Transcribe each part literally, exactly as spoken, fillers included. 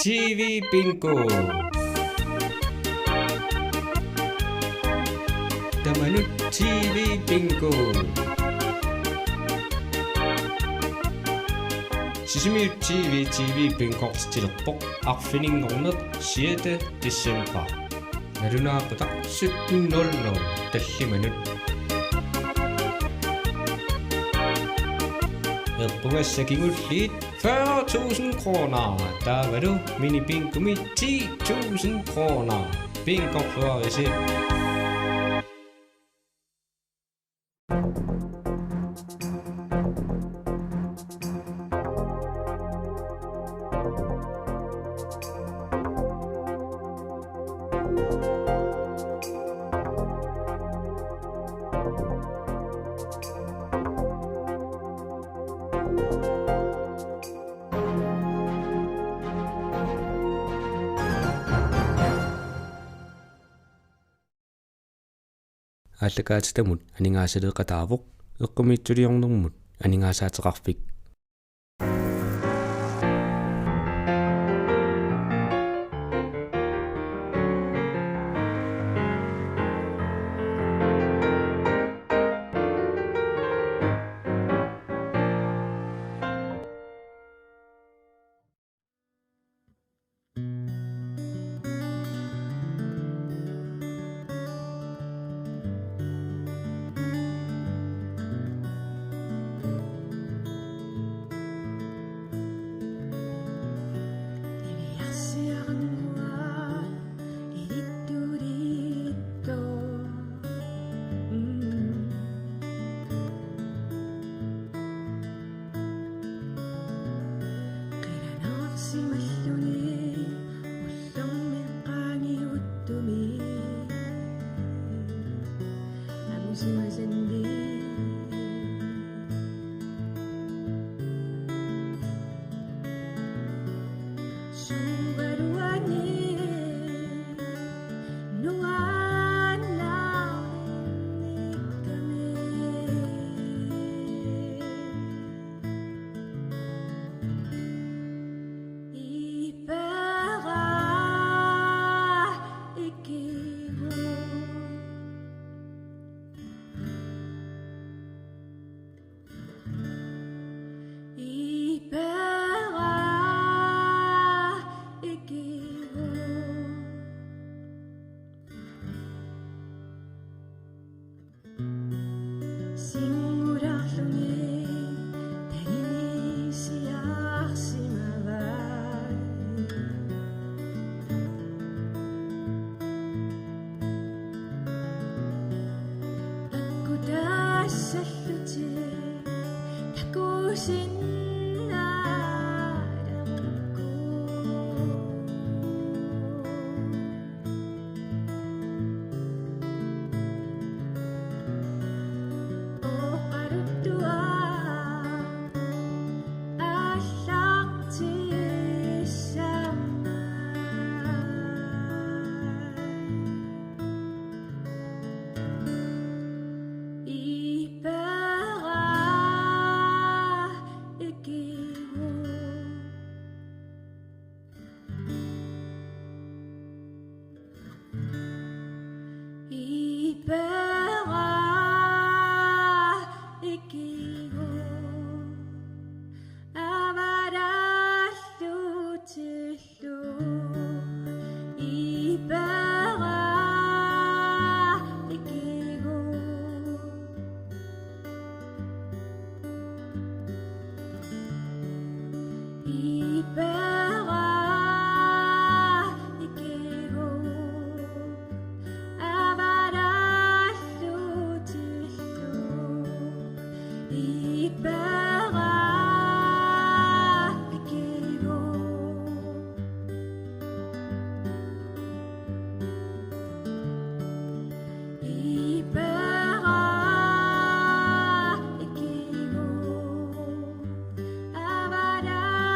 T V Bingo. Tamanut T V Bingo. Sisimiut T V T V Bingo-tilerpoq arfininngorneq sjette december. Nalunaaqutaq sytten nul nul tallimanut. Eqqugassat kingulliit fyrre tusind kroner. Taavalu minibingomi ti tusind kroner. Bingorluarisi. Aallakaatitamut aningaasaleeqataavoq, eqqumiitsuliornermut aningaasaateqarfik. Qilanaarsimalluni ullormi qaangiuttumi. Angusimasanni. Suugaluani nuannaarnikkami. Ipera ikigu. Ipera ikigu. Singulaarluni talinisiarsimavai. Takkutaassallutik takusinnaaleqqu. Ipera ikigu. Avarallutillu. Ipera ikigu. Ipera ikigu. Avarallutillu. Ipera ikigu. Ipera ikigu. Avarallutillu.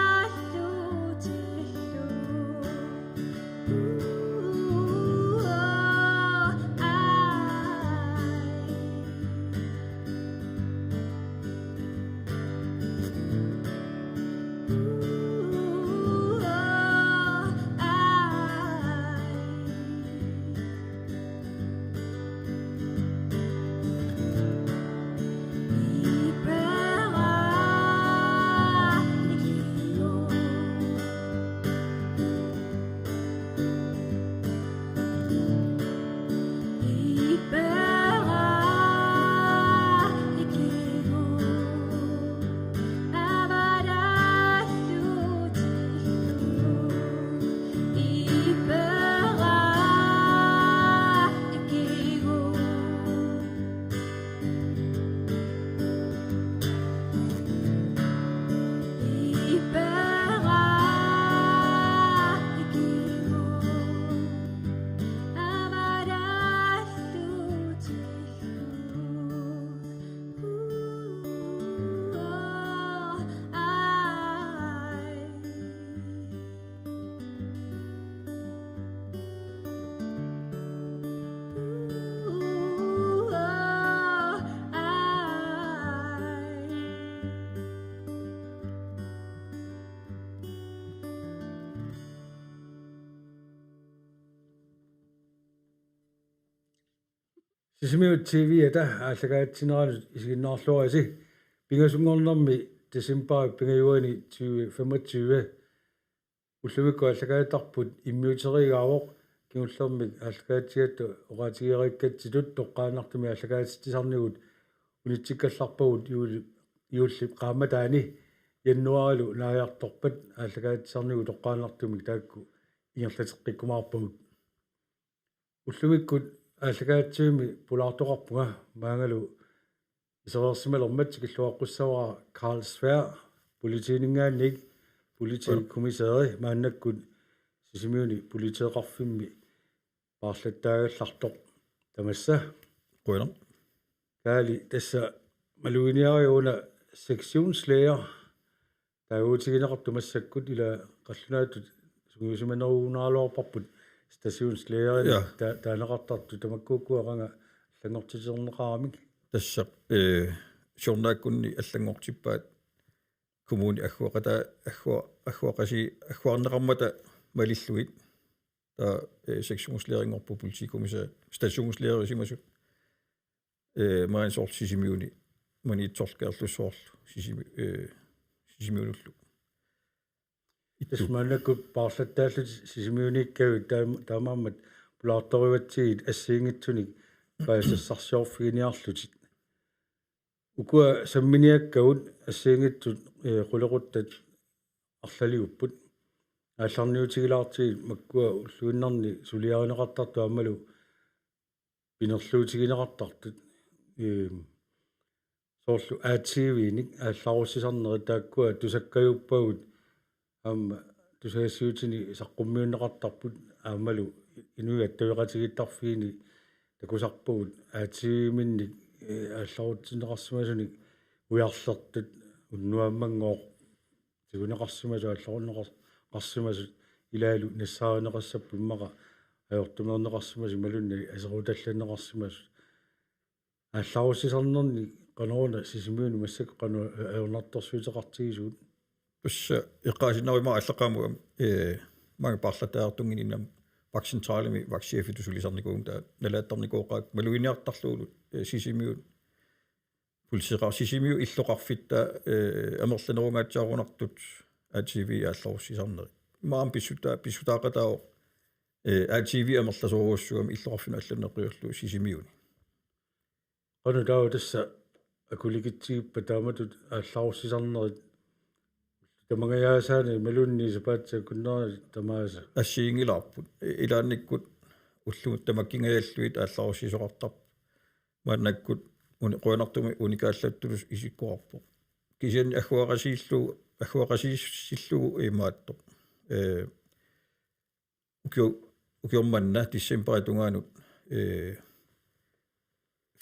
Sisimiut T V-ata aallakaatitsineranut isiginnaarluarisi. Pingasunngornermi decembarip pingajuani tyve femogtyve ullumikkut aallakaatittarput immiuteriigaavoq. Kingullermik aallakaatitsigatta oqaatigereerikkatsitut toqqaannartumik aallakaatitsisarnigut unitsikkallarpagut juuli, juullip qaammataani januaarilu naajartorpat aallakaatitsisarnigut toqqaannartumik taakku ingerlateqqikkumaarpagut. Ullumikkut aallakaatitsivimmi pulaartoqarpunga maangalu isereersimalermat tikilluaqqussavara Carl Sværd, politiininngaanniit politikommissæri, maannakkut Sisimiuni politeeqarfimmi paarlattaagallartoq. Tamassa. Qujanaq. Kaali, tassa maluginiariuk una sektionslærer. Taaguutigineqartut massakkut ila qallunaatut sungiusimanerugunaraluarparput stationslægerinik. Ja. Ta-, taaneqartartut, tamakkuukkut aqagu allanngortiterneqaramik. Tassa, eh, siornaakkunni allanngortippaat kommuni agguaqata-, aggua-, agguaqasi-, agguarneqarmata malillugit. Taava, eh, sektionslærinngorput politikommissær, stationslægerisimasut. Eh, maani soorlu Sisimiuni, Maniitsorlu, Kangerlussuarlu, Sisimi-, eh, Sisimiunullu. Ittu. Tassa maannakkut paarlattaallutit Sisimiuniikkavit taam-, taamaammat pulaartorivatsigit assigiinngitsunik paasisassarsiorfiginiarlutit. Ukua samminiakkagut assigiinngitsut, eh, qulequttat arlaliupput. Aallarniutigilaartigit makkua ulluinnarni suliarineqartartut aammalu pinerluutigineqartartut, eem, soorlu A T V-nik aallarussisarnerit, taakkua tusakkajuppagut aamma tusagassiuutini saqqummiunneqartarput, aammalu inuit attaveqatigiittarfiini takusarpagut A T V-minnik, ee, aallarutsinneqarsimasunik ujarlertut unnuammanngooq tiguneqarsimasut, aallarunneqar-, qarsimasut, ilaalu nassaarineqassapput immaqa ajortumeerneqarsimasut imaluunniit aserutallanneqarsimasut. Aallarussisarnerni qanoruna Sisimiuni massakkut qanoq ajornartorsiuteqartigisugut? Tassa eqqaasinnarumaarama aallaqqaammut, ee, maanga paarlattaartunngininnam vagtcentralimi vagtchefitut sulisarnikuuvunga, taava nalaattarnikooqaakka maluginiartarlugulu, ee, Sisimiut. Politiqar-, Sisimiut illoqarfitta, ee, amerlanerungaatsiarunartut A T V aallarussisarnerit. Maani pissuta-, pissutaaqataavoq, ee, A T V amerlasoorujussuugami illoqarfinnut allanneqqiullugu Sisimiuni. Qanoq taava tassa akulikitsigippat taamatut aallarussisarnerit, tamangajaasaanerit imaluunniit sapaatip akunnerani tamaasa? Assigiinngilaarput. I-, ilaannikkut ullut tamakkingajallugit aallarussisoqartarput. Maannakkut uni-, qujanartumik unikaallattullu isikkoqarpoq. Kisianni agguaqasiillugu, agguaqasiissillugu imaattoq. Ee, ukio-, ukioq manna decembarip tungaanut, ee,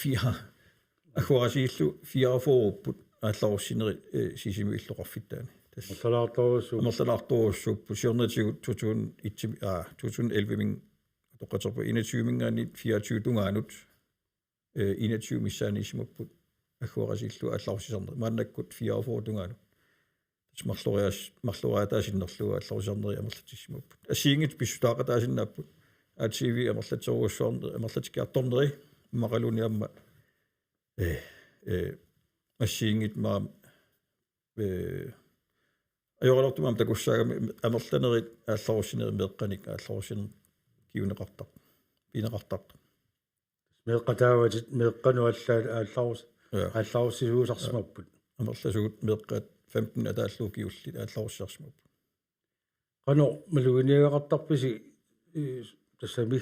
fire-, agguaqasiillu fireogfyrre-upput aallarussinerit, ee, Sisimiut illoqarfittaani. Tassa. Amerlalaartorujussuupput. Amerlalaartorujussuupput. Siornatigut to tusind et, aa, to tusind elleve-minngaanniit, toqqaterpa enogtyve-minngaanniit fireogtyve tungaanut, ee, enogtyve missaaniissimapput agguaqasiillu aallarussisarnerit. Maannakkut fireogfyrre tungaanut. Tassa marloriaas-, marloriaataa sinnerlugu aallarussisarnerit amerlatissimapput. Assigiinngitsut pissutaaqataasinnaapput. A T V amerlaterujussuarneri, amerlatikkiartorneri, immaqaluunniit aamma, ee, ee, assigiinngitsut maani, ee, ajoraluartumik aamma takussaagami amerlanerit aallarussinerit meeqqanik aallarussinerit kinguneqartar-, pineqartartoq. Meeqqataavatit meeqqanut allaat aallarus-, Ja. aallarussisuusarsimapput. Amerlasuut meeqqat femten ataallugu kingulliit aallarussisarsimapput. Qanoq maluginiagaqartarpisi, i-, tassami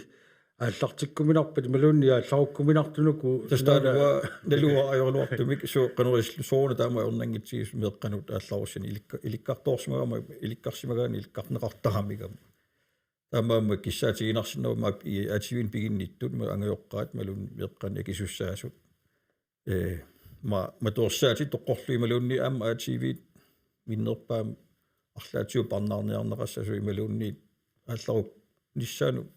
aallartikkuminarpat imaluunniit aallarukkuminartut uku? Tassa taanna naluara ajoraluartumik suu qanoq ilillugu sooruna taama ajornanngitsigisoq meeqqanut aallarussineq ilikka-, ilikkartoorsimagama, ilikkarsimagaanni ilikkarneqartaramigami. Taamaammat kissaatiginarsinnaavoq aamma i-, A T V-nik piginnittut, ma-, angajoqqaat imaluunniit meeqqanik akisussaasut. Ee, ma-, matuersaatit toqqorlugit imaluunniit aamma A T V-t minnerpaamik arlaatigut parnaarniarneqassasut imaluunniit aallaruknissaannut,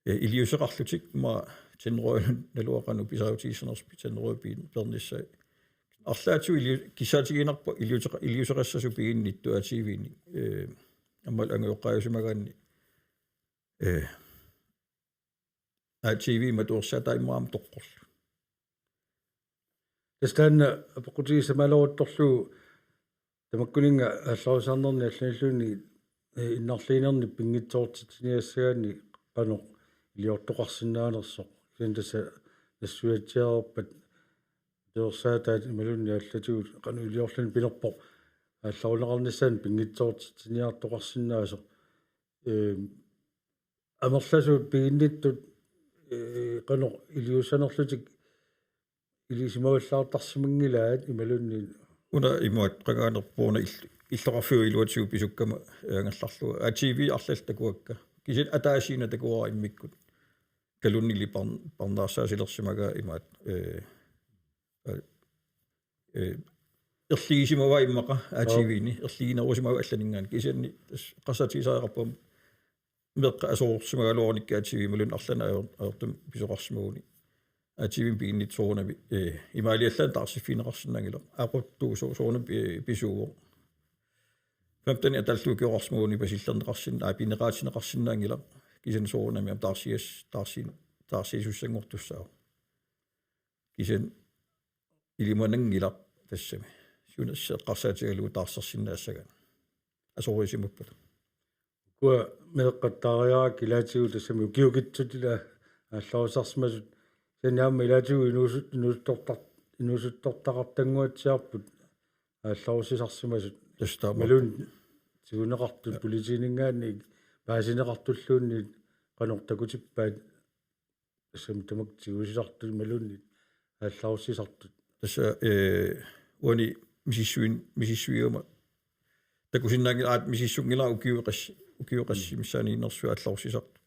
ee, iliuuseqarlutik, ma-, tenderøjinut naluara qanoq pisaarutigissanersoq, tenderøjit pin-, peernissaat. Arlaatigut iliu-, kissaatiginarpoq iliuuseqa-, iliuuseqassasut piginnittut A T V-nik. Ee, aammalu angajoqqaajusimagaanni. Ee, A T V matuersaat taimmaam toqqorlu. Tassa taanna apeqqutigissamaalerutorlu tamakkuninnga aallarusarnerni allanilluunniit, eh, innarliinerni pinngitsoortitsiniassagaanni qanoq iliortoqarsinnaanersoq. Kisianni tassa nassuiatsiareerpat matuersaataat imaluunniit allatigut qanoq iliorluni pinerpoq aallarunneqarnissaanut pinngitsoortitsiniartoqarsinnaasoq. Ehm, amerlasuut piginnittut, eh, qanoq iliussanerlutik ilisimavallaartarsimanngilaat imaluunniit. Una imaat qangaanerpoq una ill-, illoqarfiup iluatigut pisukkama, eh, angerlarlugu. A T V arlallit takuakka. Kisianni ataasiinnaq takuara immikkut. Kalunnilik par-, parnaarsaasilersimagaa imaat, eh, eh, eh, erligisimavaa immaqa A T V-ni, erliginerusimavaa allaninngaanniit. Kisianni tassa eqqarsaatigisariaqarpunga meeqqat asoorsimagaluarunikkit A T V imaluunniit arlaannik ajor-, ajortumik pisoqarsimaguni. A T V-mi piginnittoq soorunami, eh, imaaliallaannaq taarsiffigineqarsinnaanngilaq. Aquttuusoq soorunami pi-, pisuuvoq. Femten atallu ukioqarsimaguni pasillerneqarsin-, aa, pineqaatinneqarsinnaanngilaq. Kisianni soorunami aamma taarsias-, taarsi-, taarsiisussanngortussaavoq. Kisianni ilimananngilaq tassami. Siunersi eqqarsaatigalugu taarsersinnaassagaanni. Asoorisimappata. Ukua meeqqat taariarakkit ilaatigut tassami ukiukitsut ila aallarusarsimasut. Kisianni aamma ilaatigut inuusut-, inuusuttortar-, inuusuttortaqartannguatsiarput aallarusisarsimasut. Tassa taamaappoq. Imaluunniit tiguneqartut politiininngaanniit paasineqartulluunniit qanoq takutippaat tassami tamakku tigusisartut imaluunniit aallarussisartut. Tassa, eh, uani misissuin-, misissuigama takusinnaanngilaq aat misissunngilara ukiut qas-, ukiut qassit missaaniinnersut aallarussisartut.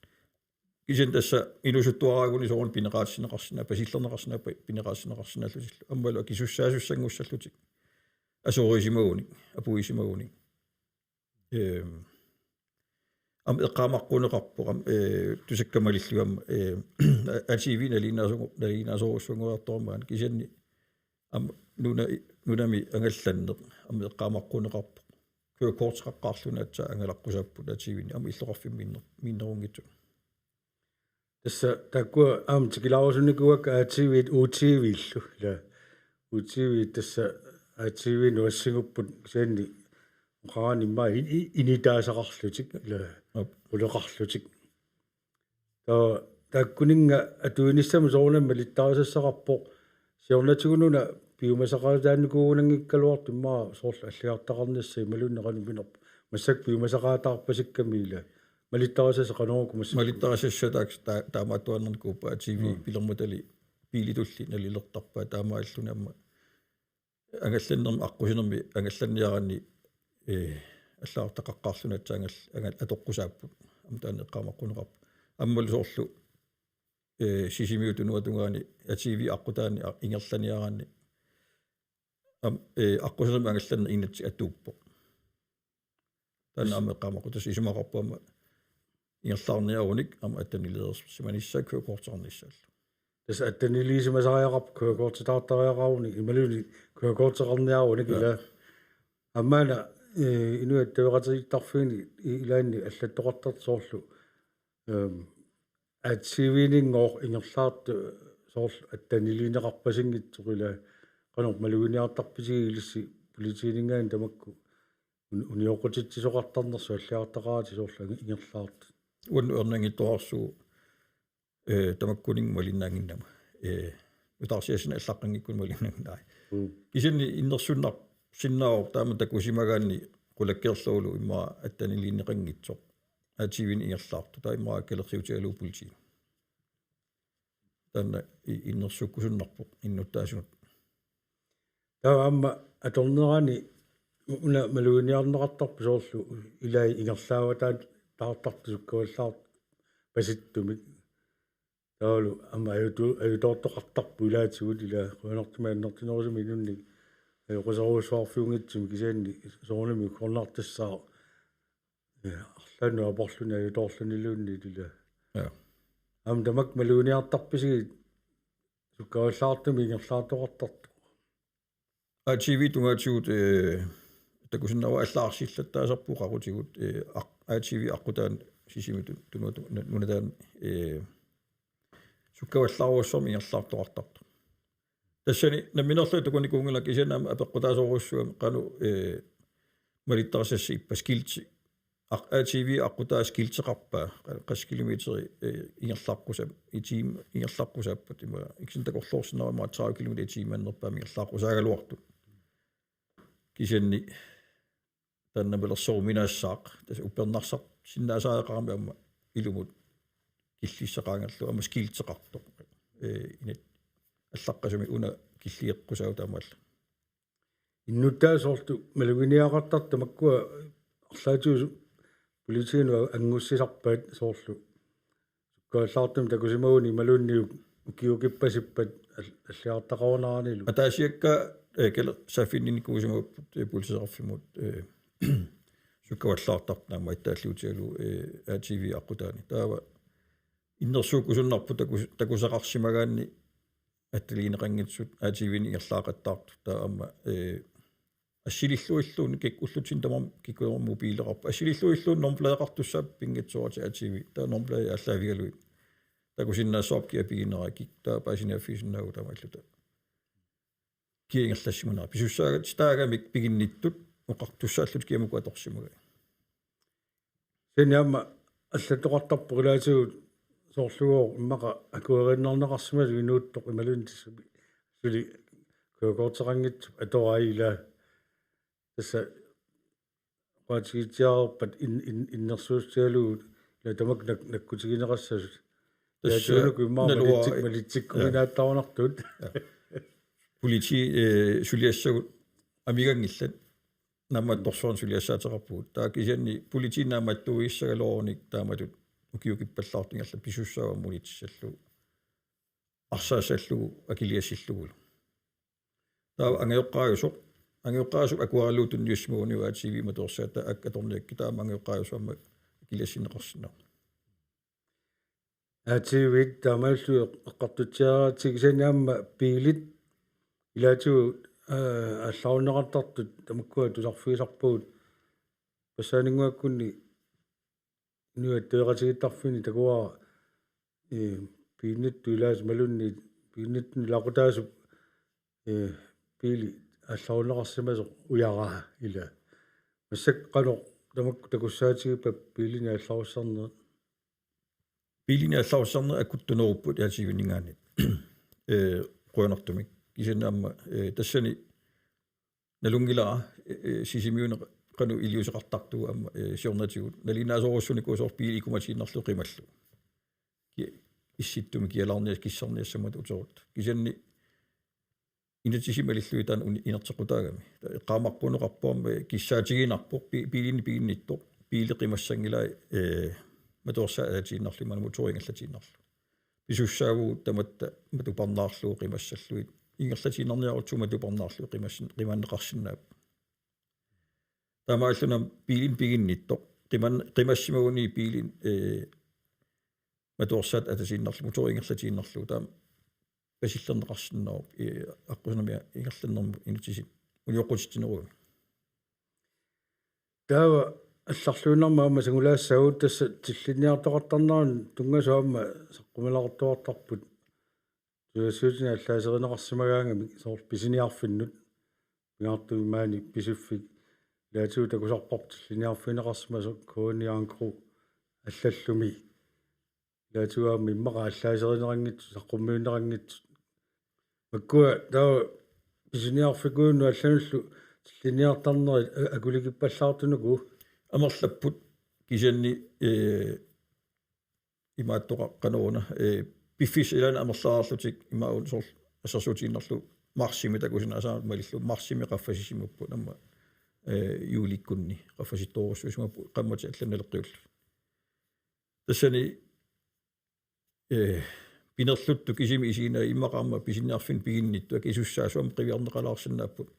Kisianni tassa inuusuttuaraaguni soorunami pineqaatinneqarsinnaa-, pasillerneqarsinnaa-, pa-, pineqaatinneqarsinnaallutillu. Aammalu akisussaasussannguussallutik. Asoorisimagunik, apuusimagunik. Ehm, aamma eqqaamaqquneqarpoq, aamma, eh, tusakka malillugu aamma, eh, A T V naligiinnaasu-, naligiinnaasorujussuanngoriartormaana kisianni aamma nuna-, nunami angallanneq, aamma eqqaamaqquneqarpoq. Kørekorteqaqqaarluni aatsaat angalaqqusaapput A T V-ni, aamma illoqarfimmi miinner-, miinnerunngitsumik. Tassa taakkua aamma tikilaarusunnikuuakka A T V-t U T V-llu. Ila U T V tassa A T V-nut assigupput kisianni oqarani immaqa i-, i-, initaasaqarlutik, ila Aap. Quleqarlutik. Taava taakkuninnga atuinissamut soorunami malittarisassaqarpoq. Siornatigut una piumasaqaataanikuugunanngikkaluartoq immaqa soorlu allagartaqarnissaq imaluunniit qanoq pinerpoq. Massakkut piumasaqaataarpasikkami ila. Malittarisassat qanoq uku massakkut. Malittarisassat taak-, ta-, taamaattuaannarnikuupput A T V Mm. pilermatali biilitulli nalilertarpaat taamaalluni aamma angallannermi aqqusinermi angallanniaraanni, eh, allagartaqaqqaarluni aatsaat angal-, angal-, atoqqusaapput. Aamma taanna eqqaamaqquneqarpoq. Aammalu soorlu, eh, Sisimiut tunuatungaani A T V aqqutaani a-, ingerlaniaraanni aamma, eh, aqqusinermi angallanneq inatsit atuuppoq. Taanna aamma eqqaamaqqutaa isumaqarpoq aamma ingerlaarniarunik aamma attenileersimanissaat kørekorteqarnissaallu. Tassa atteniliisimasariaqarpoq kørekortitaartariaqarunik imaluunniit kørekorteqarniarunik Ja. ila. Aamma una, eh, inuit attaveqatigiittarfiini i-, ilaanni allattoqartartoq soorlu, ehm, A T V-ninngooq ingerlaartoq soorlu atteniliineqarpasinngitsoq ila qanoq maluginiartarpisigit ilissi politiininngaanniit tamakku un-, unioqqutitsisoqartarnersut allagartaqaratik soorlu ingerlaartut. Uannut ernianngitsuararsuuvoq, eh, tamakkuninnga malinnaannginnama. Eh, nutaarsiassani allaqqanngikkunik malinnaannginnama. Mm. Kisianni innersuunnarsinnaavoq taama takusimagaanni qulakkeerlugulu immaqa atteniliineqanngitsoq. A T V-nik ingerlaartoq. Taava immaqa kalerriutigalugu politiinut. Taanna i-, innersuukkusunnarpoq innuttaasunut. Taava aamma atornerani una maluginiarneqartarpoq soorlu ilai ingerlaavataat taartartut sukkavallaartut pasittumik. Taavalu aamma ajutu-, ajutoortoqartarput ilaatigut ila qujanartumik annertunerusumik inunnik ajoquserujussuarfiunngitsumik kisianni soorunami uggornartassaaq. Ja, arlaannut aporluni ajutoorluniluunniit ila. Ja. Aamma tamakku maluginiartarpisigit sukkavallaartumik ingerlaartoqartartoq. A T V tungaatigut, eh, takusinnaavara allaarsillattaasarput qaqutigut, eh, aq-, A T V aqqutaani Sisimiut tun-, tunuata-, nu-, nunataani, eh, sukkavallaarujussuarmik ingerlaartoqartartoq. Tassani nammineerlunga takunikuunngilanga, kisianni aamma apeqqutaasorujussuugami qanoq, eh, malittarisassat ippassaq. Skilti aq-, A T V aqqutaa skilteqarpaa, qas kilometeri, eh, ingerlaqqusap-, i tiim-, ingerlaqqusaappat ima, ikisin takorloorsinnaavoq ima tredive kilometer i timen annerpaamik ingerlaqqusaagaluartut. Kisianni taanna namminersorminaassaaq, tassa uppernarsarsinnaasareqarami aamma ilumut killissaqaangerlugu aamma skilteqartoq. Eh, inat allaqqasumik una killigeqqusaavoq taamaallaat. Innuttaasut soorlu maluginiagaqartartut tamakkua arlaatigut politiinut angussisarpaat soorlu. Sukkavallaartumik takusimagunik imaluunniit ukiukippasippat al-, alliartaqaruneranilu. Ataasiakkaat, eh, kala saaffiginnikuusimapput, eh, politiseqarfimmut, eh, sukkavallaartartut aamma ittaalliutigalugu, eh, A T V aqqutaani. Taava innersuukkusunnarpoq takus-, takusaqarsimagaanni attaliineqanngitsut A T V-nik ingerlaaqattaartut. Taava aamma, eh, assililluilluunniit kik-, ullutsinni tamarmi kikkulermut mobiileqarput. Assililluilluunniit nummerpladeqartussaapput pinngitsooratik A T V. Taava nummerplade aallaavigalugit takusinnaassavarput kia piginera, kik-, taava paasiniaaffigisinnaavagut taamaalilluta. Kia ingerlassimanera. Pisussaagatsigit taagami piginnittut oqartussaallutik kiamukku atorsimagaat. Kisianni aamma allattoqartarpoq ilaatigut soorlu immaqa akueriinnarneqarsimasut inuuttoq imaluunniit tassa suli kørekorteqanngitsup atorai ilaa. Tassa oqaatigitsiareerpat in-, in-, innersuussutigalugu ilaa tamakku nak-, nakkutigineqassasut. Tassa ilaatigut uku immaqa naluara-, malitsi-, ja, malitsikkuminaattaarunartut. Ja. Politi, eh, suliassagut amiganngillat. Naammattorsuarnik suliassaateqarpugut. Taava kisianni politiinut naammattuuissagaluarunik taamatut ukiukippallaartoq ingerlapput pisussaavoq aamma unitsissallugu. Arsaassallugu akiligassillugulu. Taava angajoqqaajusoq, angajoqqaajusoq akueralugu tunniussimaguniuk A T V matuersaata ak-, atorniakkit, taava aamma angajoqqaajusoq aamma akiligassinneqarsinnaavoq. A T V-t taamaalillutik eqqartutsiaraatsigit, kisianni aamma biilit ilaatigut, aa, aallarunneqartartut tamakkua tusarfigisarpagut. Passaaninnguakkunni inuiaqatigiittarfinni takuara, ee, biilinnittut ilaasa imaluunniit biilinnittut ilaqutaasup, ee, biili aallarunneqarsimasoq ujaraa ilaa. Massakkut qanoq tamakku takussaatigippata biilinik aallarussarnerit? Biilinik aallarussarnerit akuttunerupput A T V-ninngaanniit. Ee, qujanartumik. Kisianni aamma, ee, tassani nalunngilara, ee, ee, Sisimiuni qanoq iliuuseqartartugut aamma, ee, siornatigut. Nalinginnaasoorusunikuusoq biili ikumatiinnarlugu qimallugu. Ki-, issittumik kialaarnias-, kissarniassammat uterut. Kisianni inatsisit malillugit taanna uni-, inerteqqutaagami. Taava eqqaamaqquneqarpoq aamma kissaatiginarpoq bi-, biilinik piginnittoq, biili qimassanngilai, ee, matuersaat atatiinnarlugu imaluunniit motori ingerlatiinnarlugu. Pisussaavugut tamatta matuparnaarlugu qimassallugit. Ingerlatiinnarniarutsigit matuparnaarlugit qimassin-, qimanneqarsinnaapput. Taamaalilluni biilinik piginnittoq. Qiman-, qimassimaguni biili, ee, matuersaat atatiinnarlugu, motori ingerlatiinnarlugu. Taama pasillerneqarsinnaavoq, ee, aqqusinermi ingerlannermut inatsisit unioqqutitsinerugami. Taava allarluinnarmik aamma singulaassaagut, tassa tillinniartoqartarnerani tunngasoq aamma saqqummiilertoqartarput. Suliassuutinik allaaserineqarsimagaangamik soorlu pisiniarfinnut. Pingaartumik maani Pisiffik ilaatigut takusarparput tillinniarfigineqarsimasoq K N I Agro allallumi. Ilaatigut aamma immaqa allaaserineqanngitsut, saqqummiunneqanngitsut. Makkua taava pisiniarfikkunnut allanullu tillinniartarnerit a-, akulikippallaartunuku? Amerlapput, kisianni, ee, imaattoqaqqaneruna, ee, piffissap ilaani amerleriarlutik imaluunniit soorlu assersuutigiinnarlugu marsimi takusinnaasaammata malillugu marsimi qaffasisimapput aamma, ee, juulikkunni qaffasittorujussuusimapput qaammatit allat naleqqiullutik. Tassani, ee, pinerluttut kisimik isiginnaavit, immaqa aamma pisiniarfinnik piginnittut akisussaasoq aamma qiviarneqalaarsinnaapput.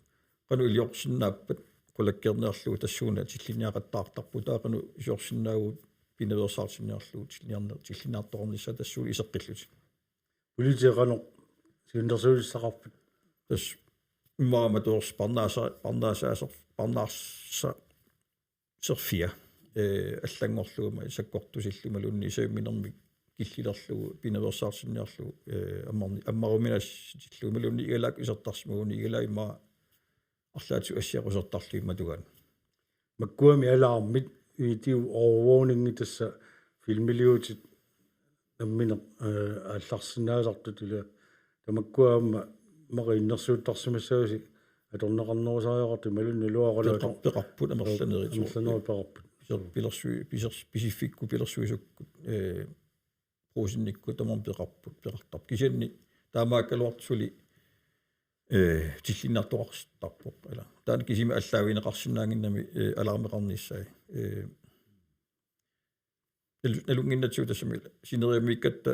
Qanoq iliorsinnaappat qulakkeerniarlugu tassuuna tillinniaqattaartarpugut, taava qanoq iliorsinnaavugut pinaveersaartinniarlugu tillinniarne-, tillinniartoqarnissaa tassuuna iseqqillutik. Politiit qanoq siunnersuutissaqarput? Tassa immaqa matuersaat parnaasa-, parnaasaaser-, parnaasa-, serfia, ee, allanngorlugu aamma sakkortusillugu imaluunniit saviminermik killilerlugu pinaveersaartinniarlugu, eh, ammarni-, ammaruminaassutillugu imaluunniit igalaakkut isertarsimagunik igalaakkut immaqa arlaatigut assiaq isertarlugit matugaanni. Makkuami alarmit, video overvågningi tassa filmiliuutit nammineq, eh, aallarsinnaasartut ila tamakkua aamma immaqa innersuuttarsimassagussi atorneqarnerusariaqartut imaluunniit naluara oqaluat peqar-, peqarput amerlanerit. Amerlanerit peqarput. Piser-, pilersui-, piser-, pisiffikkut pilersuisukkut, eh, Brugsennikkut tamarmik peqarput, peqartarput. Kisianni taamaakkaluartoq suli, eh, tillinniartoqartarpoq, ila. Taanna kisimi aallaavigineqarsinnaannginnami, eh, alarmeqarnissaa. Eh, nal-, nalunnginnatsigu tassami sineriammiikkatta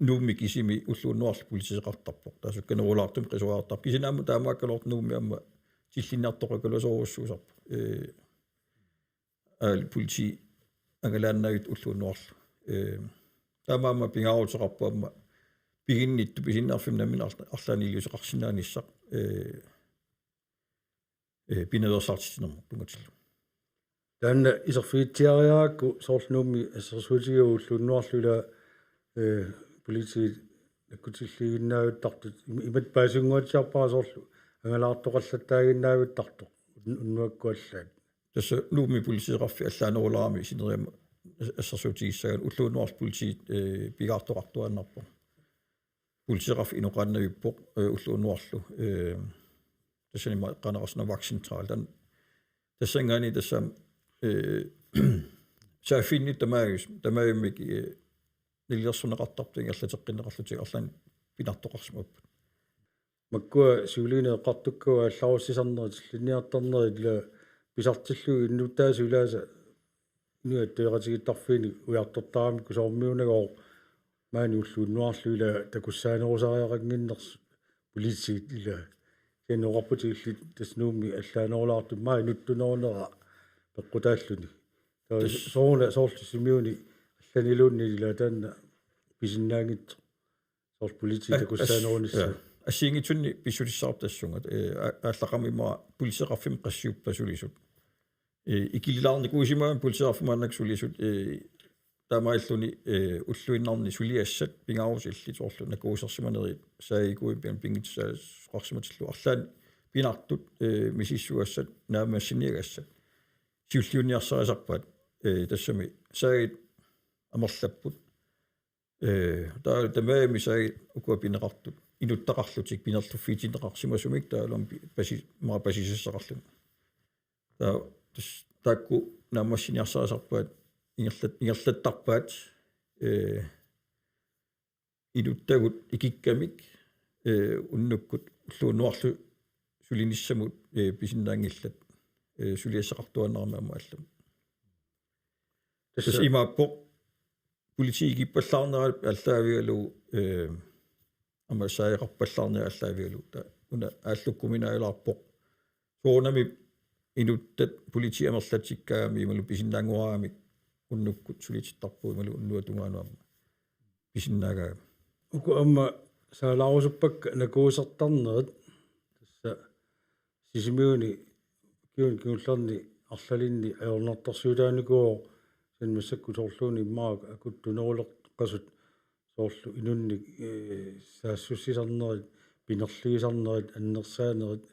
Nuummi kisimi ulloq unnuarlu politiseqartarpoq. Taava sukkanerulaartumik qisuariartarpoq. Kisianni aamma taamaakkaluartoq Nuummi aamma tillinniartoqakaluasorujussuusarpoq. Eh, aali politi angalaannaavit ulloq unnuarlu. Eh, taamaammat pingaaruteqarpoq aamma piginnittut pisinnaarfimmi nammineq arla-, arlaannik iliuuseqarsinnaanissaq, eh, eh, pinaveersaartitsinermut tunngatillugu. Taanna iserfigitsiariarakku soorlu Nuummi assersuutigalugu ulloq unnuarlu ila, eh, politiit nakkutilliiginnaavittartut im-, imatut paasiunnguatsiarpara soorlu angalaartoqallattaaginnaavittartoq un-, unnuakkut allaat. Tassa Nuummi politiseqarfik allaanerulaarami sineriammi assersuutigissagaanni ulloq unnuarlu politiit, eh, pigaartoqartuaannarpoq. Politiseqarfik inoqaannavippoq, eh, ulloq unnuarlu, eh, tassani immaqa eqqaaneqarsinnaavoq vagtcentral. Taanna tassanngaanniit tassami, eh, saaffiginnittut tamarmik, tamarmik, eh, nalilersorneqartartut ingerlateqqinneqarlutik arlaannik pinartoqarsimapput. Makkua siuliini eqqartukkavut aallarussisarnerit, tillinniartarnerit ila pisartillugit innuttaasut ilaasa inuit attueqatigiittarfiini ujartortaramikku soormiunagooq maani ulloq unnuarlu ila takussaanerusariaqannginnersut politiit ila. Kisianni oqarputit illit tassa Nuummi allaanerulaartumik maani inuttunerunera peqqutaalluni. Taava tassa sooruna soorlu Sisimiuni allaniluunniit ila taanna pisinnaanngitsoq. Soorlu politiit takussaanerunissaat. Ja. Assigiinngitsunik pissutissaqarpoq tassunga. Eh, a-, aallaqqaammut immaqa politiseqarfimmut qassiuppat sulisut. Eh, ikililaarnikuusimagaanni politiseqarfimmut maannakkut sulisut, eh, taamaalilluni, eh, ulluinnarni suliassat pingaarutillit soorlu nakuusersimanerit saagikuuimmik pinngitsoqarsimatillugu arlaannik pinartut, eh, misissugassat naammassiniagassat. Siulliunniarsarisarpaat, eh, tassami saagit amerlapput. Eh, taava tamarmik saagit ukua pineqartut inuttaqarlutik pinerluffigitinneqarsimasumik taavalu pi-, pasi-, immaqa pasisassaqarluni. Taava tassa taakku naammassiniarsarisarpaat ingerlat-, ingerlattarpaat, eh, inuttagut ikikkamik, eh, unnukkut ulloq unnuarlu sulinissamut, eh, pisinnaanngillat, eh, suliassaqartuaannarami aamma allamik. Tassa tassa imaappoq politiit ikippallaarnerat aallaavigalugu, eh, aamma saageqarpallaarnerat aallaavigalugu. Taava una aallukkuminaalaarpoq. Soorunami inuttat politiit amerlatsikkaangamik imaluunniit pisinnaanngoraangamik unnukkut sulitittarpugut imaluunniit unnuap tungaanut aamma pisinnaagaangamik. Uku aamma saalaarusuppakka nakuusertarnerit. Tassa Sisimiuni ukiuni kingullerni arlalinni ajornartorsiutaanikuuvoq, kisianni massakkut soorluuna immaqa akuttuneruleqqasut soorlu inunnik, eh, saassussisarnerit, pinerliisarnerit, annersaanerit,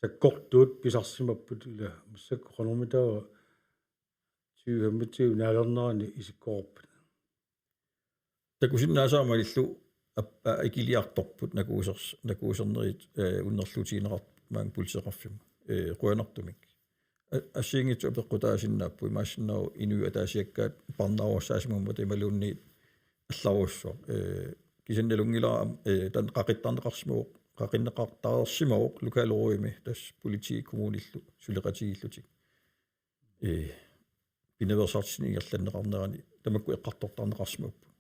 sakkortuut pisarsimapput ila massakkut qanormitaava tyve femogtyve naalernerani isikkoqarpat. Takusinnaasara malillugu ap-, a-, ikiliartorput nakuusers-, nakuusernerit, eh, unnerluutigineqartut maanga politiseqarfimmut. Eh, qujanartumik. A-, assigiinngitsut apeqqutaasinnaapput, imaassinnaavoq inuit ataasiakkaat parnaarussaasimammat imaluunniit allarujussuaq. Eh, kisianni nalunngilara aamma, eh, taanna qaqittarneqarsimavoq, qaqinneqartareersimavoq lokalrådimi tassa politiit kommunillu suleqatigiillutik. Eh, pinaveersaartitsineq ingerlanneqarnerani tamakku eqqartortarneqarsimapput.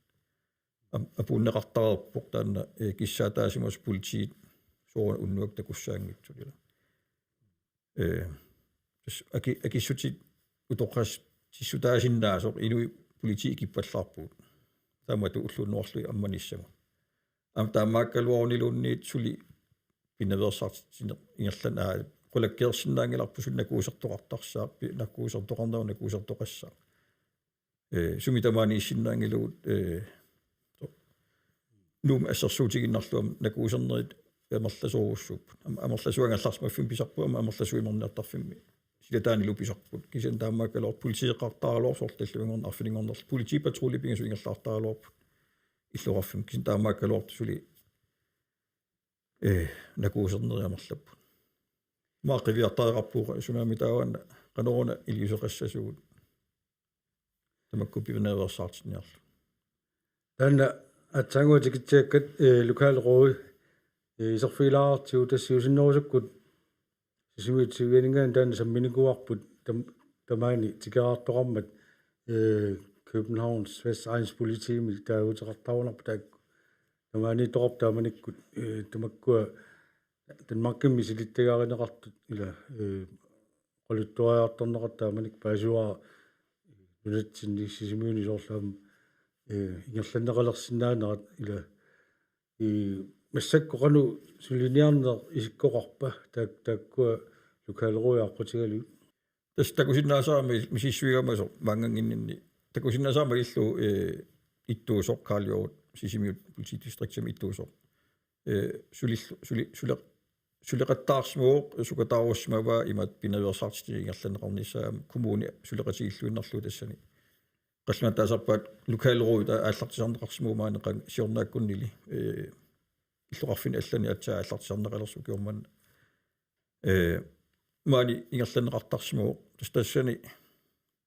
Am-, apuunneqartareerpoq taanna, eh, kissaataasimasoq politiit soorunami unnuakkut takussaanngitsut ila. Eh, tassa aki-, akissutit utoqqassutaasinnaasut inuit politiit ikippallaarpugut. Taamatut ulloq unnuarlu ammanissamut. Aamma taamaakkaluaruniluunniit suli pinaveersaartitsineq ingerlan-, aa, qulakkeersinnaanngilarput suli nakuusertoqartarsaaq, pi-, nakuusertoqarneq nakuusertoqassaaq. Eh, sumi tamaaniissinnaanngilagut, eh, Nuummi assersuutigiinnarlugu aamma nakuusernerit amerlasoorujussuupput. Aamma amerlasuut angerlarsimaffimmik pisarput, aamma amerlasuut imerniartarfimmi silataanilu pisarput. Kisianni taamaakkaluartoq politieqartaraluarpoq soorlu tallimanngorneq arfininngornerlu. Politipatrulje pingasut ingerlaartaraluarput illoqarfimmi. Kisianni taamaakkaluartoq suli, eh, nakuusernerit amerlapput. Maani qiviartariaqarpugut tsunami taava una qanoruna iliuuseqassasugut. Tamakku pinaveersaartinniarlugu. Taanna aatsaannguaq tikitsiakkat, eh, lokalråd, eh, iserfigilaartigu tassa siusinnerusukkut Sisimiut sivianinngaanniit taanna samminikuuarput tam-, tamaani tikeraartoqarmat, eh, Københavns Vestegnspolitimik taaguuteqartarunarput taakku. Tamaaniittoqarput taamanikkut, eh, tamakkua Danmarkimi misilittagarineqartut ila, eh, oqaluttuariartorneqartut taamanikkut paasivara nunatsinni Sisimiuni soorlu aamma, eh, ingerlanneqalersinnaanerat ila, eh, massakkut qanoq suliniarneq isikkoqarpa taak-, taakkua lokalrådit aqqutigalugit. Tassa takusinnaasarama misissuigamasoq maannganngikkallarninni. Takusinnaasarama illu, eh, ittuusoq Karl Hjort, Sisimiut politidistriktimi ittuusoq. Eh, sulil-, suli-, sule-, suleqattaarsimavoq, sukataarussimavat imaattoq pinaveersaartitsineq ingerlanneqarnissaa aamma kommuni suleqatigiilluinnarlugu tassani. Qallunaat taasarpaat lokalrådit aallartisarneqarsimavoq maani qanga siornaakkunnili, eh, illoqarfinni allani aatsaat aallartisarneqalersoq ukioq manna. Eh, maani ingerlanneqartarsimavoq. Tassa tassani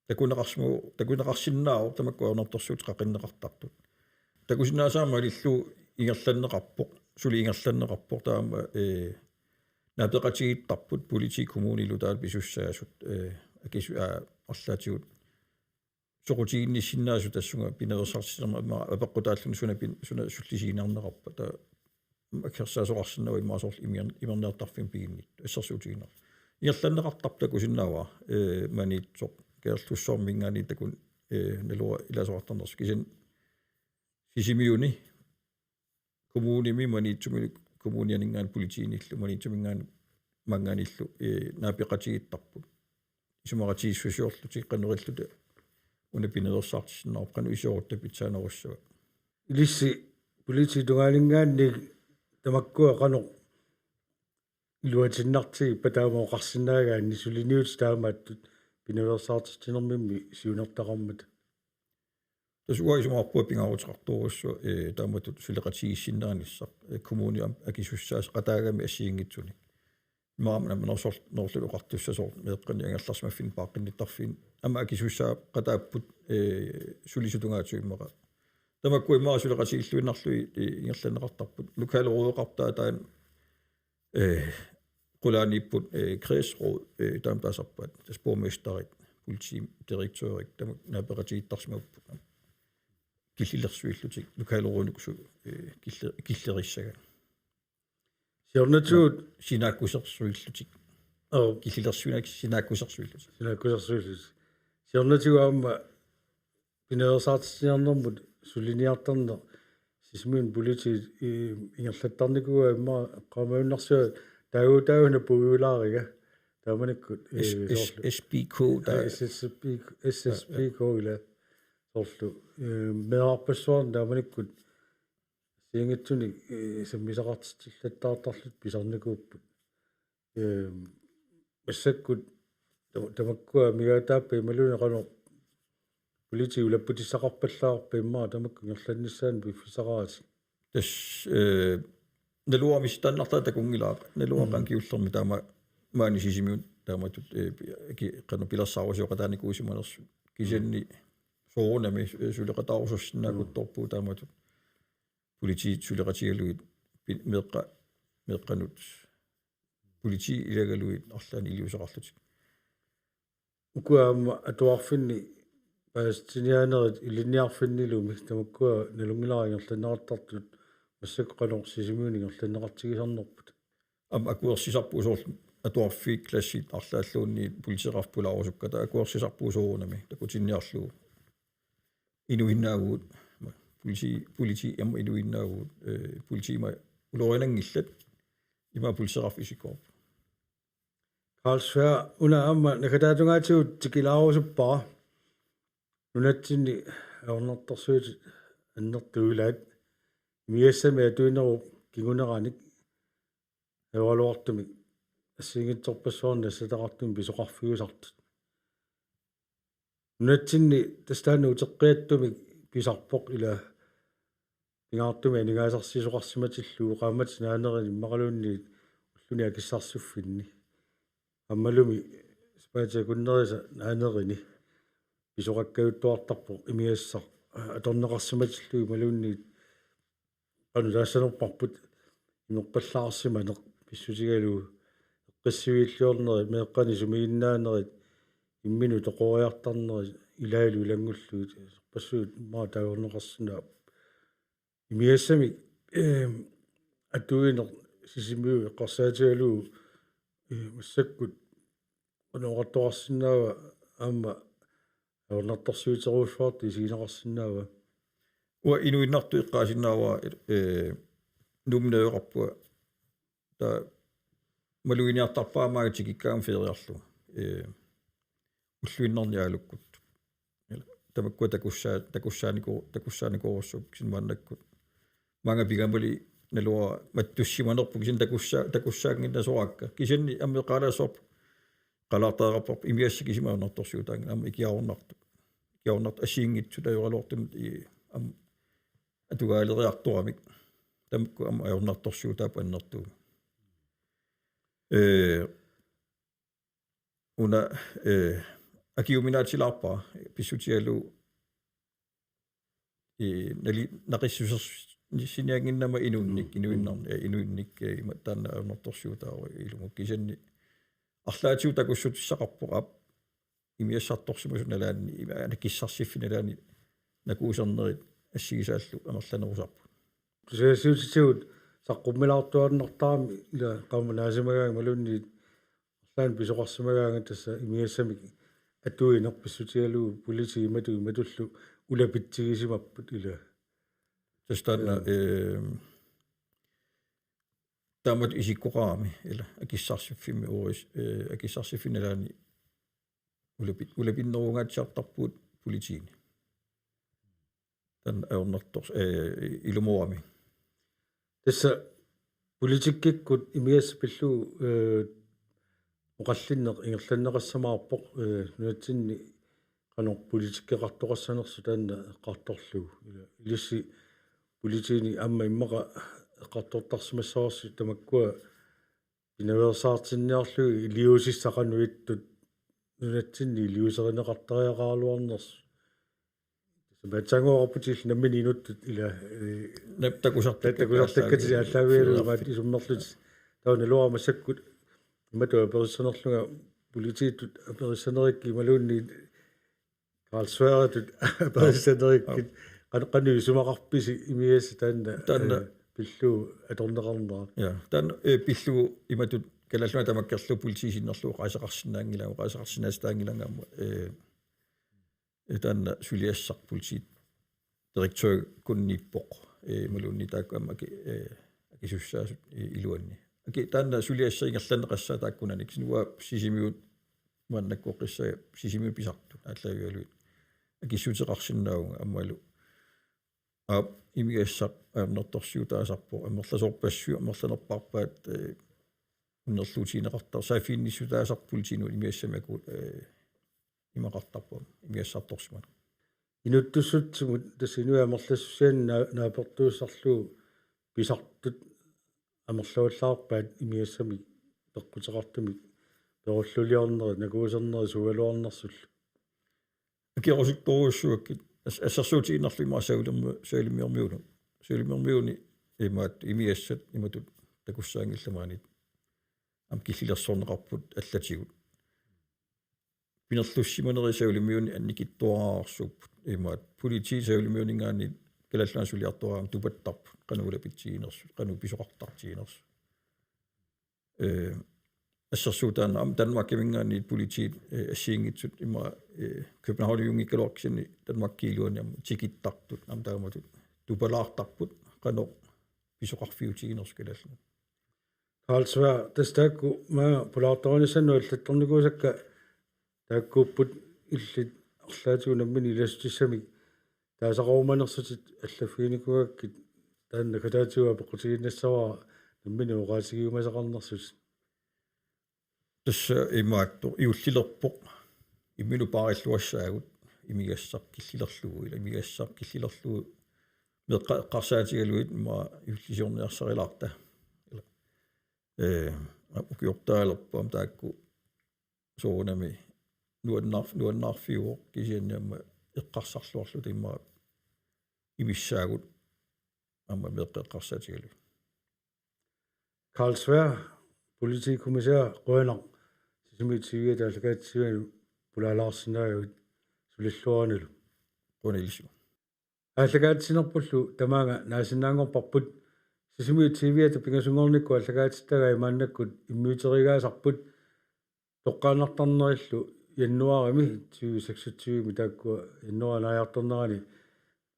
takuneqarsimavoq, takuneqarsinnaavoq tamakku ajornartorsiutit qaqinneqartartut. Takusinnaasarama illu ingerlanneqarpoq, suli ingerlanneqarpoq taama, eh, naapeqatigiittarput politiit kommunilu taava pisussaasut, eh, akisu-, aa, arlaatigut soqutiginnissinnaasut tassunga pinaveersaartitsinermi aamma apeqqutaalluni suna pin-, suna sullisiinnarneqarpa taava akkersaasoqarsinnaavoq immaqa soorlu imian-, imerniartarfimmik piginnittoq assersuutigiinnarlugu. Ingerlanneqartarpoq takusinnaavara, eh, Maniitsoq Kangerlussuarminngaanniit takuneq, eh, naluara ilaasoqartarnersoq kisianni Sisimiuni kommunimi Maniitsumilu kommunianinngaanniit politiinillu Maniitsuminngaanniit maanngaanniillu, eh, naapeqatigiittarput. Isumaqatigiissusiorlutik qanoq ililluta una pinaveersaartissinnaavara qanoq isiorutta pitsaanerussavat. Ilissi politiit tungaaninngaanniit tamakkua qanoq iluatinnartigippat taama oqarsinnaagaanni suliniutit taamaattut pinaveersaartitsinermimmi siunertaqarmata. Tassa uanga isumaqarpunga pingaaruteqartorujussuaq, eh, taamatut suleqatigiissinnaanissaa, eh, kommuni aamma akisussaaqataagami assigiinngitsunik. Imaammat namminersorneq Noorlu Oqartussat soorlu meeqqanik angerlarsimaffinnik paaqqinnittarfinnik aamma akisussaaqataapput, eh, sulisut tungaatigut immaqa. Tamakku immaqa suleqatigiilluinnarlugit, eh, ingerlanneqartarput. Lokalrådeqartaat taanna, eh, qulaaniipput, eh, kredsråd, eh, taama taasarpaat. Tassa borgmesterit, politidirektørit, tamakku naapeqatigiittarsimapput. Killilersuillutik, lokalrådinut su-, eh, kille-, killerissagat. Siornatigut sinaakkusersuillutik. Oo. Killilersuineq sinaakkusersuillutik. Sinaakkusersuillutik. Siornatigut aamma pinaveersaartitsinermut suliniartarneq Sisimiuni politiit, eh, ingerlattarnikuugaat immaqa eqqaamajunnarsivat taaguutaaguna puiulaariga. Taamanikkut, eh, S-, S-, soorlu S P K, taa-, eh, S S P K, S S P K ila soorlu, eh, meerarpassuarnik taamanikkut assigiinngitsunik, eh, sammisaqartitsillattaartarlutik pisarnikuupput. Eh, massakkut tam-, tamakkua amigaataappat imaluunniit qanoq politiit ulapputissaqarpallaarpat immaqa tamakku ingerlannissaannut piffissaqaratik. Tassa, eh, naluara misittaannartaa takunngilara, naluara qanga kingullermi taama maani Sisimiut taamatut, eh, pi-, ki-, qanoq pilersaarusioqataanikuusimanersut. Kisianni soorunami, eh, suleqataarusussinnaakuttorpugut taamatut. Politiit suleqatigalugit pi-, meeqqa-, meeqqanut. Politiit ilagalugit arlaannik iliuuseqarlutik. Ukua aamma atuarfinni paasitsiniaanerit ilinniarfinnilumi tamakkua nalunngilara ingerlanneqartartut massakkut qanoq Sisimiuni ingerlanneqartigisarnerput. Aamma akuersisarpugut soorlu atuarfiit klassit arlaalluunniit politeeqarfik pulaarusukkatta akuersisarpugut soorunami takutinniarlugu. Inuinnaavugut, politi, politi, aamma inuinnaavugut, eh, politiit ima uloriananngillat, ima politeeqarfik isikkoqarpoq. Carl Svea, una aamma naggataatungaatigut tikilaarusuppara. Nunatsinni ajornartorsiutit annertuut ilaat, imigassamik atuinerup kinguneranik ajoraluartumik assigiinngitsorpassuarnik nassataqartumik pisoqarfiusartut. Nunatsinni tassa taanna uteqqiattumik pisarpoq, ila pingaartumik aningaasarsiisoqarsimatillugu qaammatip naanerini immaqaluunniit ulluni akissarsiffinni. Aammalumi sapaatip akunnerisa naanerini pisoqakkajuttuartarpoq imigassaq atorneqarsimatillugu imaluunniit qanoq taassanerparput imerpallaarsimaneq pissutigalugu eqqissiviilliornerit, meeqqanik sumiginnaanerit, imminut toqoriartarnerit, ilaalu ilanngullugit, sorpassuit immaqa taagorneqarsinnaapput. Imigassamik, eem, atuineq Sisimiut eqqarsaatigalugu, ee, massakkut qanoq oqartoqarsinnaava aamma ajornartorsiuterujussuartut isigineqarsinnaava? Uanga inuinnartut eqqaasinnaavara, ee, Nuummi najugaqarpunga. Taava maluginiartarpara maanga tikikkaangama feriarlunga. Ee, ulluinnarni aalukkut. Ila, tamakkua takussaa-, takussaaniko-, takussaanikoorussuupput kisianni maannakkut. Maanga pigamali naluara mattussimanerput kisianni takussa-, takussaannginnasoraakka. Kisianni aamma eqqaalaassavarput, eqqaalaartariaqarparput imigassaq kisimi ajornartorsiutaanngilaq, aamma ikiaroornartoq. Ikiaroornartoq assigiinngitsut ajoraluartumik, ee, aamma atugaaleriartoramik. Tamakku aamma ajornartorsiutaapput annertuumik. Ee, una, ee, akiuminaatilaarpara pissutigalugu, ee, nali-, naqissusersiniannginnama inunnik, mm, inuinnarni, mm, ee, inuinnik, ee, ima taanna ajornartorsiutaavoq ilumut, kisianni arlaatigut takussutissaqarpoq, aap, imigassartorsimasut nalaanni, ima akissarsiffik nalaani nakuusernerit assigisaallu amerlanerusarput. Tusagassiuutitigut saqqummilaartuaannartarami ila qaammat naasimagaangat imaluunniit arlaannik pisoqarsimagaangat, tassa imigassamik atuineq pissutigalugu politiit imatut imatullu ulapitsigisimapput ila. Tassa taanna, mm, ehm, taamatut isikkoqarami ila akissarsiffimmi uris-, ee, akissarsiffinni nalaani ulapit-, ulapinnerungaatsiartarpugut politiini. Taanna ajornartors-, ee, ilumorami. Tassa politikkikkut imigassaq pillugu, ee, oqallinneq ingerlanneqassamaarpoq, ee, nunatsinni qanoq politikkeqartoqassanersoq taanna eqqartorlugu. Ila, ilissi politiini aamma immaqa eqqartortarsimassavarsi tamakkua pinaveersaartinniarlugit iliuusissat qanoq ittut nunatsinni iliuuserineqartariaqaraluarnersut. Tassa paatsaaguarputit nammineq inuttut ila, ee, nap takusartakkat, takusartakkat aallaavigalugu, aallaavigalugu imaat isummerlutit. Taava naluara massakkut imatut aperissanerlunga politiitut aperissanerikkit imaluunniit Carl Sværitut aperissanerikkit. Aap. Qan-, qanoq isumaqarpisi imigassaq taanna, taanna, ee, pillugu atorneqarnera? Ja, taanna, ee, pillugu imatut Kalaallit Nunaat tamakkerlugu politiit sinnerlugu oqaaseqarsinnaanngilagut, oqaaseqarsinnaatitaanngilanga aamma, ee, ee, taanna suliassaq politiit direktørkunniippoq, ee, imaluunniit taakku aamma aki-, ee, akisussaasut, ee, iluanni. Aki taanna suliassaq ingerlanneqassaaq taakkunanik. Kisianni uanga Sisimiut maannakkoqqissaanga Sisimiut pisartut aallaavigalugit akissuteqarsinnaavunga aammalu. Aap, imigassaq ajornartorsiutaasarpoq, amerlasoorpassuit amerlanerpaarpaat, ee, unnerluutigineqartar-, saaffiginnissutaasarpoq politiinut imigassamik aku-, ee, imaqartarpoq imigassartorsimaneq. Inuttussutsimut tassa inuit amerlassusiannik naa-, naapertuussarlugu pisartut amerlavallaarpaat imigassamik peqquteqartumik perulluliornerit, nakuusernerit suugaluarnersullu. Akerusuttorujussuakkit as-, assersuutigiinnarlugu immaqa Savalimmi-, Savalimmiormiunut. Savalimmiormiuni imaat imigassat imatut takussaanngillat maani. Aamma killilersorneqarput allatigut. Pinerlussimanerit Savalimmiuni annikitsuararsuupput. Imaat politiit Savalimmiuninngaanniit Kalaallit Nunaat suliartoraangama tupattarput qanoq ulapitsiginersut, qanoq pisoqartartiginersut. Ee, assersuutaanna aamma Danmarkiminngaanniit politiit, ee, assigiinngitsut ima, ee, Københavninngikkaluarpoq kisianni Danmarkip iluani aamma tikittartut aamma taamatut tupalaartarput qanoq pisoqarfiutiginersut Kalaallit Nunaat. Carl Sværd, tassa taakku maanga pulaartornissannut allattornikuusakka taakkuupput illit arlaatigut nammineq ilassutissamik taasaqarumanersutit allaffiginikuugakkit, taanna kataatigut apeqqutigiinnassavara nammineq oqaatigiumasaqarnersutit. Tassa imaattoq, juullilerpoq, imminut paarilluassaagut, imigassaq killilerlugu, ila imigassaq killilerlugu meeqqat eqqarsaatigalugit immaqa juullisiorniarsarilaarta. Ila, ee, ukiortaalerpoq aamma taakku soorunami nuannaarf-, nuannaarfiuvoq, kisianni aamma eqqarsarluarluta immaqa imissaagut aamma meeqqat eqqarsaatigalugit. Karl Sværd, politikommissær, qujanaq Sisimiut T V-ata aallakaatitsivianut pulaalaarsinnaagavit, sulilluarinalu. Qujanaq ilisilu. Aallakaatitsinerpullu tamaanga naasinnaanngorparput, Sisimiut T V-ata pingasunngornikkut aallakaatitsigaat maannakkut immiuteriigaasarput, toqqaannartarnerillu januaarimi tyve seksogtyve-mi, taakkua januaarip naajartornerani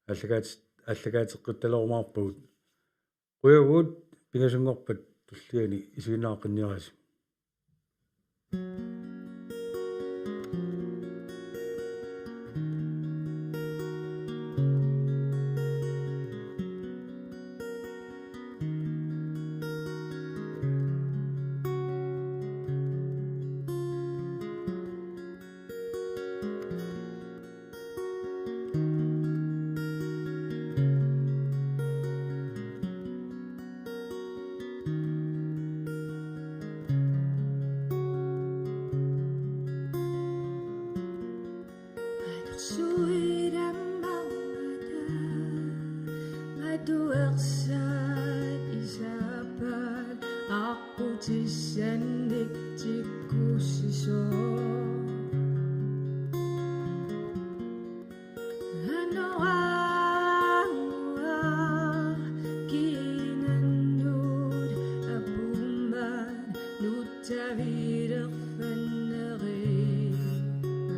aallakaat-, aallakaateqqittalerumaarpagut. Qujavugut, pingasunngorpat tulliani isiginnaaqqinnirisi. Atuersaat isaapaat aqqutissannik tikkussisoq. Anuaannguaq kinannut apuummat nuttavilerfanneri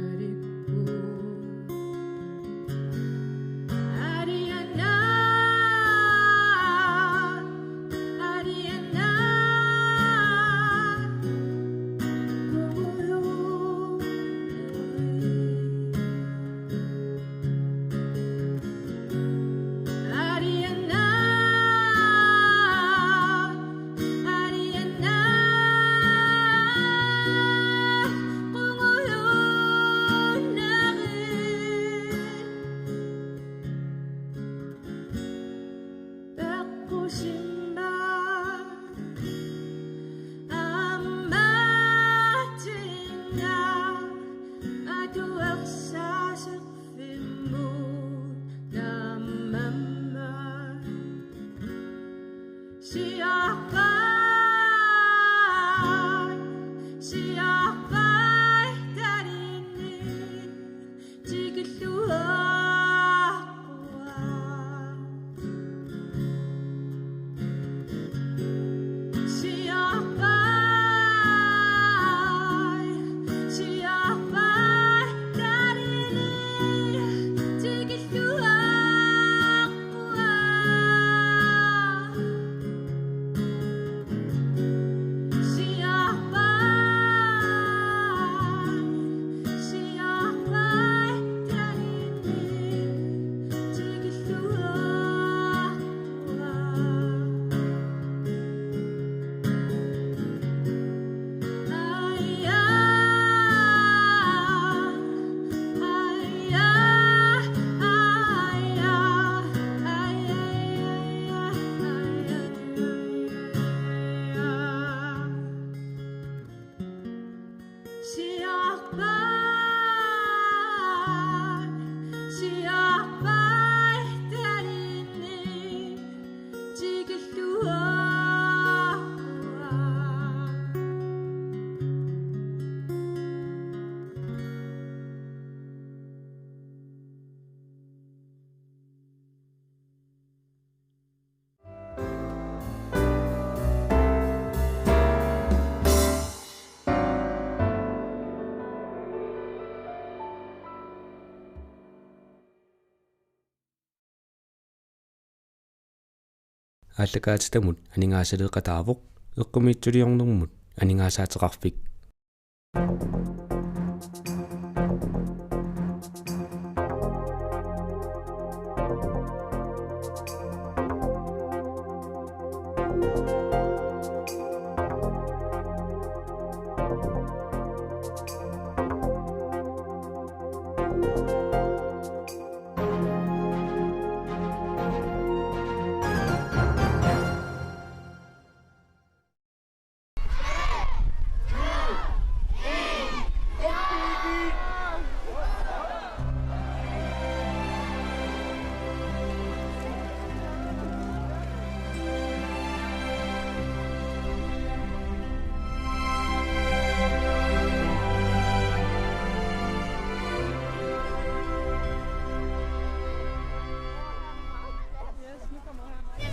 alippu. Ariana, Ariana, Ariana, Ariana, qungujunnerit peqqusimmat aammaatsinga atuersaaserfimmut taamaammat. Siorpai, siorpai talinni tikilluaqqua. Siorpai, siorpai talinni tikilluaqqua. Siorpai, siorpai talinni tikilluaqqua. Aallakaatitamut aningaasaleeqataavoq Eqqumiitsuliornermut Aningaasaateqarfik.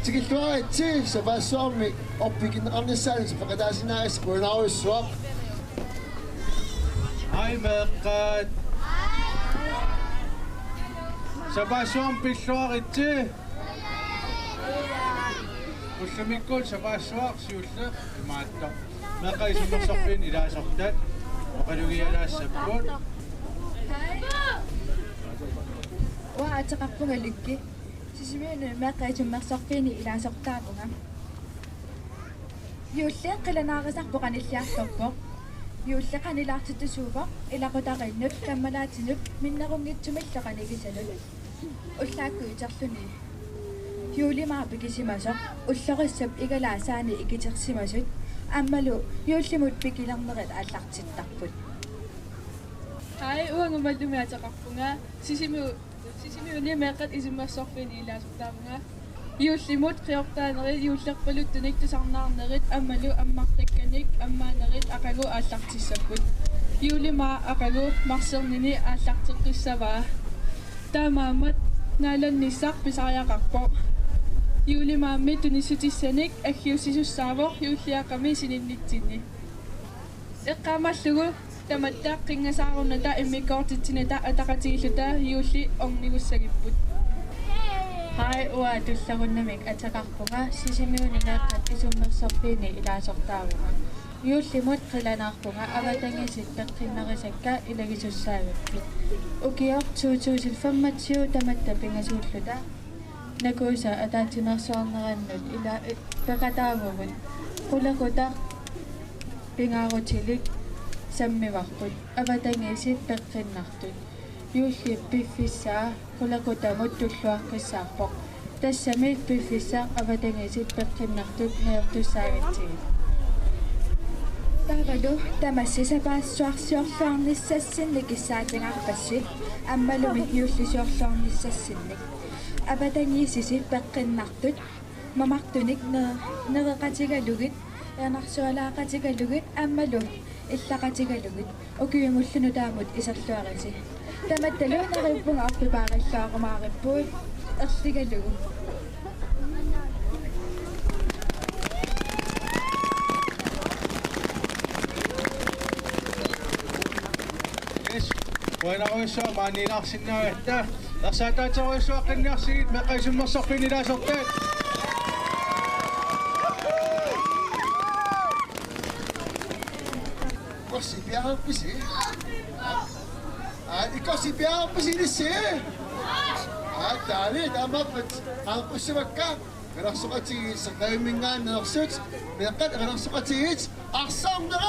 Tikilluaritsi, sapaassuarmi orpiginneqarnissaanut peqataasinnaagassaq qujanarujussuaq. Hej meeqqat. Sapaassuarmut pilluaritsi. Ullumikkut sapaassuaq siulleq imaattoq. Meeqqat Isummersorfiini ilaasortat oqalugialaassapput. Uanga ateqarpunga Lykke. Sisimiuni Meeqqat Isummersorfiini ilaasortaavunga. Juulli qilanaarisarpoq qanilliartorpoq. Juulli qanilaartittusuuvoq ilaqutariinnut kammalaatinut minnerunngitsumillu qanigisanut. Ullaakkut iterluni. Juulimaaq pikisimasoq, ullorissap igalaasaani ikitersimasut, aammalu juullimut pikilernerit aallartittarput. Hej, uanga Mallumi ateqarpunga, Sisimiu-, Sisimiuni Meeqqat Isummersorfiini ilaasortaavunga. Juullimut qiortaanerit, juullerpaluttunik tusarnaarnerit aammalu ammartakkanik ammaanerit aqagu aallartissapput. Juulimaaq aqagu marsernini aallarteqqissavaa. Taamaammat naalannissaq pisariaqarpoq. Juulimaammi tunissutissanik aggiussisussaavoq juulliaqqami sininnitsinni. Eqqaamallugu tamatta qinngasaarunata immikkoortitsinnata ataqatigiilluta juulli ornigussagipput. Hej, uanga Tullerunnamik ateqarpunga, Sisimiuni Meeqqat Isummersorfiini ilaasortaavunga. Juullimut qilanaarpunga, avatangiisit peqqinnarissakka ilagisussaavipput. Ukioq to tusind femogtyve tamatta pingasuulluta NAKUUSA ataatsimeersuarnerannut ila-, peqataavugut. Qulequtaq pingaarutilik sammivarput, avatangiisit peqqinnartut. Juullip piffissaa qulequtamut tulluaqqissaarpoq. Tassami piffissaq avatangiisit peqqinnartut najortussaagatsigit. Taavalu tamassi sapaassuarsiorluarnissassinnik kissaatingaarpassi, aammalumi juullisiorluarnissassinnik. Avatangiisisi peqqinnartut mamartunik ne-, nereqatigalugit, erinarsualaaqatigalugit aammalu illaqatigalugit. Ukiumullu nutaamut iserluarisi. Tamattalu neriuppunga orpipaarilluarumaaripput erligalugu. Yes. Qujanarujussuaq maaniilaarsinnaagatta. Ersaataaterujussuaqqinniarsigit Meeqqat Isummersorfiini ilaasortat. Ikorsipiaarpisi? Aa, ikorsipiaarpisi ilissi? Aa, taali, taamaappat. Aaqqussivakka. Erinarsoqatigiit Seqqavimmininngaanneersut, Meeqqat Erinarsoqatigiit, arsarnerit!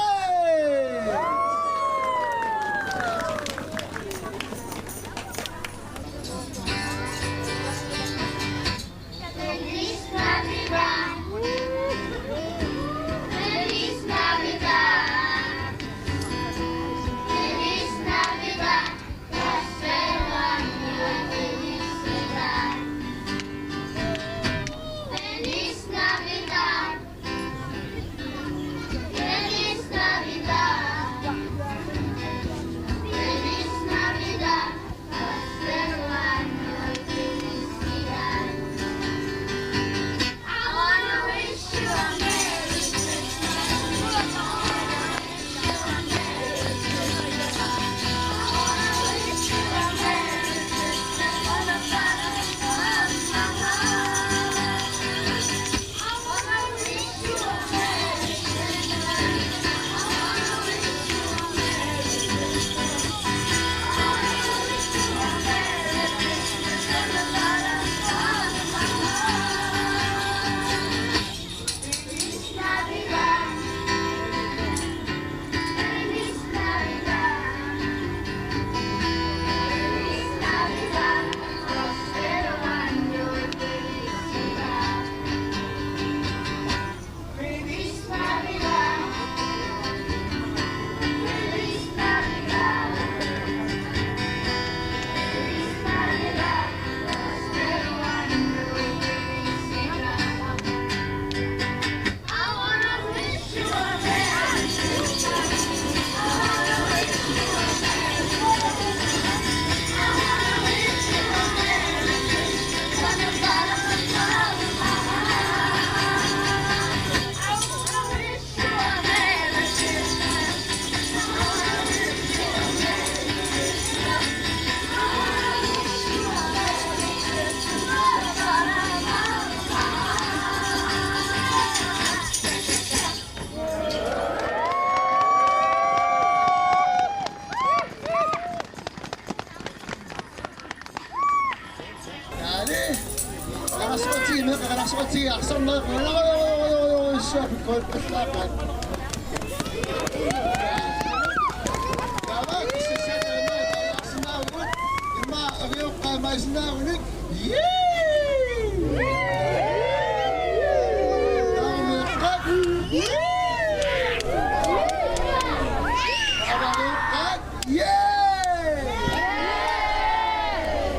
Yay!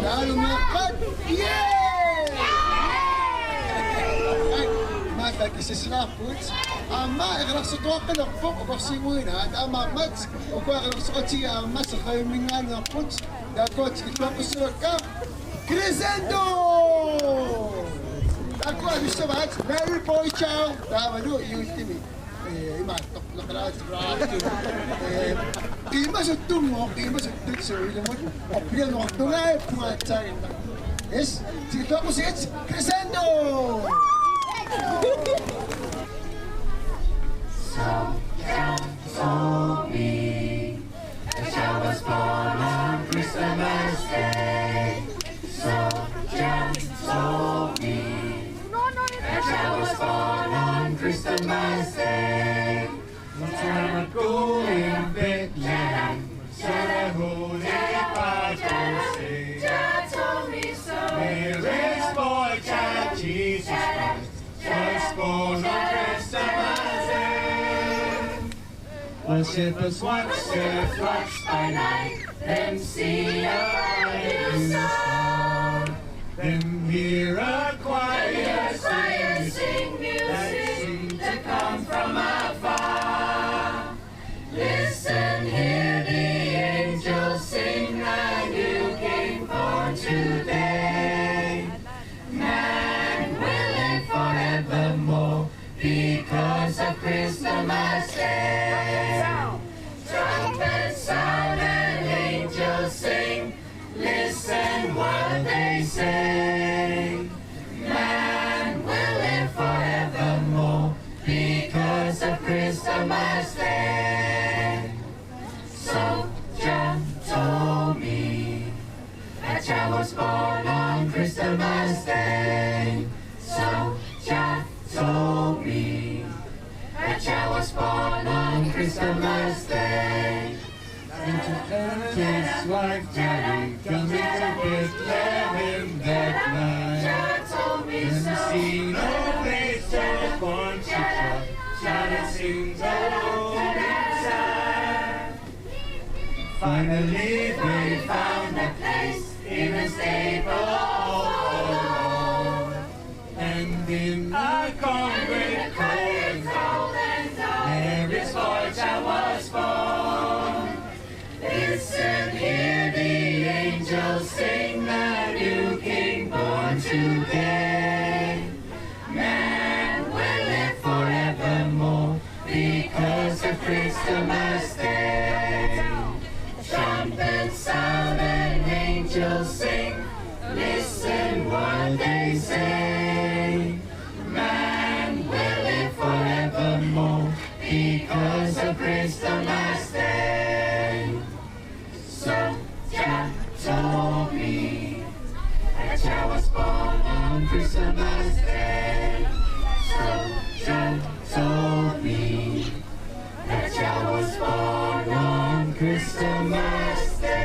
Taavalu meeqqat. Yay! Ai, maanna kississinnaarpugut. Aamma eqalersortuaqqilerpoq ukorsiimuina. Taamaammat ukua eqalersoqatigiit aamma seqqajumminngaanneerput. Taakkua tikilluaqqussuakka. Crescendo! Taakkua atussavaat Larry Boy Chow. Taavalu juullimi. Eh, imaattoq. Piimasuttunngooq, piimasuttut suulimmut. Oppianuartungaippunga aatsaannguaq. Yes, tikilluaqqusigit, Crescendo! So John told me that I was born on Christmas Day. So John told me that I was born on Christmas Day. What time I go in Bethlehem? Shall I hold it by Joseph? Mary's boy child, Jesus Christ, was born on Christmas Day. While shepherds watch their flocks by night, them see a bright new star. Then hear a choir sing music that come from afar. Listen, hear the angels sing, a new king born today. Man will live forevermore because of Christmas Day. Trumpets sound and angels sing, listen what they say. Man will live forevermore because of Christmas Day. So John told me that I was born on Christmas Day. So John told me that I was born on Christmas Day. And to Herod's wife Mary, coming to Bethlehem that night. When she no place to born she trod, shouted sings a lowly child. Finally they found a place in a stable of old. And in a corn great cold and dark, Mary's boy child was born. Listen, hear the angels sing, a new king born today. Man will live forevermore because of Christmas Day. Trumpets sound and angels sing. Listen what they say. Man will live forevermore because of Christmas Day. So John told me that I was born on Christmas Day. So John told me that I was born on Christmas Day.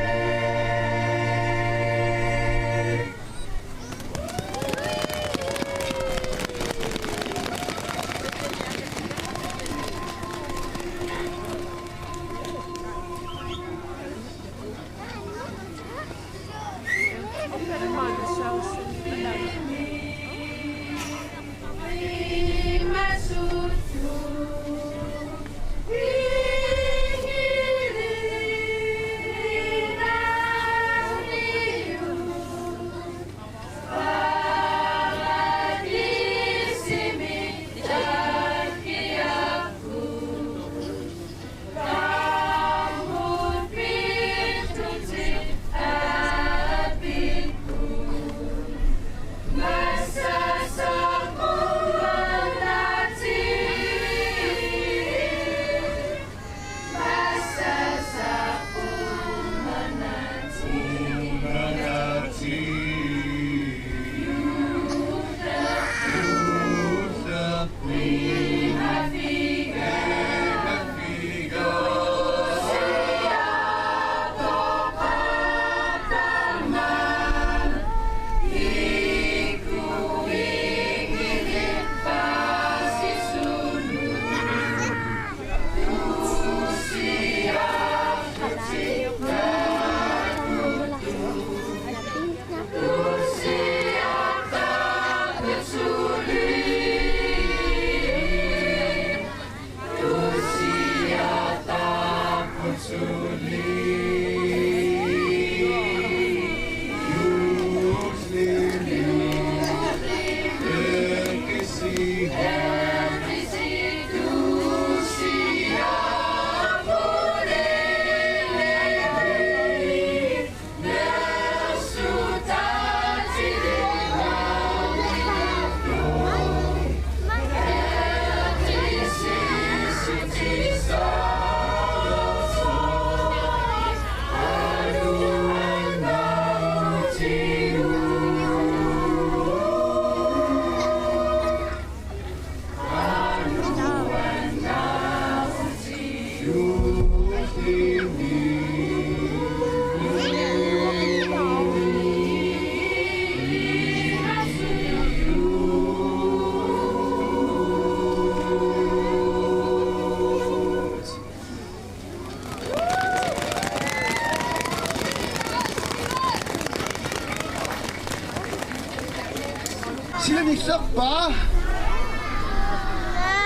Issappa.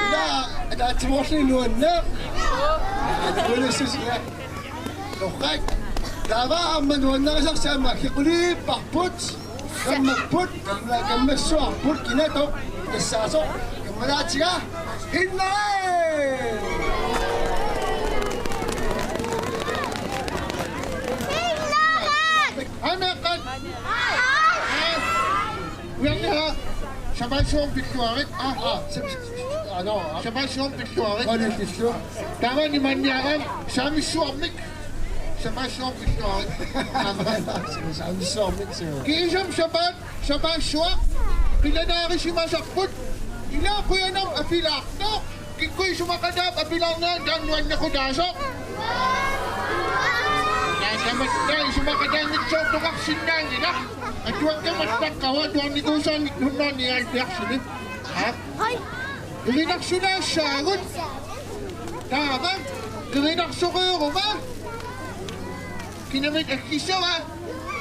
Ila, ataatsimoorluni nuanneq. Atuulissusia. Torrak. Taava aamma nuannarisarsi aamma aggequliipparput. Kammapput, kamma-, kammassuarput, kinatoq, tassaasoq, kammalaatiga, Hinnari! Hej, meeqqat! Ujarliha, sapaassuarmik pilluarit. Ah, ah, sap-, sap-, sap-, ah, no, ah. Sapaassuarmik pilluarit. Qaa, pilluarit. Taamani maanniaraam saamissuarmik. Sapaassuarmik pilluarit. Saamissuarmik, suu. Kiisami sapaat, sapaassuaq qilanaarisimasarput. Ila qujanartumik apilaartoq. Kikkut isumaqataap apilaarnerat taanna nuannequtaasoq. Taamaattumik isumaqataanngitsoortoqarsinnaanngilaq. Atuakkamik allaqqavoq atuarnikuusaannik hundrede nioghalvfjerdsimi. Aap. Erinarsulaassaagut. Taava. Erinarsoreeruma. Kinamit aggissava?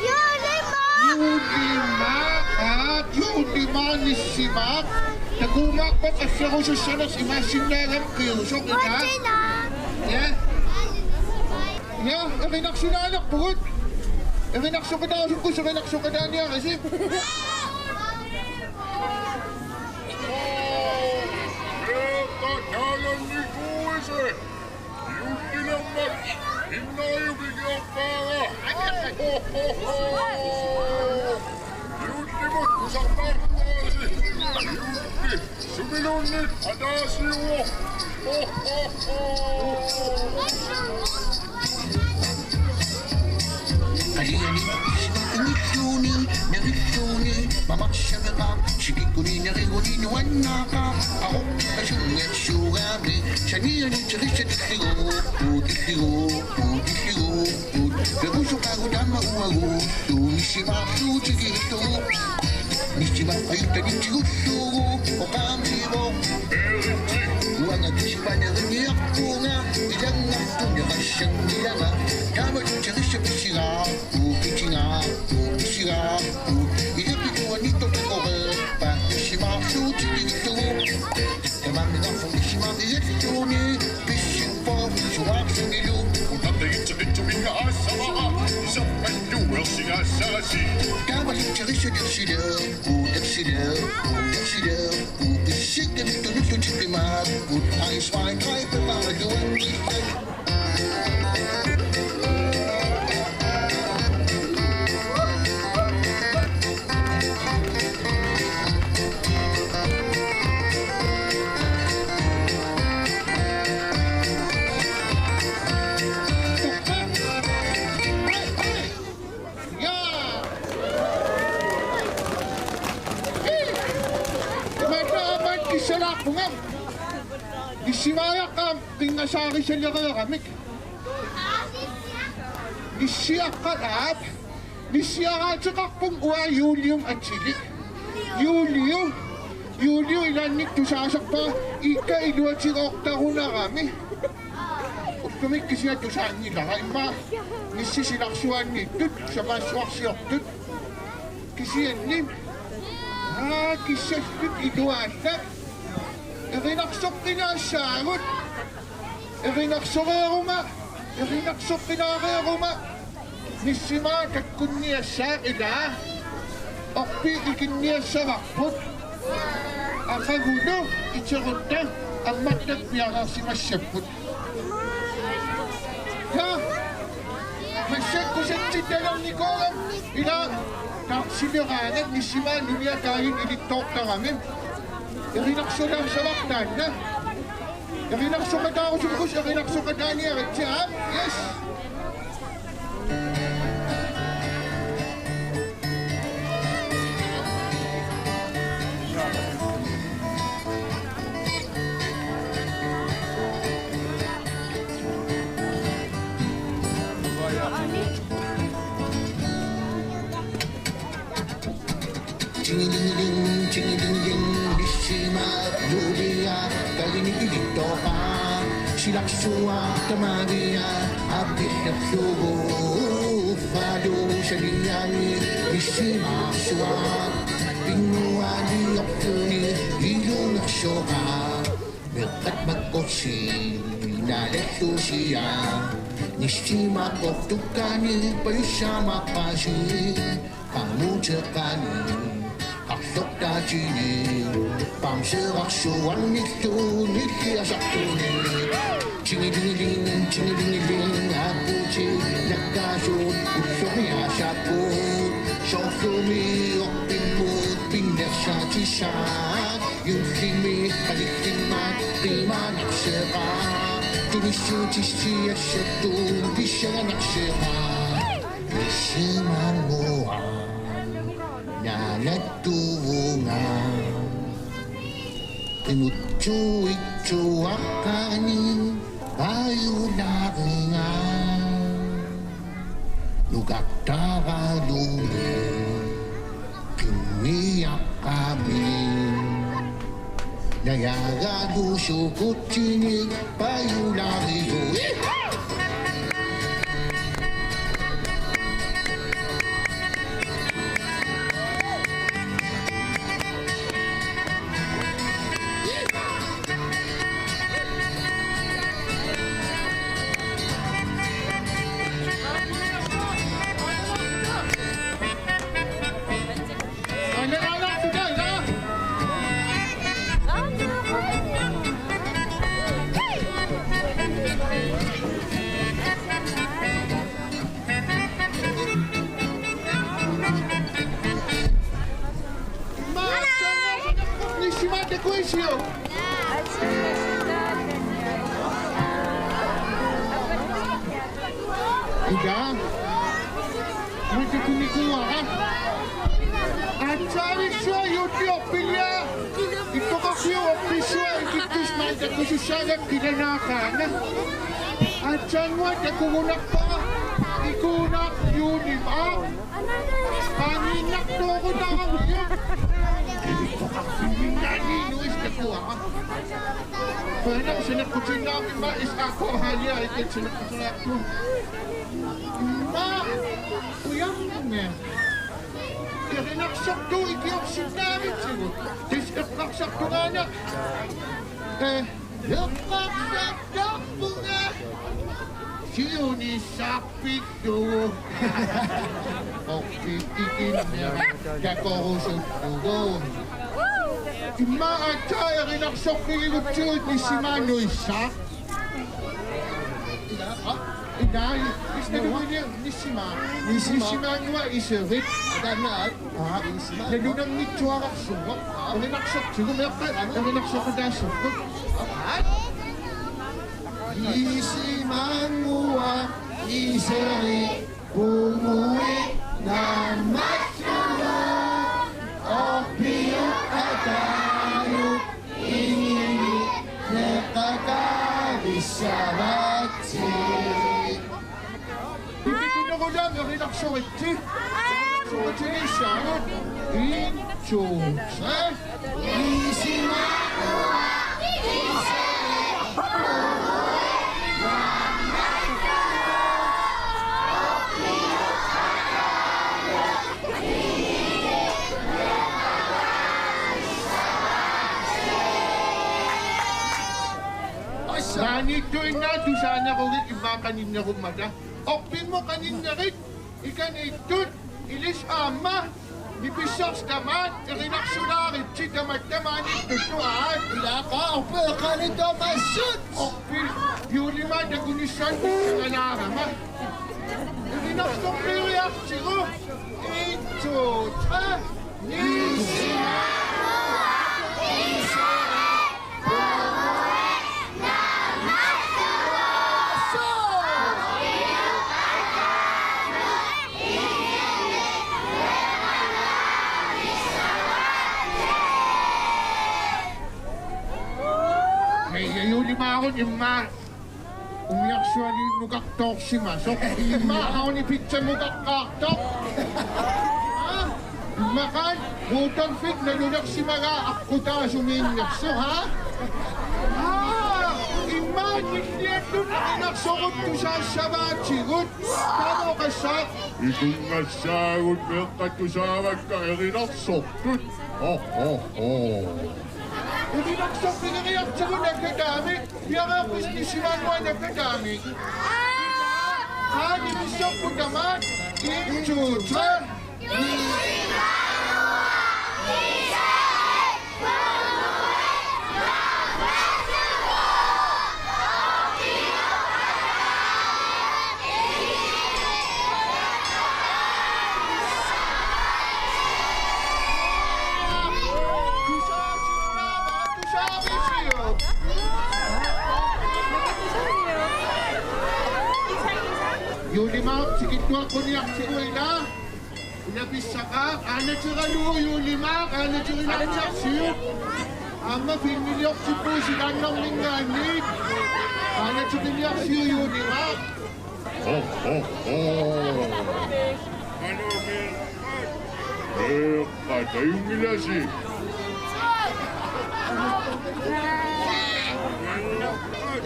Juulimaaq. Juulimaaq, aap, Juulimaaq Nissimaaq. Takuumaarpat aggerusussanersoq imaassinnaagami qiusoq ila. Uatsinaa. Ja. Ja, erinarsulaalerpugut. Erinarsoqataasukkus erinarsoqataaniarisi. Juullilermat Hinnariup ikiorpaara. Juullimut tusarnaartuarisi. Juulli sumiluunniit ataasiuvoq. Qaliani, ungilluuni, nerilluuni, mamarsaveqaaq, sikikkuni, neriguni, nuannaaqaaq, aroqqasunngitsuugami, saniani, tirissatilligu, puutilligu, puutilligu, puut, perusuqaagut aamma uagut, tuunisimaarlugu tikillugu. Nissima ajuttani tigullugu oqaamiivoq. Uanga kisipanerniarpunga ilanngartunerassanngilanga. Taamalu tirissap isigaarput, isigaarput, isigaarput. Ilapillugu anittortoqareerpat nissimaarlugu tikillugu. Tamanna naffu nissimaarniartuuni pissippoq suaarlunilu. Utatagitseqitsuminga aassavara isappannuersigaassaasi. Taamalu tirissap isigaarput, isigaarput, isigaarput. Pissikkanik tunullutik imaappoq. Ice wine, try the power, you and me. Imaattoq aamma kissalaarpunga. Nissimaariaqqaam qinngasaarisalereeramik. Nissiaqqat aap. Nissiaraateqarpunga uanga Juuliumik atilik. Juuliu. Juuliu ilaannik tusaasarpara iikka iluatigoortarunarami. Ullumikkut kisiat tusaanngilara immaqa nissit silarsuaanniittut sapaassuarsiortut. Kisianni. Aa, kissallutik iluaallak. Erinarsoqqinaassaagut. Erinarsoreeruma, erinarsoqqinaareeruma. Nissimaaq takkunniassaaq ilaa. Orpiit ikinniassavarput. Aqagulu iterutta ammartakkat piareersimassapput. Ja. Massakkut satsittalernikuugami ilaa. Taarsileraangat nissimaap nuliaa taajut ilittoortarami. Erinarsulaassavara taanna. Erinarsoqataarusukkut erinarsoqataaniaritsi, aap, yes. Tingilingiling, tingilingiling, nissimaap nuliaa, taajut ilittoorput, silarsuaq tamaviaat, aappilerlugu, paluusaniani, nissimaarsuaq. Nuaniortuni ilungersoraa, meqqat makkorsi naalalluusia, nissimaqortukkaani pajussaamaqqaasi, qaamuteqaani, qarlortaatini, pamseerarsuarnillu nilliasartuni. Tingilingiling, tingilingiling, aappuu nakkaasuut ulloriaasaapput. Soorlumi orpimmut pinnersaatissaq, juullimi qalillimmat qiimaanarseraa, tunissuutissiassatut pissanganarseraa. Nissimannguaq naalattuvunga, qimuttuitsuaqqani pajulaarinnga, nukartaralumi qimmiaqqami, najagalusukutsinik pajulaarinnga. Nissimata kuisio. Ida. Matakunikuara. Atsaavissuaq juullioq pilia. Ikkoqarfiup orpissua ikittussaq maani takusussaagakkit ilanaaqaanga. Aatsaannguaq takugunarpara. Ikuunaaq juulimaaq. Qaangiinnartoorutaarujussuaq. Ikkoqarfimminngaanniit nuistakuara. Qujanaq saneqqutinnaarpimma S A K-hallia ikatsaneqqutinnaarput. Immaqa ujammut. Erinarsortuut ikiorsinnaavitsigut. Tassa eqqarsartungaana. Eh, eqqarsartarpunga. Siunissarpillugu. Orpikkikinni takorusuttugu. Immaqa aatsaat erinarsorfigigutsigu nissimaannuissaaq. Ilaa, ilaa, isnalugilia nissimaaq. Nissimaaq. Nissimaannguaq iserit. Ataannaat. Aa, nalunanngitsuararsuuvoq. Erinarsortigut meeqqat, erinarsoqataassuupput. Nissimaannguaq iserit, punguit naammallugu, orpiup ataanut inimi neqataavissavaatsi. Pipitunerulaam erinarsoritsi. Erinarsoritsi. En, to, tre. Maaniittuinnaat tusaanerugit immaqa qaninnerummata. Orpimmut qaninnerit ikaniittut ilissi aamma nipissarsi tamaat erinarsulaarutsi tamatta maaniittut tuaat. Ilaa, orpiup eqqaani tamassut. Orpiup juulimaaq takunissaanut pissanganarama. Erinarsorfigiartigu. En, to, tre. Nissimaannguaq iserit, punguit naammallugu. Hej, juulimaarut immaqa umiarsualiinnukartoorsimasoq. Immaqa Aarnip pitsamukaqqaartoq. Aa? Immaqaana Rudolfip nalulersimagaa aqqutaasumiinnersoq, aa? Aa, immaqa Killiallu erinarsortut tusaassavaatigut. Taava oqassaaq. Ikunngassaagut meeqqat tusaavakka erinarsortut. Ho, ho, ho. Erinarsorpigeriartigu nakkataamik. Piareerpisi Nissimi Annua nakkataamik? Aa, nimissorput tamaat. En, to, tre. Juulimar, tikittuaqquniartigu ila. Una pissaqaaq, aanateralugu Juulimar, aanaterilaarniarsiuk. Aamma filmiliortippusi ilaannarninngaanniit. Aanateriniarsiuk Juulimar. Ho, ho, ho. Meeqqat ajunngilasi.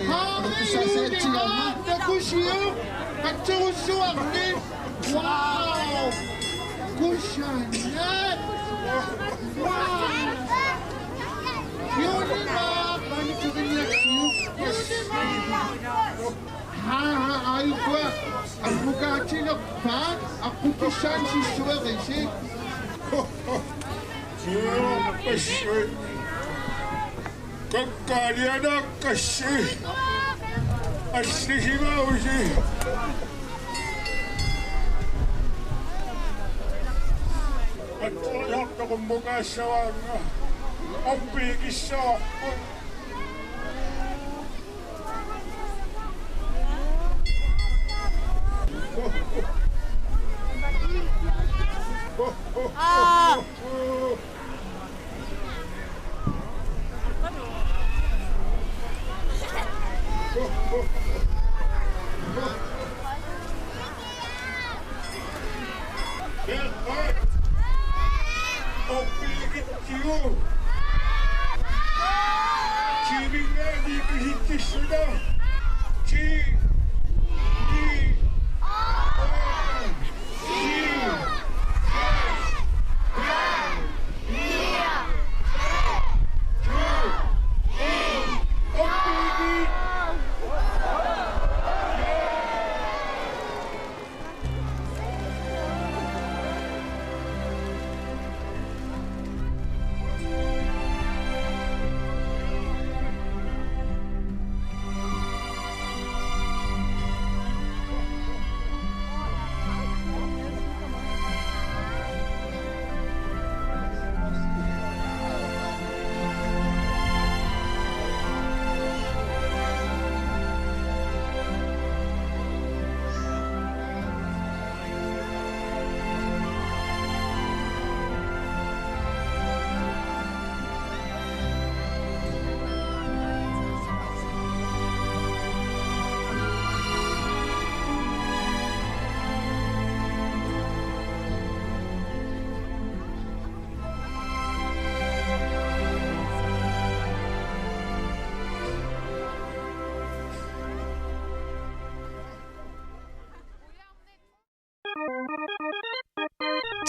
Haa, Juulimar, takusiuk. Katserussuarnik. Wow! Kusanaq! Wow! Juulimar! Aanaterilaarsiuk. Haa, haa, aajuku. Ammukaatilerpaat, aqqukissaannik sissuerisi. Siorpassuit. Kakkaalianaakkassi. Allisimausi. Attuariartoq qummukaassavaanga. Appiikissavarput. Aa.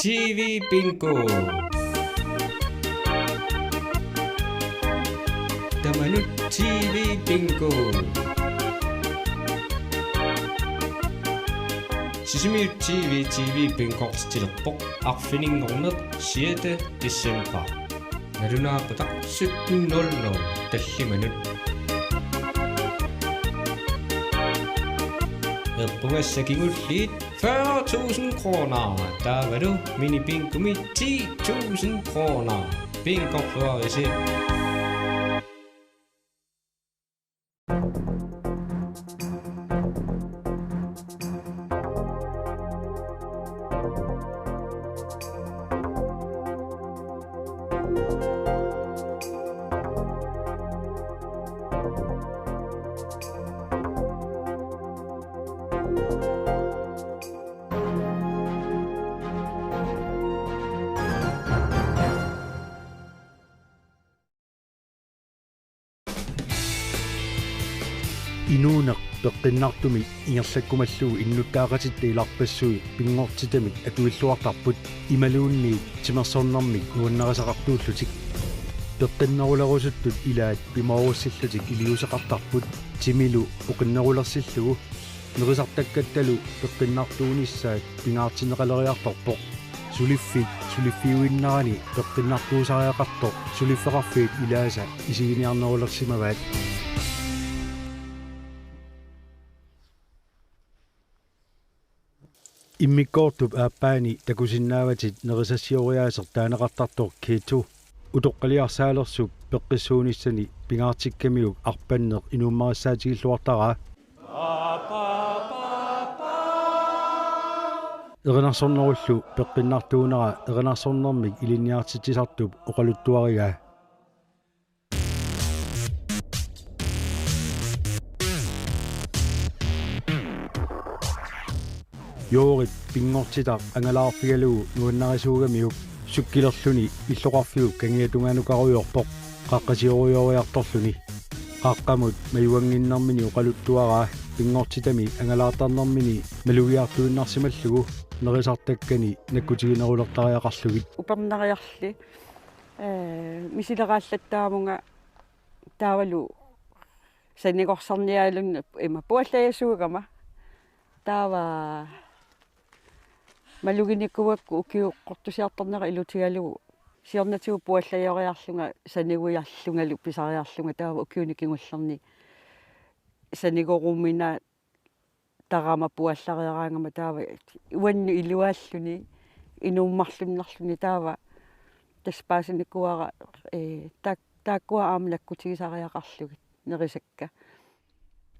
T V Bingo. Tamanut T V Bingo. Sisimiut T V, T V Bingo-rtitsilerpoq arfininngorneq sjette december. Nalunaaqutaq sytten nul nul tallimanut. Eqqugassat kingulliit fyrre tusind kroner. Taavalu minibingomi ti tusind kroner. Bingorluarisi. Inuuneq peqqinnartumik ingerlakkumallugu innuttaaqatitta ilarpassui pinngortitamik atuilluartarput imaluunniit timersornermik nuannarisaqartuullutik. Peqqinnerulerusuttut ilaat pimoorussillutik iliuuseqartarput timilu oqinnerulersillugu nerisartakkattalu peqqinnartuunissaat pingaartinneqaleriartorpoq. Suliffik suliffiuinnarani peqqinnartuusariaqartoq suliffeqarfiit ilaasa isiginiarnerulersimavaat. Immikkoortup aappaani takusinnaavatit nerisassioriaaseq taaneqartartoq Keto. Utoqqaliarsaalersup peqqissuunissani pingaartikkamiuk arpanneq inuummarissaatigilluartaraa. Erinarsornerullu peqqinnartuunera erinarsornermik ilinniartitsisartup oqaluttuarigaa. Joorip pinngortitaq angalaarfigalugu nuannarisuugamiuk sukkilerluni illoqarfiup kangiatungaanukaarujoorpoq qaqqasiorujooriartorluni. Qaqqamut majuannginnermini oqaluttuaraa pinngortitami angalaartarnermini malugiartuinnarsimallugu nerisartakkani nakkutiginerulertariaqarlugit. Upernariarli, ee, misileraallattaavunga taavalu sanigorsarnialunnga ima puallajasuugama. Taava maluginikuugakku ukioqqortusiartornera ilutigalugu siornatigut puallajoriarlunga saniguiarlungalu pisariarlunga taava ukiuni kingullerni sanigoruminaattarama puallareeraangama taava uannut iluaalluni inuummarlunnarluni taava tassa paasinikuuara, ee, taak-, taakkua aamma nakkutigisariaqarlugit nerisakka.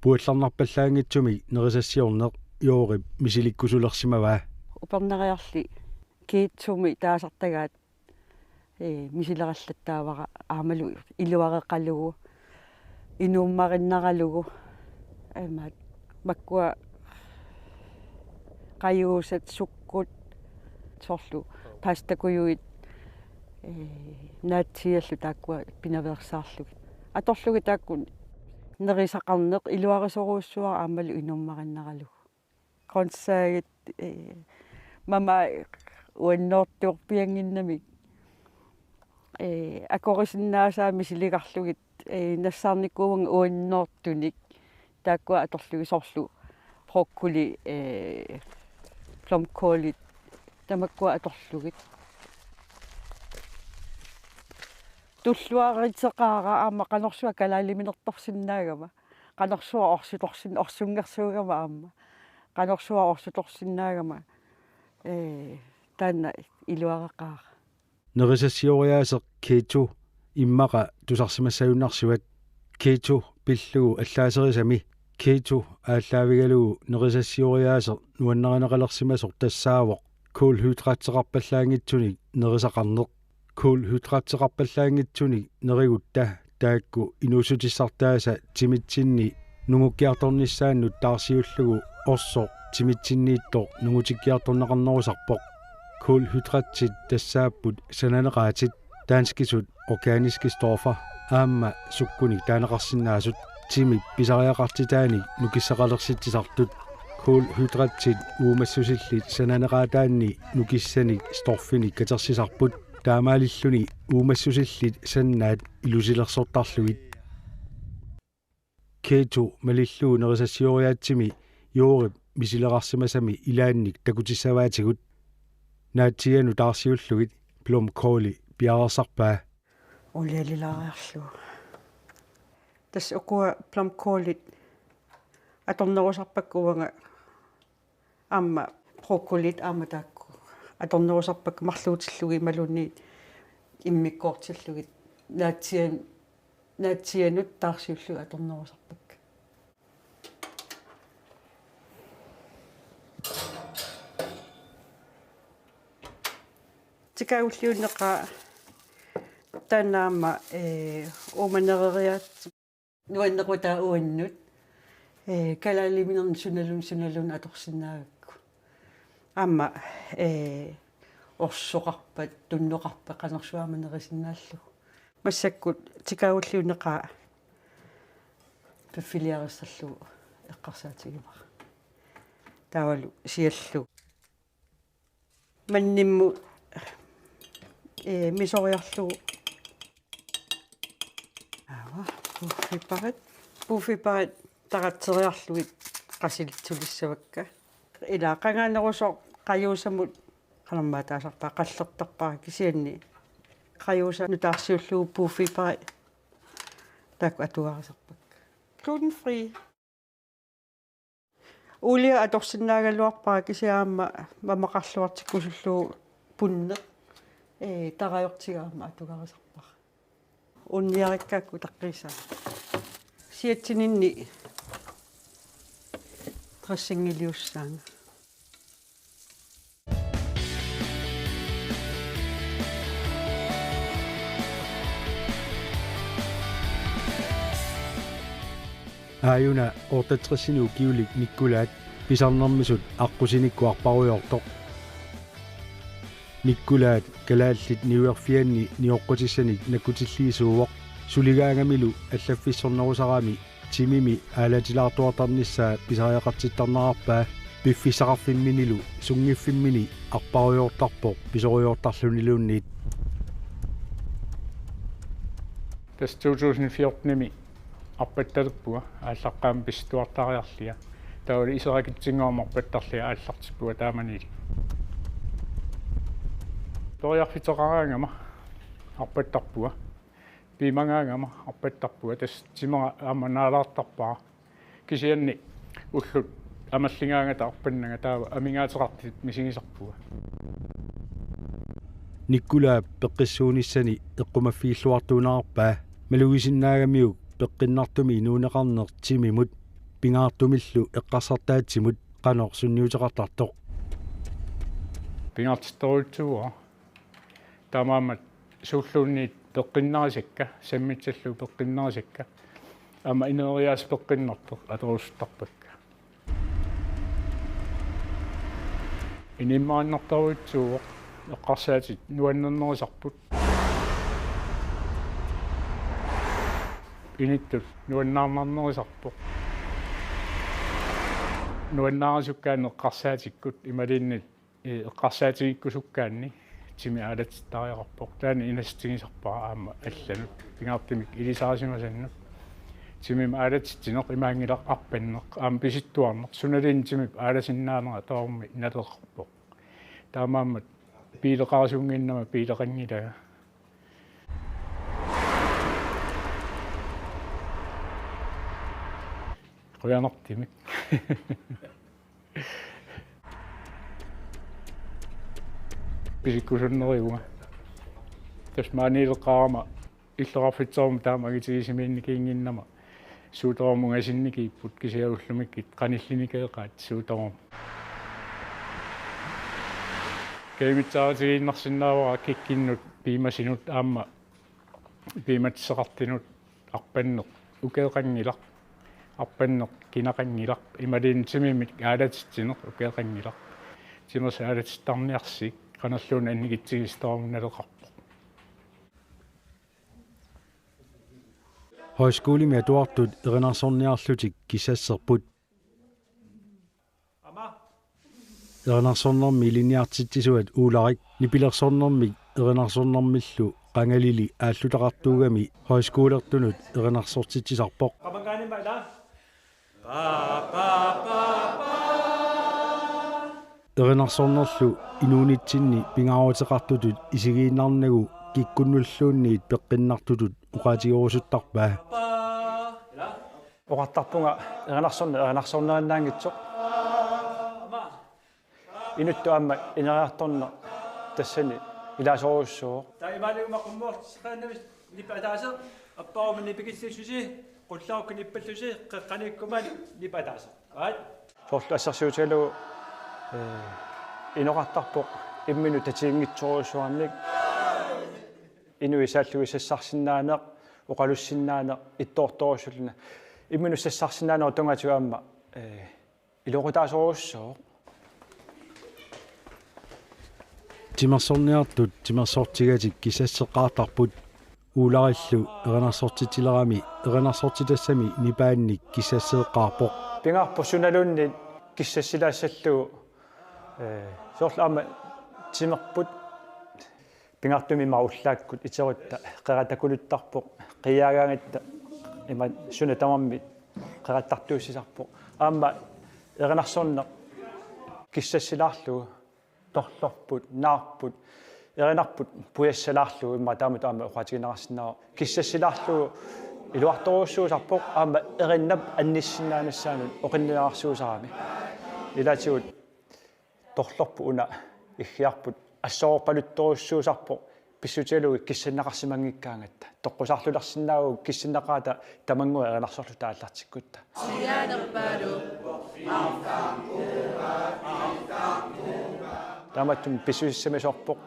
Puallarnarpallaanngitsumik nerisassiorneq Joorip misilikkusulersimavaa. Upernariarli Keto-mi taasartagaat, ee, misilerallattaavara aammalu iluareqalugu, inuummarinnaralugu, imaat makkua qajuusat, sukkut, soorlu pastakujuit, ee, naatsiiallu taakkua pinaveersaarlugit. Atorlugit taakku nerisaqarneq iluarisorujussuara aammalu inuummarinnaralugu. Grøntsagit, ee, mama uannoortuorpiannginnamik, ee, akorisinnaasaat misiligarlugit, ee, nassaarnikuuvunga uannoortunik, taakkua atorlugit soorlu broccoli, ee, blomkålit, tamakkua atorlugit. Tulluariteqaara aamma qanorsuaq kalaaliminertorsinnaagama, qanorsuaq orsutorsin-, orsunngersuugama aamma, qanorsuaq orsutorsinnaagama, ee, taanna iluareqaara. Nerisassioriaaseq Keto immaqa tusarsimassagunnarsivat. Keto pillugu allaaserisami. Keto aallaavigalugu nerisassioriaaseq nuannarineqalersimasoq tassaavoq kulhydrateqarpallaanngitsunik nerisaqarneq. Kulhydrateqarpallaanngitsunik nerigutta taakku inuussutissartaasa timitsinni nungukkiartornissaannut taarsiullugu orsoq timitsinniittoq nungutikkiartorneqarnerusarpoq. Kulhydratit tassaapput sananeqaatit, danskisut organiske stoffer, aamma sukkunik taaneqarsinnaasut, timip pisariaqartitaanik nukissaqalersitsisartut. Kulhydratit uumassusillit sananeqaataanni nukissanik stoffinik katersisarput, taamaalilluni uumassusillit sannaat ilusilersortarlugit. Keto malillugu nerisassioriaatsimi Joorip misilerarsimasami ilaannik takutissavaatigut. Naatsiianut taarsiullugit blomkåli piareersarpaa. Olialilaariarlugu. Tassa ukua blomkålit atornerusarpakka uanga aamma broccolit aamma taakku atornerusarpakka marluutillugit imaluunniit immikkoortillugit naatsiian-, naatsiianut taarsiullugit atornerusarpakka. Tikaagulliunneqaaq taanna aamma, ee, uumanereriaatsit nuannequtaa uannut, ee, kalaaliminernik sunaluunniit sunaluunniit atorsinnaagakku. Aamma, ee, orsoqarpat, tunnoqarpat, qanorsuaq aamma nerisinnaallugu. Massakkut tikaagulliunneqaaq Piffiliarissallugu eqqarsaatigivara. Taavalu siallugu. Mannimmut, ee, misoriarlugu. Aava, puuffiparit. Puuffiparit taratseriarlugit qasilitsulissavakka. Ila qangaanerusoq qajuusamut qanormaa taasarpaa, qallertarpara kisianni. Qajuusa nutaarsiullugu puuffiparit taakku atugarisarpakka. Gluten free. Uulia atorsinnaagaluarpara kisianni aamma mamaqarluartikkusullugu punneq, ee, tarajortiga aamma atugarisarpara. Unniarikkaakku utaqqiisaa. Siatsininni dressingiliussaanga. Aajuna otteogtres-inik ukiulik Nikkulaat pisarnermisut aqqusinikkut arparujoortoq. Nikkulaat kalaallit niuerfianni nioqqutissanik nakkutilliisuuvoq, suligaangamilu allaffissornerusarami timimi aalatilaartuartarnissaa pisariaqartittarnerarpaa, piffissaqarfimminilu sunngiffimmini arparujoortarpoq pisorijoortarluniluunniit. Tassa to tusind fjorten-imi arpattalerpunga aallaqqaammut pissuttuartariarlunga. Taavalu iserakitsinngormat arpattarlunga aallartippunga taamanili. Periarfissaqaraangama arpattarpunga. Piumagaangama arpattarpunga, tassa timera aamma naalaartarpara. Kisianni ullut amerligaangata arpannanga taava amigaateqartut misigisarpunga. Nikkulaap peqqissuunissani eqqumaffigilluartuunerarpaa malugisinnaagamiuk peqqinnartumik inuuneqarneq timimut, pingaartumillu eqqarsartaatsimut qanoq sunniuteqartartoq. Pingaartittorujussuuara. Taamaammat suulluunniit peqqinnarisakka, sammitsallugu peqqinnarisakka, aamma ineriaasat peqqinnartut atorusuttarpakka. Inimmaannartorujussuuvoq, eqqarsaatit nuannernerisarput. Inittut nuannaarnarnerisarpoq. Nuannaarisukkaanni eqqarsaatikkut imaluunniit, ee, eqqarsaatigikkusukkaanni timi aalatittariaqarpoq. Taanna inassutigisarpara aamma allanut, pingaartumik ilisarisimasannut. Timimik aalatitsineq imaanngilaq arpanneq, aamma pisittuarneq, sunaluunniit timip aalasinnaanera tamarmi naleqarpoq. Taamaammat biileqarisuunnginnama biileqanngilanga. Qujanartumik. Pisikkusunnerivunga. Tassa maaniileqqaarama illoqarfitserummut taama angitigisimiinnikinnginnama suut tamarmik ungasinnikipput, kisianni ullumikkut qanillinikeeqaat suut tamarmik. Kajumissaarutigiinnarsinnaavara kikkunnut, piumasunut aamma piumatsisaqartunut. Arpanneq ukeeqanngilaq, arpanneq kinaqanngilaq, imaluunniit timimik aalatitsineq ukeeqanngilaq. Timersoq aalatittarniarsi qanorluunniit annikitsigisut tamarmik naleqarpoq. Højskolemi atuartut erinarsorniarlutik kissasserput. Erinarsornermi ilinniartitsisuat Uularik nipilersornermik erinarsornermillu qangalili aallutaqartuugami højskolertunut erinarsortitsisarpoq. Erinarsornerlu inuunitsinni pingaaruteqartutut isigiinnarnagu kikkunnulluunniit peqqinnartutut oqaatigerusuttarpaa. Oqartarpunga erinarsorneq erinarsornerinnaanngitsoq. Inuttut aamma ineriartorneq tassani ilaasorujussuuvoq. Taava imaaliuma qummoortiseqaannavit nippi ataaseq, apparuma nipikillissusi, qullarukkut nippallusi, qeqqaniikkumaat nippi ataaseq. Right? Soorlu assersuutigalugu, ee, inoqartarpoq imminut tatiginngitsorujussuarnik, inuit saallugu sassarsinnaaneq, oqalussinnaaneq, ittoortorujussuulluni. Imminut sassarsinnaanerup tungaatigut aamma, ee, iluaqutaasorujussuuvoq. Timersorniartut timersortigatik kissasseqqaartarput. Uularillu erinarsortitsilerami erinarsortitassami nipaannik kissasseeqqaarpoq. Pingaarpoq sunaluunniit kissassilaassallugu, ee, soorlu aamma timerput pingaartumik immaqa ullaakkut iterutta qera takuluttarpoq, qiiaagaangatta ima suna tamarmi qerattartuussisarpoq. Aamma erinarsorneq kissassilaarlugu torlorput, naarput, erinarput pujassalaarlugu immaqa taamatut aamma oqaatigineqarsinnaavoq. Kissassilaarlugu iluartorujussuusarpoq aamma erinnap annissinnaanissannut oqinniarsuusarami. Ilaatigut torlorput una iggiarput assororpaluttorujussuusarpoq pissutigalugu kissanneqarsimanngikkaangatta. Toqqusaarlulersinnaavagut kissanneqarata tamannguaq erinarsorluta aallartikkutta. Taamattumik pissusissamisoorpoq,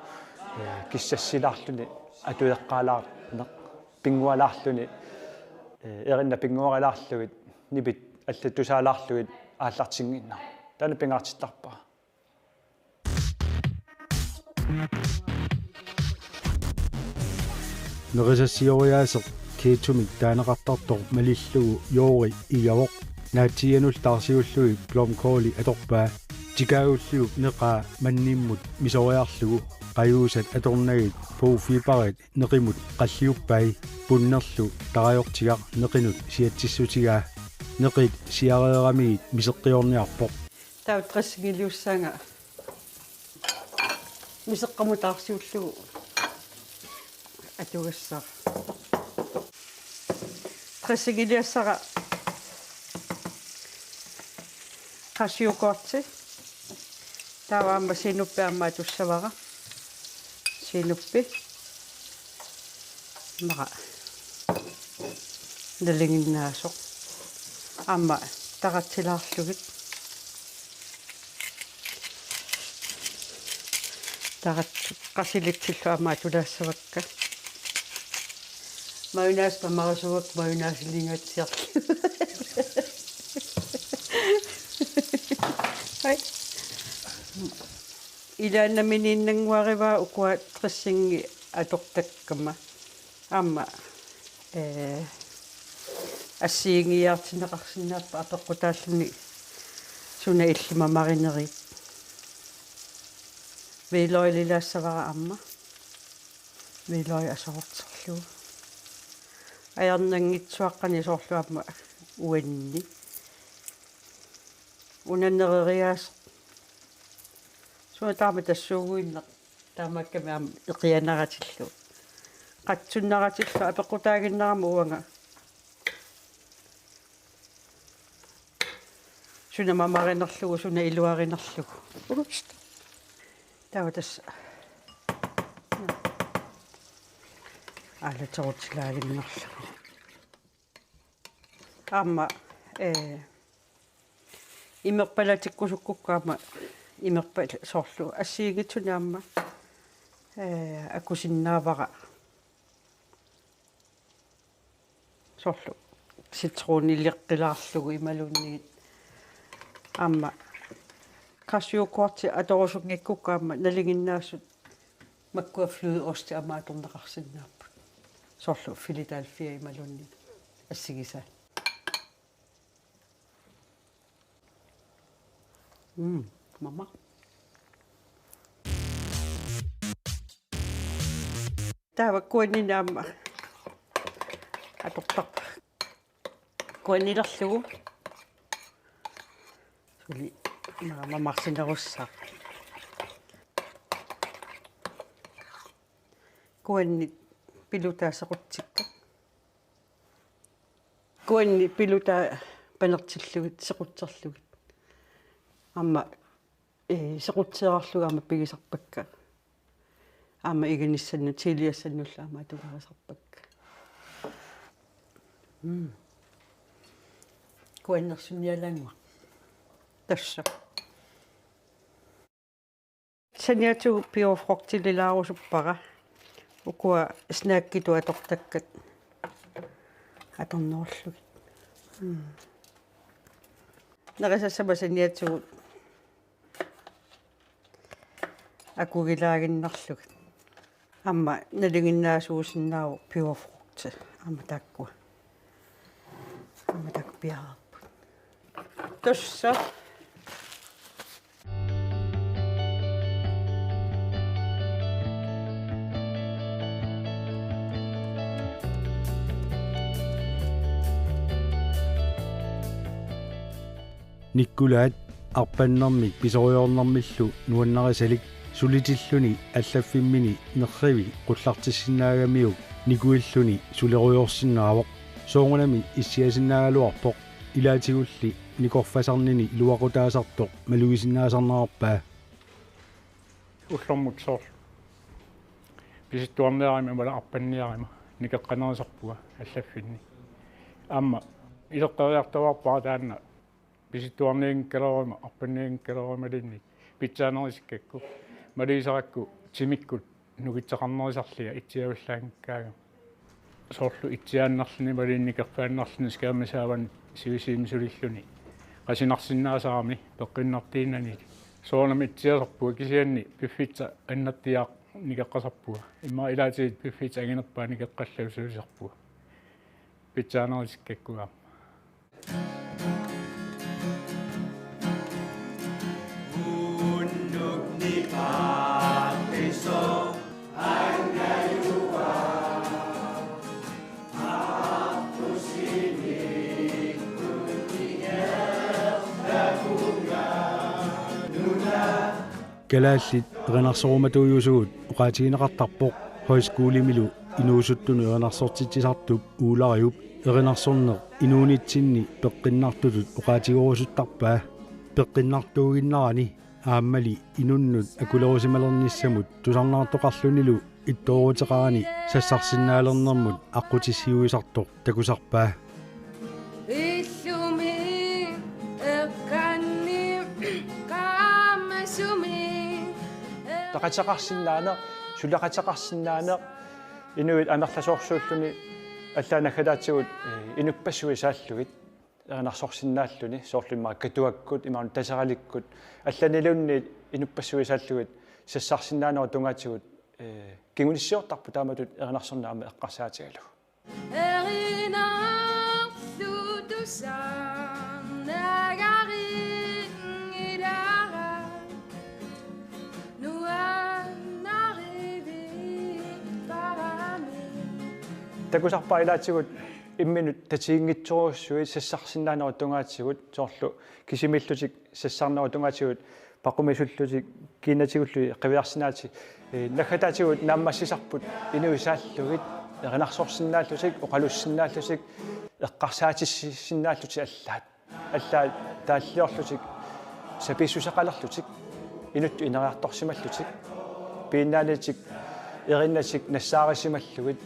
ee, kissassilaarluni atueqqaalaarneq, pinngualaarluni, ee, erinnat pinnguarilaarlugit, nipit allat tusaalaarlugit aallartinnginneq. Taanna pingaartittarpara. Nerisassioriaaseq ketchupimik taaneqartartoq malillugu Joori igavoq. Naatsiianullu taarsiullugit blomkåli atorpaa. Tikaagulliup neqaa mannimmut misoriarlugu qajuusat atornagit bogfiberit neqimut qalliuppai. Punnerlu tarajortigaq neqinut siatsissutigaa. Neqit siareeramigit miseqqiorniarpoq. Taava dressingiliussaanga miseqqamut taarsiullugu atugassara. Dressingiliassara græsyoghurti. Taava aamma sinuppi aamma atussavara. Sinuppi. Immaqa nalinginnaasoq. Aamma taratsilaarlugit. Tarat-, qasilitsillu aamma atulaassavakka. Mayonnaise pamarisuak mayonnaiseliingatsiarlu. Ai. Ilaanni naminiinnannguarivaa ukua dressingi atortakkama. Aamma, ee, assigiinngiiaartinneqarsinnaapput apeqqutaalluni suna illit mamarinerit. Hvidløgililaassavara aamma. Hvidløg aserorterlugu. Ajornanngitsuaqqani soorlu aamma uanni. Una nereriaaseq. Suna taama tassuuguinnaq. Taamaakkami aamma eqianaratillugu. Qatsunnaratillugu apeqqutaaginnarama uanga. Suna mamarinerlugu, suna iluarinerlugu. Ups. Taava tassa. Aalaterutilaaginnarlugu. Aamma, ee, imerpalatikkusukkukku aamma imerpal-, soorlu assigiinngitsuni aamma, ee, akusinnaavara soorlu citronileqqilaarlugu imaluunniit aamma græsyoghurti atorusunngikkukku aamma nalinginnaasut makkua flydeosti aamma atorneqarsinnaapput. Soorlu Philadelphia imaluunniit assigisaat. Mm, mama. Taava kuanninik aamma atortarput. Kuannilerlugu. Suli ma-, mamarsinerussaaq. Kuanni pilutaa sequtsikka. Kuanni pilutaa panertillugit, sequtserlugit. Aamma, ee, sequtseerarlugit aamma pigisarpakka. Aamma iginissannut, chiliassannullu aamma atugarisarpakka. Mm. Kuannersunnialaannguaq. Tassa. Saniatigut peberfrugtililaarusuppara. Ukua snackitut atortakkat atornerullugit. Mm. Nerisassama saniatigut akugilaaginnarlugit. Aamma nalinginnaasuusinnaavoq peberfrugti. Aamma taakkua. Aamma taakku piareerput. Tassa. Nikkulaat arpannermik pisoriornermillu nuannarisalik sulitilluni allaffimmini nerrivik qullartissinnaagamiuk nikuilluni sulerujoorsinnaavoq. Soorunami issiasinnaagaluarpoq, ilaatigulli nikorfasarnini iluaqutaasartoq malugisinnaasarnerarpaa. Ullormut soorlu pisittuarniarima imaluunniit arpanniarima nikeqqanerisarpunga allaffinni. Aamma ileqqoriartuaarpara taanna pisittuarnianngikkaluaruma arpannianngikkaluarumaluunniit pitsaanerisikkakku. Malugisarakku timikkut nukittoqarnerisarlunga itsiavallaanngikkaangama. Soorlu itsiaannarluni imaluunniit nikeqqaannarluni skærmi saavanut sivisuumik sulilluni qasunarsinnaasarami peqqinnartuinnarluni. Soorunami itsiasarpunga kisianni piffissaq annertuumik nikeqqasarpunga. Immaqa ilaatigut piffissap anginerpaaq nikeqqallugu sulisarpunga. Pitsaanerisikkakku aamma. Kalaallit erinarsorumatuujusugut oqaatigineqartarpoq højskolemilu inuusuttunut erinarsortitsisartup Uulariup erinarsorneq inuunitsinni peqqinnartutut oqaatigerusuttarpaa. Peqqinnartuuginnarani aammali inunnut akulerusimalernissamut tusarnaartoqarlunilu ittooruteqarani sassarsinnaalernermut aqqutissiuisartoq takusarpaa. Illumi eqqanni qaamasumi. Taqateqarsinnaaneq, suleqateqarsinnaaneq, inuit amerlasoorsuulluni allaat naggataatigut, eh, inuppassuit saallugit erinarsorsinnaalluni, soorlu immaqa katuakkut, imaluunniit taseralikkut, allaniluunniit inuppassuit saallugit sassarsinnaanerup tungaatigut, eh, kingunissiortarput taamatut erinarsorneq aamma eqqarsaatigalugu. Takusarpaa ilaatigut imminut tatiginngitsorujussuit sassarsinnaanerup tungaatigut, soorlu kisimiillutik sassarnerup tungaatigut, paqqumisullutik kiinatigullu qiviarsinnaavutit, eh, naggataatigut naammassisarput inuit saallugit erinarsorsinnaallutik, oqalussinnaallutik, eqqarsaatissinnaallutik allaat. Allaat taalliorlutik, sapiissuseqalerlutik, inuttut ineriartorsimallutik, piinnaanitik, erinnatik nassaarisimallugit.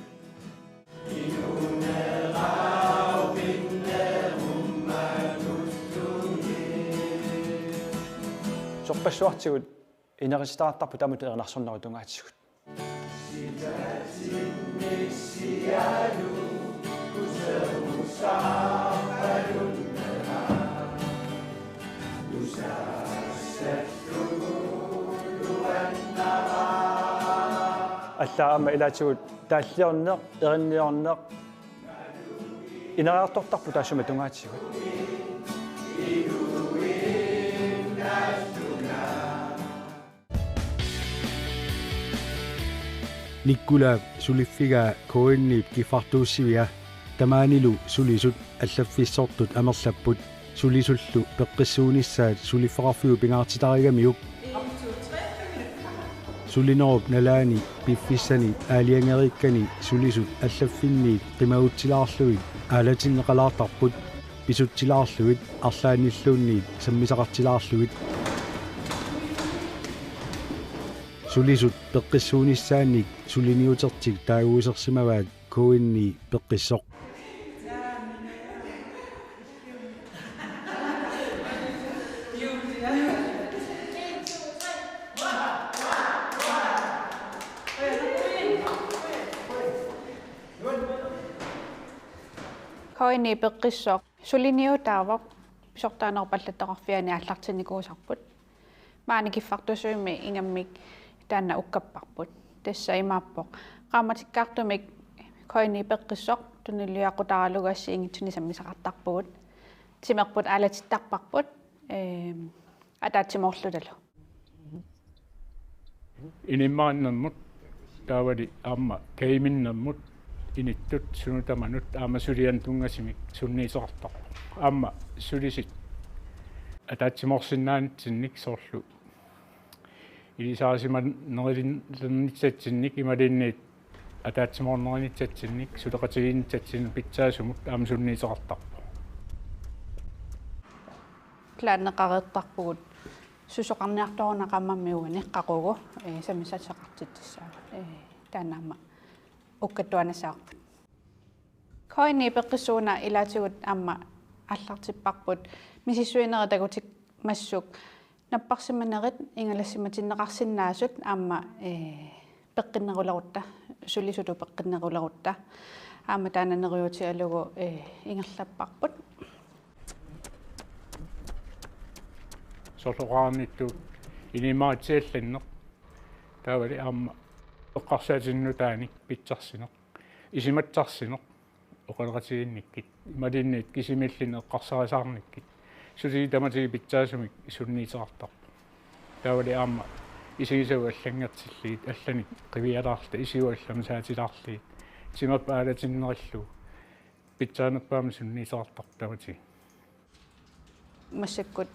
Sorpassuartigut inerisitaqartarput taamatut erinarsornerup tungaatigut. Allaat aamma ilaatigut taalliorneq, erinniorneq, ineriartortarput taassuma tungaatigut. Nikkulaap suliffigaa K N-ip kiffartuussivia. Tamaanilu sulisut allaffissortut amerlapput. Sulisullu peqqissuunissaat suliffeqarfiup pingaartitarigamiuk. Sulinerup nalaani piffissani aalajangeriikkani sulisut allaffinniit qimagutsilaarlugit aalatinneqalaartarput, pisutsilaarlugit arlaannilluunniit sammisaqartilaarlugit. Sulisut peqqissuunissaannik suliniutertik taaguusersimavaat K N-i peqqissoq. K N-i peqqissoq suliniutaavoq, pisortaanerup allattoqarfiani aallartinnikuusarput. Maani kiffartuussivimmi ingammik taanna ukkapparput. Tassa imaappoq. Qaammatikkaartumik K N I peqqissoq tunuliaqutaralugu assigiinngitsunik sammisaqartarpugut. Timerput aalatittarparput, eem, ataatsimoorlutalu. Inimmarinnermut taavali aamma kajuminnermut inittut sunut tamanut aamma sulianik tunngasumik sunniuteqartarpoq. Aamma sulisut ataatsimoorsinnaanitsinnik soorlu ilisarisimanerulerninnitsinnik imaluunniit ataatsimoornerulerninnitsinnik suleqatigiinnitsinnik pitsaasumut aamma sunniuteqartarpoq. Planeqareertarpugut susoqarniartoruna qaammammik uani qaqugu, ee, sammisaqartitsissaagut. Ee, taanna aamma ukkattuanissaarput. K N I peqqissuuna ilaatigut aamma aallartipparput misissuinerit takutikkumassuk napparsimanerit ingalassimatinneqarsinnaasut aamma, ee, peqqinnerulerutta, sulisutut peqqinnerulerutta. Aamma taanna neriuutigalugu, ee, ingerlapparput. Soorlu oqarnittut inimmaritsiallanneq. Taavali aamma eqqarsaatinik nutaanik pitsarsineq. Isumassarsineq. Oqaloqatigiinnikkut. Imaluunniit kisimiilluni eqqarsarisaarnikkut. Sulisut tamatigooq pitsaasumik sunniuteqartarpoq. Taavali aamma isigisavut allanngortillugit allanik qivialaarluta isigut allamik saatilaarlugit. Timerput aalatinnerillugu. Pitsaanerput aamma sunniuteqartarpoq tamatigooq. Massakkut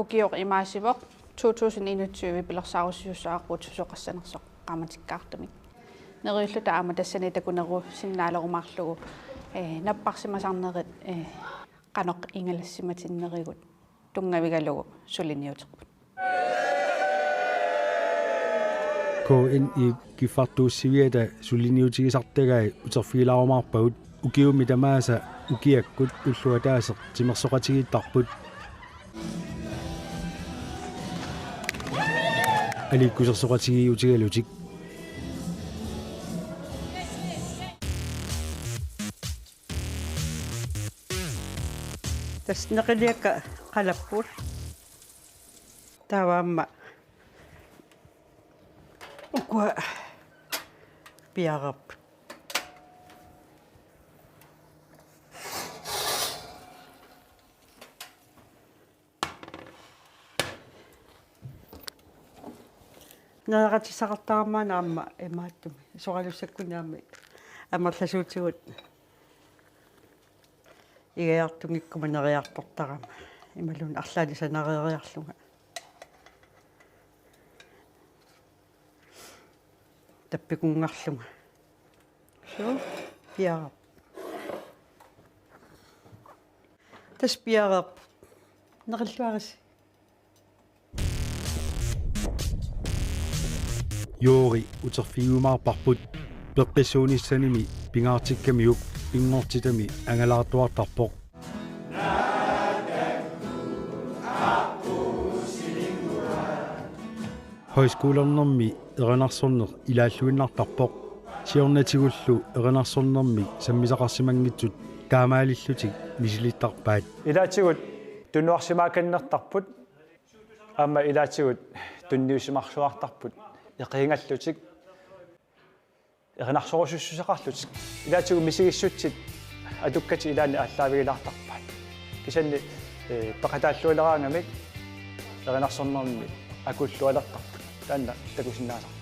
ukioq imaasivoq to tusind enogtyve pilersaarusiussavarput susoqassanersoq qaammatikkaartumik. Neriulluta aamma tassani takunerusinnaalerumaarlugu, ee, napparsimasarnerit, ee, qanoq ingalassimatinnerugut tunngavigalugu suliniuterput. K N I-p kiffartuussiviata suliniutigisartagai uterfigilaarumaarpagut ukiumi tamaasa ukiakkut ulloq ataaseq timersoqatigiittarput. Aliikkusersoqatigiiutigalutik. Tassa neqiliakka qalapput. Taava aamma ukua piareerput. Nereqatissaqartarama aamma imaattumik. Soralussakkunni aamma amerlasuutigut igajartunngikkuma neriartortarama. Imaluunniit arlaannik sanareeriarlunga. Tappikunngarlunga. Suu, piareerpoq. Tassa piareerpoq. Neqilluaritsi. Juuri uterfigiumaarparput peqqissuunissanimi pingaartikkamiuk pinngortitami angalaartuartarpoq. Højskolernermi erinarsorneq ilaalluinnartarpoq. Siornatigullu erinarsornermik sammisaqarsimanngitsut taamaalillutik misilittarpaat. Ilaatigut tunuarsimaakannertarput, aamma ilaatigut tunniusimaarluartarput, eqiingallutik, erinarsorusussuseqarlutik. Ilaatigut misigissutsit atukkatik ilaanni aallaavigilaartarpaat. Kisianni, ee, peqataallualeraangamik erinarsornermi akullualertarput. Taanna takusinnaasarpara.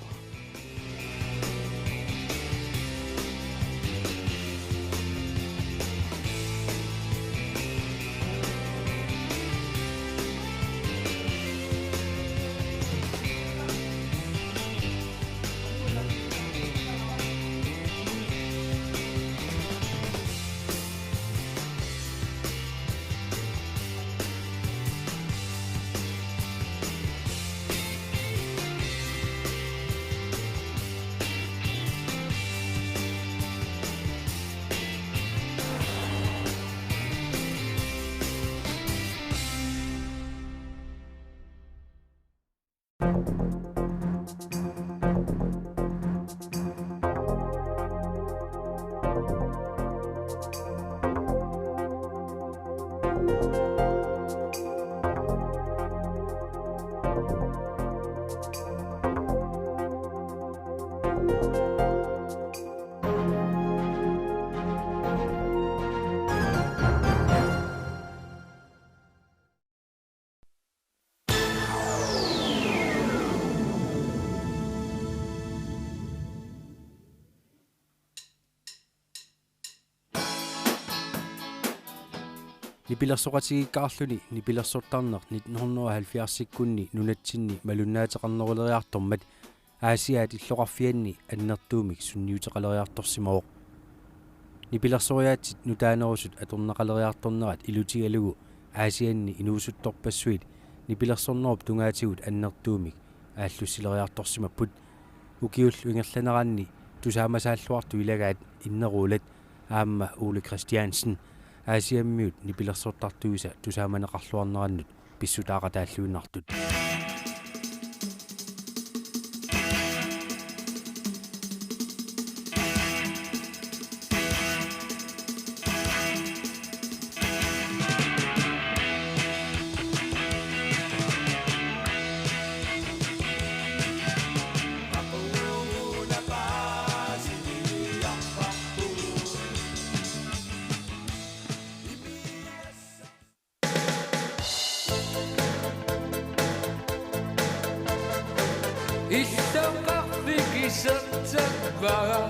Nipilersoqatigiikkaarluni nipilersortarneq nitten hundrede og halvfjerdsikkunni nunatsinni malunnaateqarneruleriartormat Aasiaat illoqarfianni annertuumik sunniuteqaleriartorsimavoq. Nipilersoriaatsit nutaanerusut atorneqaleriartornerat ilutigalugu Aasianni inuusuttorpassuit nipilersornerup tungaatigut annertuumik aallussileriartorsimapput. Ukiullu ingerlaneranni tusaamasaalluartut ilagaat Inneruulat aamma Ole Christiansen Aasiammiut nipilersortartuisa tusaamaneqarluarnerannut pissutaaqataalluinnartut. Illoqarfikisartarpara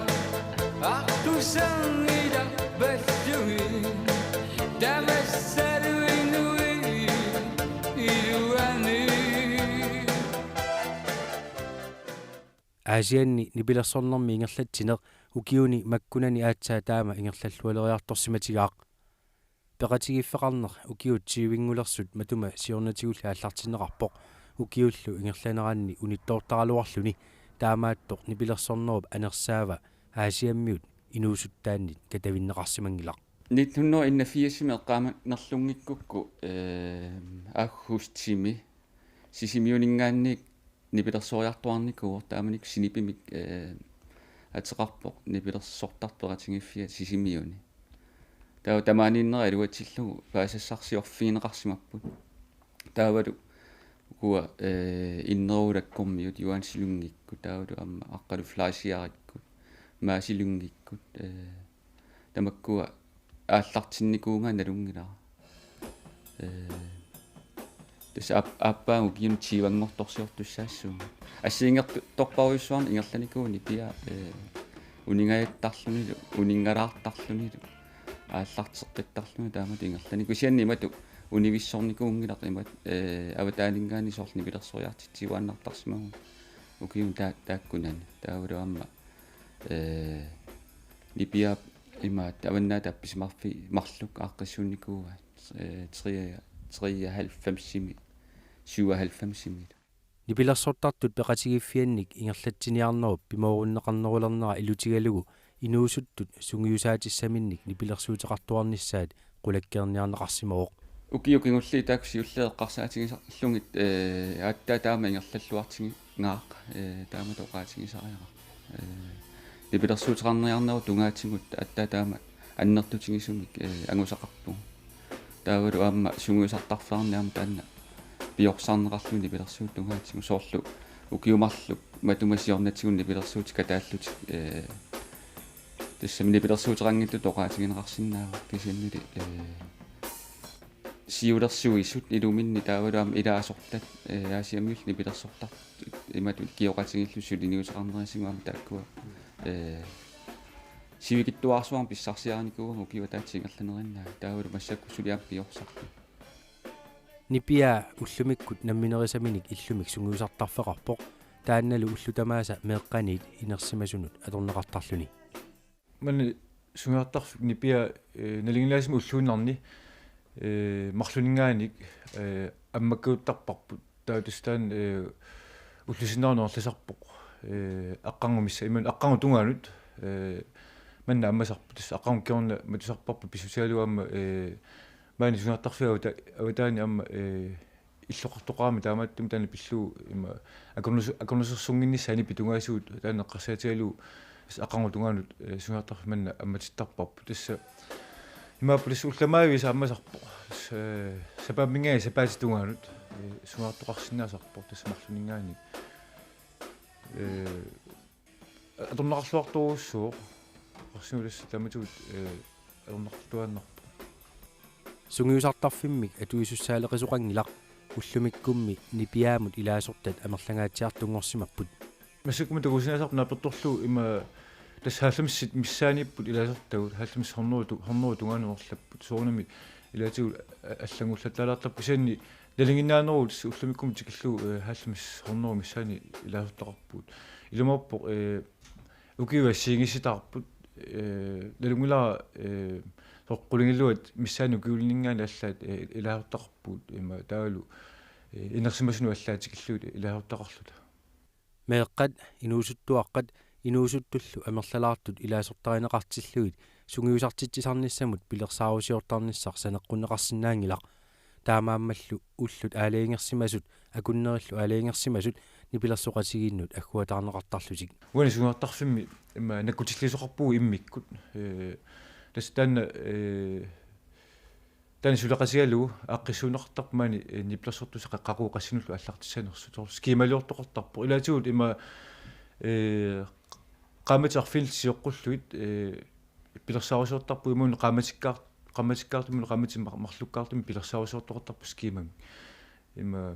artusanngilaq pallugit tamassaluinnui iluani. Aasianni nipilersornermi ingerlatsineq ukiuni makkunani aatsaat taama ingerlallualeriartorsimatigaaq. Peqatigiiffeqarneq ukiut tyvengulersut matuma siornatigulli aallartinneqarpoq ukiullu ingerlaneranni unittoortaraluarluni, taamaattoq nipilersornerup anersaava Aasiammiut inuusuttaannit katavinneqarsimanngilaq. Nitten hundrede og enogfirsimi eqqaamanerlunngikkukku, eh, aggustimi Sisimiuninngaanniit nipilersoriartuarnikuuvoq, taamanikkut Sinipimik, eh, ateqarpoq nipilersortartut peqatigiiffiat Sisimiuni. Taava tamaaniinnera iluatsillugu paasassarsiorfigineqarsimapput. Taavalu ukua, eh, Inneruulakkormiut Johansilunngikku, taavalu aamma Aqqaluk Fleischerikku, Maasilunngikku, eh, tamakkua aallartinnikuugaat nalunngilara. Eh, tassa aap-, aappaagu ukiuni tyvenngortorsiortussaassuugut. Assigiinngitsorpassuarnik ingerlanikuuvoq Nipiaa, eh, uningajattarlunilu, uninngalaartarlunilu, aallarteqqittarlunilu taamatut ingerlanikuuvoq. Kisianni imatut univissornikuunngilaq imatut, eh, avataaninngaanniit soorlu nipilersoriartitsiuaannartarsimaguit ukiuni taa-, taakkunani. Taavalu aamma, eh, Nipiaap imaattoq Avannaata Appisimarfii marluk aaqqissuunnikuuaat, eh, tre-, treoghalvfemsimi, syvoghalvfemsimi. Nipilersortartut peqatigiiffiannik ingerlatsiniarnerup pimoorunneqarnerulernera ilutigalugu inuusuttut sungiusaatissaminnik nipilersuuteqartuarnissaat qulakkeerniarneqarsimavoq. Ukiut kingulliit taakku siulliit eqqarsaatigisarlugit, eh, aatsaat taama ingerlalluartigingaaq, eh, taamatut oqaatigisariaqarpoq. Eh, nipilersuuteqarniarnerup tungaatigut aatsaat taama annertutigisumik, eh, angusaqarpugut. Taavalu aamma sungiusartarfeqarneq aamma taanna piorsarneqarluni nipilersuup tungaatigut, soorlu ukiut marluk matuma siornatigut nipilersuutit kataallutik, eh, tassami nipilersuuteqanngitsutut oqaatigineqarsinnaavoq, kisiannili, eh, siulersuisut iluminni taavalu aamma ilaasortat, eh, Aasiammiullu nipilersortartut imatut ikioqatigiillutik suliniuteqarnerisigut aamma taakkua, eh, sivikitsuararsuarmik pissarsiarinikuugamik ukiup ataatsip ingerlanerinnaani, taavalu massakkut suli aamma piorsarluni. Nipiaa ullumikkut namminerisaminik illumik sungiusartarfeqarpoq, taannalu ullut tamaasa meeqqaniit inersimasunut atorneqartarluni. Maani sungiusartarfik Nipiaa, eh, nalinginnaasumik ulluinnarni, eh, marlunninngaanniit, eh, ammakkaattarparput. Taava tassa taanna, eh, ullup sinnerani ingerlasarpoq. Eh, aqqarngup missa-, imaluunniit aqqarngup tungaanut, eh, manna ammasarpoq. Tassa aqqarngup kingorna matusarparput pissutigalugu aamma, eh, maani sungiusartarfia avata-, avataani aamma, eh, illoqartoqarami taamaattumik taanna pillugu ima akornus-, akornusersunnginnissaa nipit tungaatigut taanna eqqarsaatigalugu tassa aqqarngup tungaanut, eh, sungiusartarfik manna ammatittarparput. Tassa imaappoq tassa ullut tamaaviisa ammasarpoq. Tassa, eh, sapaamminngaanniit sapaatip tungaanut, eh, sungiusartoqarsinnaasarpoq tassa marlunninngaanniit. Eh, Atorneqarluartorujussuuvoq. Oqarsinnaavugut tassa taamatut, eh, atorneqartuaannarpoq. Sungiusartarfimmik atuisussaaleqisoqanngilaq, ullumikkummi Nipiaamut ilaasortat amerlangaatsiartunngorsimapput. Massakkut takusinnaasarput naapertorlugu ima tassa halvfemsit missaaniipput ilaasortagut, halvfems hundrede tu-, hundrede tungaanut amerlapput. Soorunami ilaatigut a-, allanngullattaalaartarput, kisianni nalinginnaaneruvoq ullumikkumut tikillugu, eh, halvfems hundrede missaani ilaasortaqarpugut. Ilumoorpoq, eh, ukiut assigiinngisitaarput, eh, nalunngilara, eh, soorlu qulingiluat missaani ukiulinninngaanniit allaat, eh, ilaasortaqarpugut, ima taavalu, eh, inersimasunut allaat tikillugit ilaasortaqarluta. Meeqqat, inuusuttuaqqat, inuusuttullu amerlalaartut ilaasortarineqartillugit sungiusartitsisarnissamut pilersaarusiortarnissaq saneqqunneqarsinnaanngilaq. Taamaammallu ullut aalajangersimasut, akunnerillu aalajangersimasut nipilersoqatigiinnut agguataarneqartarlutik. Uani sungiusartarfimmi ima nakkutilliisoqarpugut immikkut. Eh, tassa taanna, eh, taanna suleqatigalugu aaqqissuunneqartarpoq maani, eh, nipilersortussaq qaqugu qassinullu aallartissanersoq. Soorlu skemaliortoqartarpoq. Ilaatigut ima, eh, qaammatit arfinillit sioqqullugit, eh, pilersaarusiortarpugut imaluunniit qaammatikkaar-, qaammatikkaartumik, qaammatit mar-, marlukkaartumik pilersaarusiortoqartarpoq skemamik. Ima,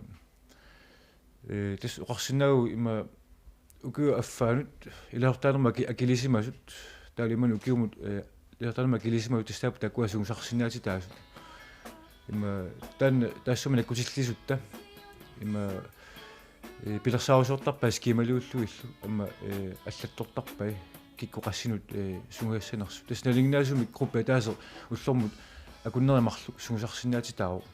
eh, tassa oqarsinnaavugut ima ukiup affaanut ilaasortaanermut aki-, akilisimasut, taavalu imaluunniit ukiumut, eh, ilaasortaanermut akilisimasut tassaapput taakkua sungiusarsinnaatitaasut. Ima taanna taassuma nakkutilliisutta. Ima, eh, pilersaarusiortarpai skemaliullugillu, aamma, eh, allattortarpai kikkut qassinut, eh, sungiusassanersut. Tassa nalinginnaasumik gruppi ataaseq ullormut akunnerit marluk sungiusarsinnaatitaavoq.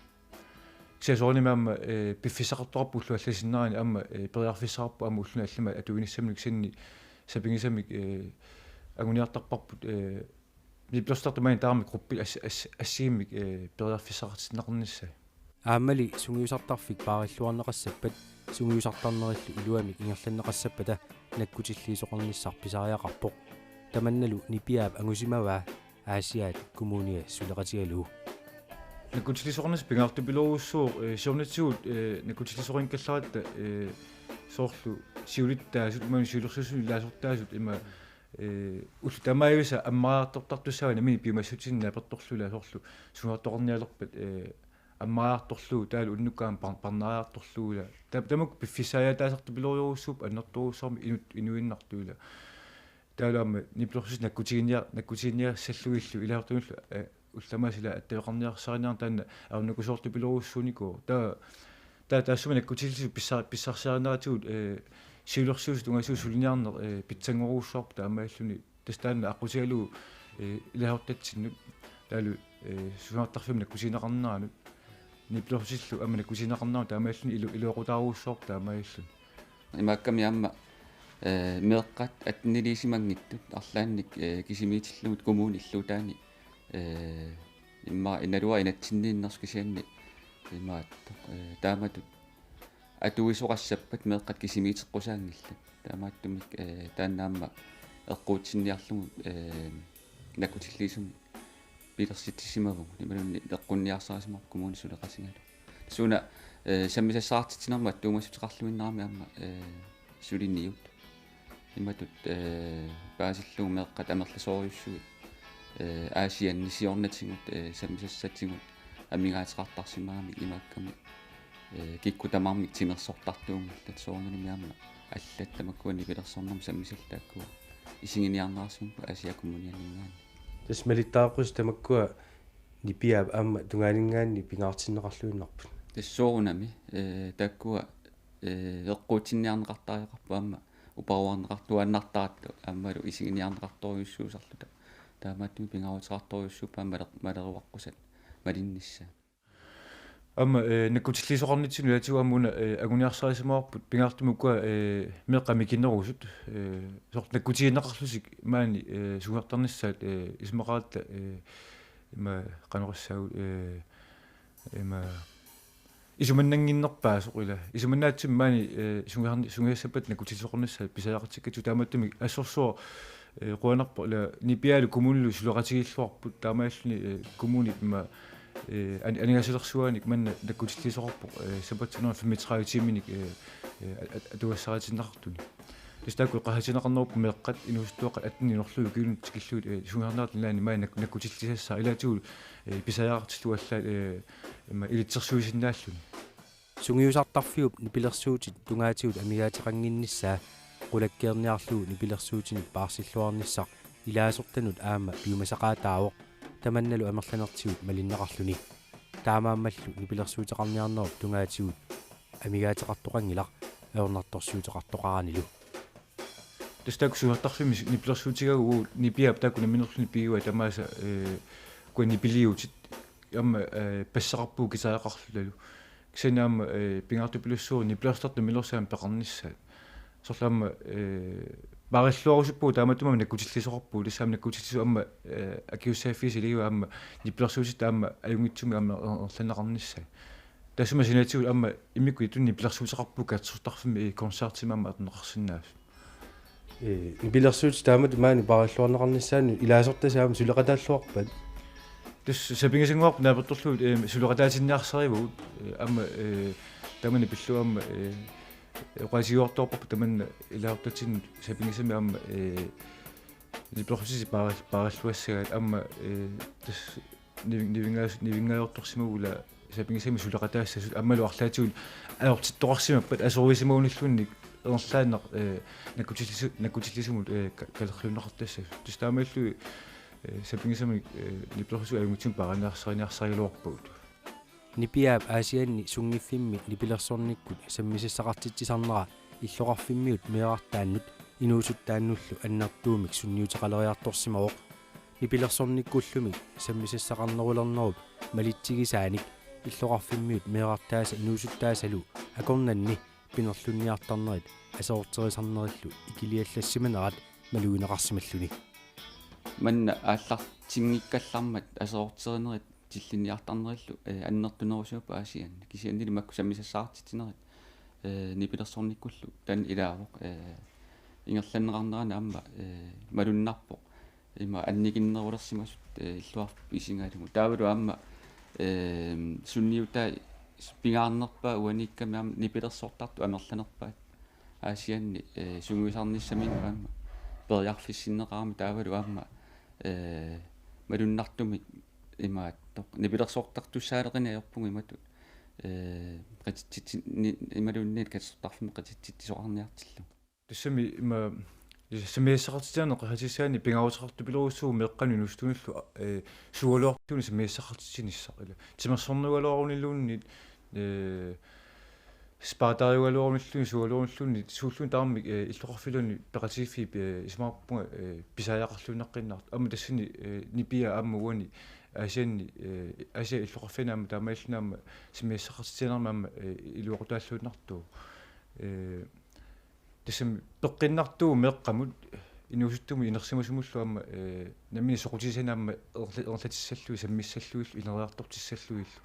Kisianni soorunami aamma, eh, piffissaqartoqarpoq ullut allat sinnerani aamma, eh, periarfissaqarpoq aamma ulluni allamik atuinissaminut, kisianni sapinngisamik, eh, anguniartarparput, eh, nipilersortartut maani tamarmik gruppit as-, as-, assigiimmik, eh, periarfissaqartinneqarnissaat. Aammali sungiusartarfik paarilluarneqassappat sungiusartarnerillu iluamik ingerlanneqassappata nakkutilliisoqarnissaq pisariaqarpoq. Tamannalu Nipiaap angusimavaa Aasiaat Kommunia suleqatigalugu. Nakkutilliisoqarnissaq pingaartupilorujussuuvoq, eh, siornatigut, eh, nakkutilliisoqanngikkallaratta, eh, soorlu siulittaasut, imaluunniit siulersuisut ilaasortaasut, ima, eh, ullut tamaavisa ammariartortartussaavat nammineq piumassutsini naapertorlugu, ilaa soorlu sungiusartoqarnialerpat, eh, ammariartorlugu, taavalu unnukkaanut par-, parnariartorlugu, ilaa. Ta-, tamakku piffissaajaataasartupilorujussuupput annertoorujussuarmik inut-, inuinnartut, ilaa. Taavalu aamma nipilersortut nakkutiginnia-, nakkutiginniassallugillu ilaasortanullu, eh, ullut tamaasa ilaa attaveqarniarsariniarneq taanna ajornakusoortupilorujussuunikuuvoq. Taava, taava taassuma nakkutilliisut pissar-, pissarsiarineratigut, eh, siulersuisut tungaatigut suliniarneq, eh, pitsanngorujussuarpoq taamaalilluni. Tassa taanna aqqutigalugu, eh, ilaasortatsinnut, taavalu, eh, sungiusartarfimmut nakkutigineqarneranut, nipilersortillu aamma nakkutigineqarneranut taamaalilluni ilu-, iluaqutaarujussuarpoq taamaalilluni. Imaakkami aamma, eh, meeqqat atteniliisimanngitsut arlaannik, eh, kisimiitillugit kommunillu taani, eh, immaqa naluara inatsinniinnersoq, kisianni imaattoq, eh, taamatut atuisoqassappat meeqqat kisimiiteqqusaanngillat. Taamaattumik, eh, taanna aamma eqquutsinniarlugu, eh, nakkutilliisumik pilersitsisimavagut, imaluunniit eqqunniarsarisimavarput kommunip suleqatigalugu. Suna, eh, sammisassaqartitsinermut attuumassuteqarluinnarami aamma, eh, suliniut. Imatut, eh, paasillugu meeqqat amerlasoorujussuit, eh, Aasianni siornatigut, eh, sammisassatigut amigaateqartarsimagamik imaakkami, eh, kikkut tamarmik timersortartuunngillat, soorunami aamma allat tamakkua nipilersornermut sammisallit taakkua isiginiarneqarsimapput Aasiaat Kommunianinngaanniit. Tassa malittariaqqusaat tamakkua Nipiaap aamma tungaaninngaanniit pingaartinneqarluinnarput. Tassa soorunami, eh, taakkua, eh, eqquutsinniarneqartariaqarput aamma uparuarneqartuaannartaratta aammalu isiginiarneqartorujussuusarluta. Taamaattumik pingaaruteqartorujussuupput aamma maler-, maleruaqqusat malinnissaat. Aamma, eh, nakkutilliisoqarnitsinnut ilaatigut aamma una, eh, anguniarsarisimavarput pingaartumik ukua, eh, meeqqat mikinerusut, eh, soorlu nakkutigineqarlutik maani, eh, sungiusartarnissaat, eh, isumaqaratta, eh, ima qanoq oqassaagut, eh, ima isumannannginnerpaasut, ilaa. Isumannaatsumik maani, eh, sungiusarni-, sungiusassappata nakkutilliisoqarnissaat pisariaqartikkatsigu, taamaattumik assorsuaq, eh, qujanarpoq, ilaa, Nipiaalu kommunillu suleqatigiilluarput, taamaalilluni, eh, kommunip ima, eh, an-, aningaasalersuaanik manna nakkutilliisoqarpoq, eh, sabbatsunuuna femogtredive tiiminik, eh, eh, at-, at-, atugassaritinneqartunik. Tassa taakku eqqarsaatigineqarnerupput meeqqat inuusuttuaqqat atten inorlugit ukiunut tikillugit, eh, sungiusarnerat ilaanni maani nak-, nakkutillisassaat ilaatigut, eh, pisariaqartillugu allaat, eh, ima ilitsersuisinnaalluni. Sungiusartarfiup nipilersuutit tungaatigut amigaateqannginnissaa qulakkeerniarlugu nipilersuutinik paarsilluarnissaq ilaasortanut aamma piumasaqaataavoq tamannalu amerlanertigut malinneqarluni. Taamaammallu nipilersuuteqarniarnerup tungaatigut amigaateqartoqanngilaq ajornartorsiuteqartoqaranilu. Tassa taakku sungiusartarfimmi nipilersuutigaagut uagut Nipiaap taakku nammineerluni pigivaat tamaasa, eh, ukua nipiliuutit aamma, eh, passeqarpugut guitaraqarlutalu. Kisianni aamma, eh, pingaartupilussuuvoq nipilersortartut nammineersuarmi peqarnissaat. Soorlu aamma, eh, paarilluarusuppugut taamatut aamma nakkutillisoqarpugut, tassa aamma nakkutillisut aamma, eh, akisussaaffigisaligu aamma nipilersuutit aamma ajunngitsumik aamma er-, erlanneqarnissaat. Taassuma saniatigut aamma immikkut ittunik nipilersuuteqarpugut katersortarfimmi, eh, koncertimi aamma atorneqarsinnaasut. Eh, nipilersuutit taamatut maani paarilluarneqarnissaannut ilaasortasi aamma suleqataalluarpat? Tassa sapinngisannguarput naapertorlugit, eh, suleqataatinniarsarivagut, eh, aamma, eh, tamanna pillugu aamma, eh, oqaatigiuartuarparput tamanna ilaasortatinnut sapinngisamik aamma, eh, nipilersuutit paaril-, paarilluassagaat aamma, eh, tassa nivi-, nivingaas-, nivingaajortorsimaguit sapinngisamik suleqataassasut aammalu arlaatigut ajortittoqarsimappat asoruisimagunilluunniit ingerlaannaq, eh, nakkutillisu-, nakkutillisumut, eh, ka-, kalerriunneqartassasut. Tassa taamaalillugit, eh, sapinngisamik, eh, nipilersuutit ajunngitsumik paariniarsariniarsarigaluarpagut. Nipiaap Aasianni sunngiffimmi nipilersornikkut sammisassaqartitsisarnera illoqarfimmiut meerartaannut inuusuttaannullu annertuumik sunniuteqaleriartorsimavoq. Nipilersornikkullumi sammisassaqarnerulernerup malitsigisaanik illoqarfimmiut meerartaasa inuusuttaasalu akornanni pinerlunniartarnerit aserorterisarnerillu ikiliallassimanerat malugineqarsimalluni. Manna aallartinngikkallarmat aserorterinerit tillinniartarnerillu, eh, annertunerusuupput Aasianni. Kisiannili makku sammisassaqartitsinerit, eh, nipilersornikkullu taanna ilaavoq, eh, ingerlanneqarnerani aamma, eh, malunnarpoq. Ima annikinnerulersimasut, eh, illuarfik isigalugu. Taavalu aamma, eh, sunniutai pingaarnerpaat uaniikkami aamma nipilersortartut amerlanerpaat. Aasianni, eh, sungiusarnissaminnut aamma periarfissinneqarami taavalu aamma, eh, malunnartumik imaattoq nipilersortartussaaleqineq ajorpugut imatut, eh, qatitsitsi-, ni-, imaluunniit katersortarfimmi qatitsitsisoqarniartillugu. Tassami ima sammisassaqartitsinermi qerratissaani pingaaruteqartupilorussuu meeqqanut inuusuttunullu, eh, sugaluartunik sammisassaqartitsinissaq ila. Timersornerugaluarunilluunniit, eh, spartaariugaluarunilluunniit sugaluarunilluunniit suulluunniit tamarmik, eh, illoqarfiluunniit peqatigiiffiit, eh, isumaqarpunga, eh, pisariaqarluinnaqqinnaartut. Aamma tassani, eh, Nipiaap aamma uani Aasianni, eh, Aasiaat illoqarfiani aamma taamaalilluni aamma sammisassaqartitsinermi aamma, eh, iluaqutaalluinnartuuvoq. Eh, Tassami peqqinnartuuvoq meeqqamut inuusuttumut inersimasumullu aamma, eh, nammineq soqutigisani aamma erla-, erlatissallugit sammissallugillu ineriartortissallugillu.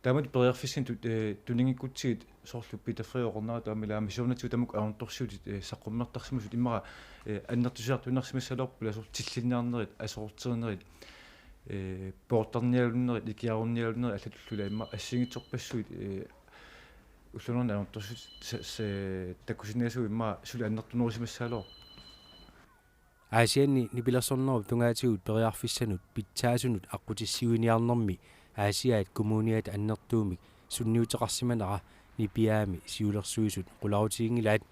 Taamatut periarfissanik tut-, eh, tunngavikkutsigit soorlu Peter Frederik oqarnerata aamma ila aamma siornatigut tamakku ajornartorsiutit, eh, saqqummertarsimasut immaqa, eh, annertusiartuinnarsimassalerput ila soorlu tillinniarnerit, aserorterinerit, eh, poortarnialunnerit, ikiarunnialunnerit allatullu ila immaqa assigiinngitsorpassuit, eh, ulluinnarni ajornartorsiut sa-, sa-, takkusinnaasut immaqa suli annertunerusimassagaluarput. Aasianni nipilersornerup tungaatigut periarfissanut pitsaasunut aqqutissiuiniarnermi Aasiaat Kommuniata annertuumik sunniuteqarsimanera Nipiaami siulersuisut qularutiginngilaat.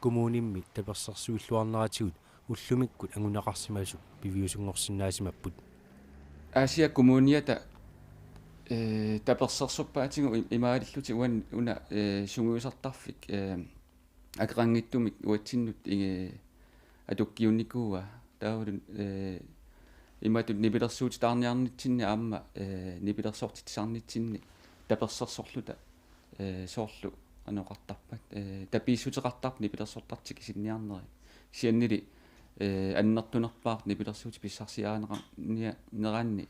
Kommunimmi tapersersuilluarneratigut ullumikkut anguneqarsimasut piviusunngorsinnaasimapput. Aasiaat Kommuniata, eh, tapersersorpaatigut i-, imaalillutik uan-, una, eh, sungiusartarfik, eh, akeqanngitsumik uatsinnut, eh, atukkiunnikuuaa. Taavalu, eh, imatut nipilersuutitaarniarnitsinni aamma, eh, nipilersortitsisarnitsinni tapersersorluta, eh, soorlu qanoq oqartarpat, eh, tapiissuteqartarput nipilersortartik isinniarnerit. Kisiannili, eh, annertunerpaaq nipilersuutit pissarsiarineqar-, nia-, neranni,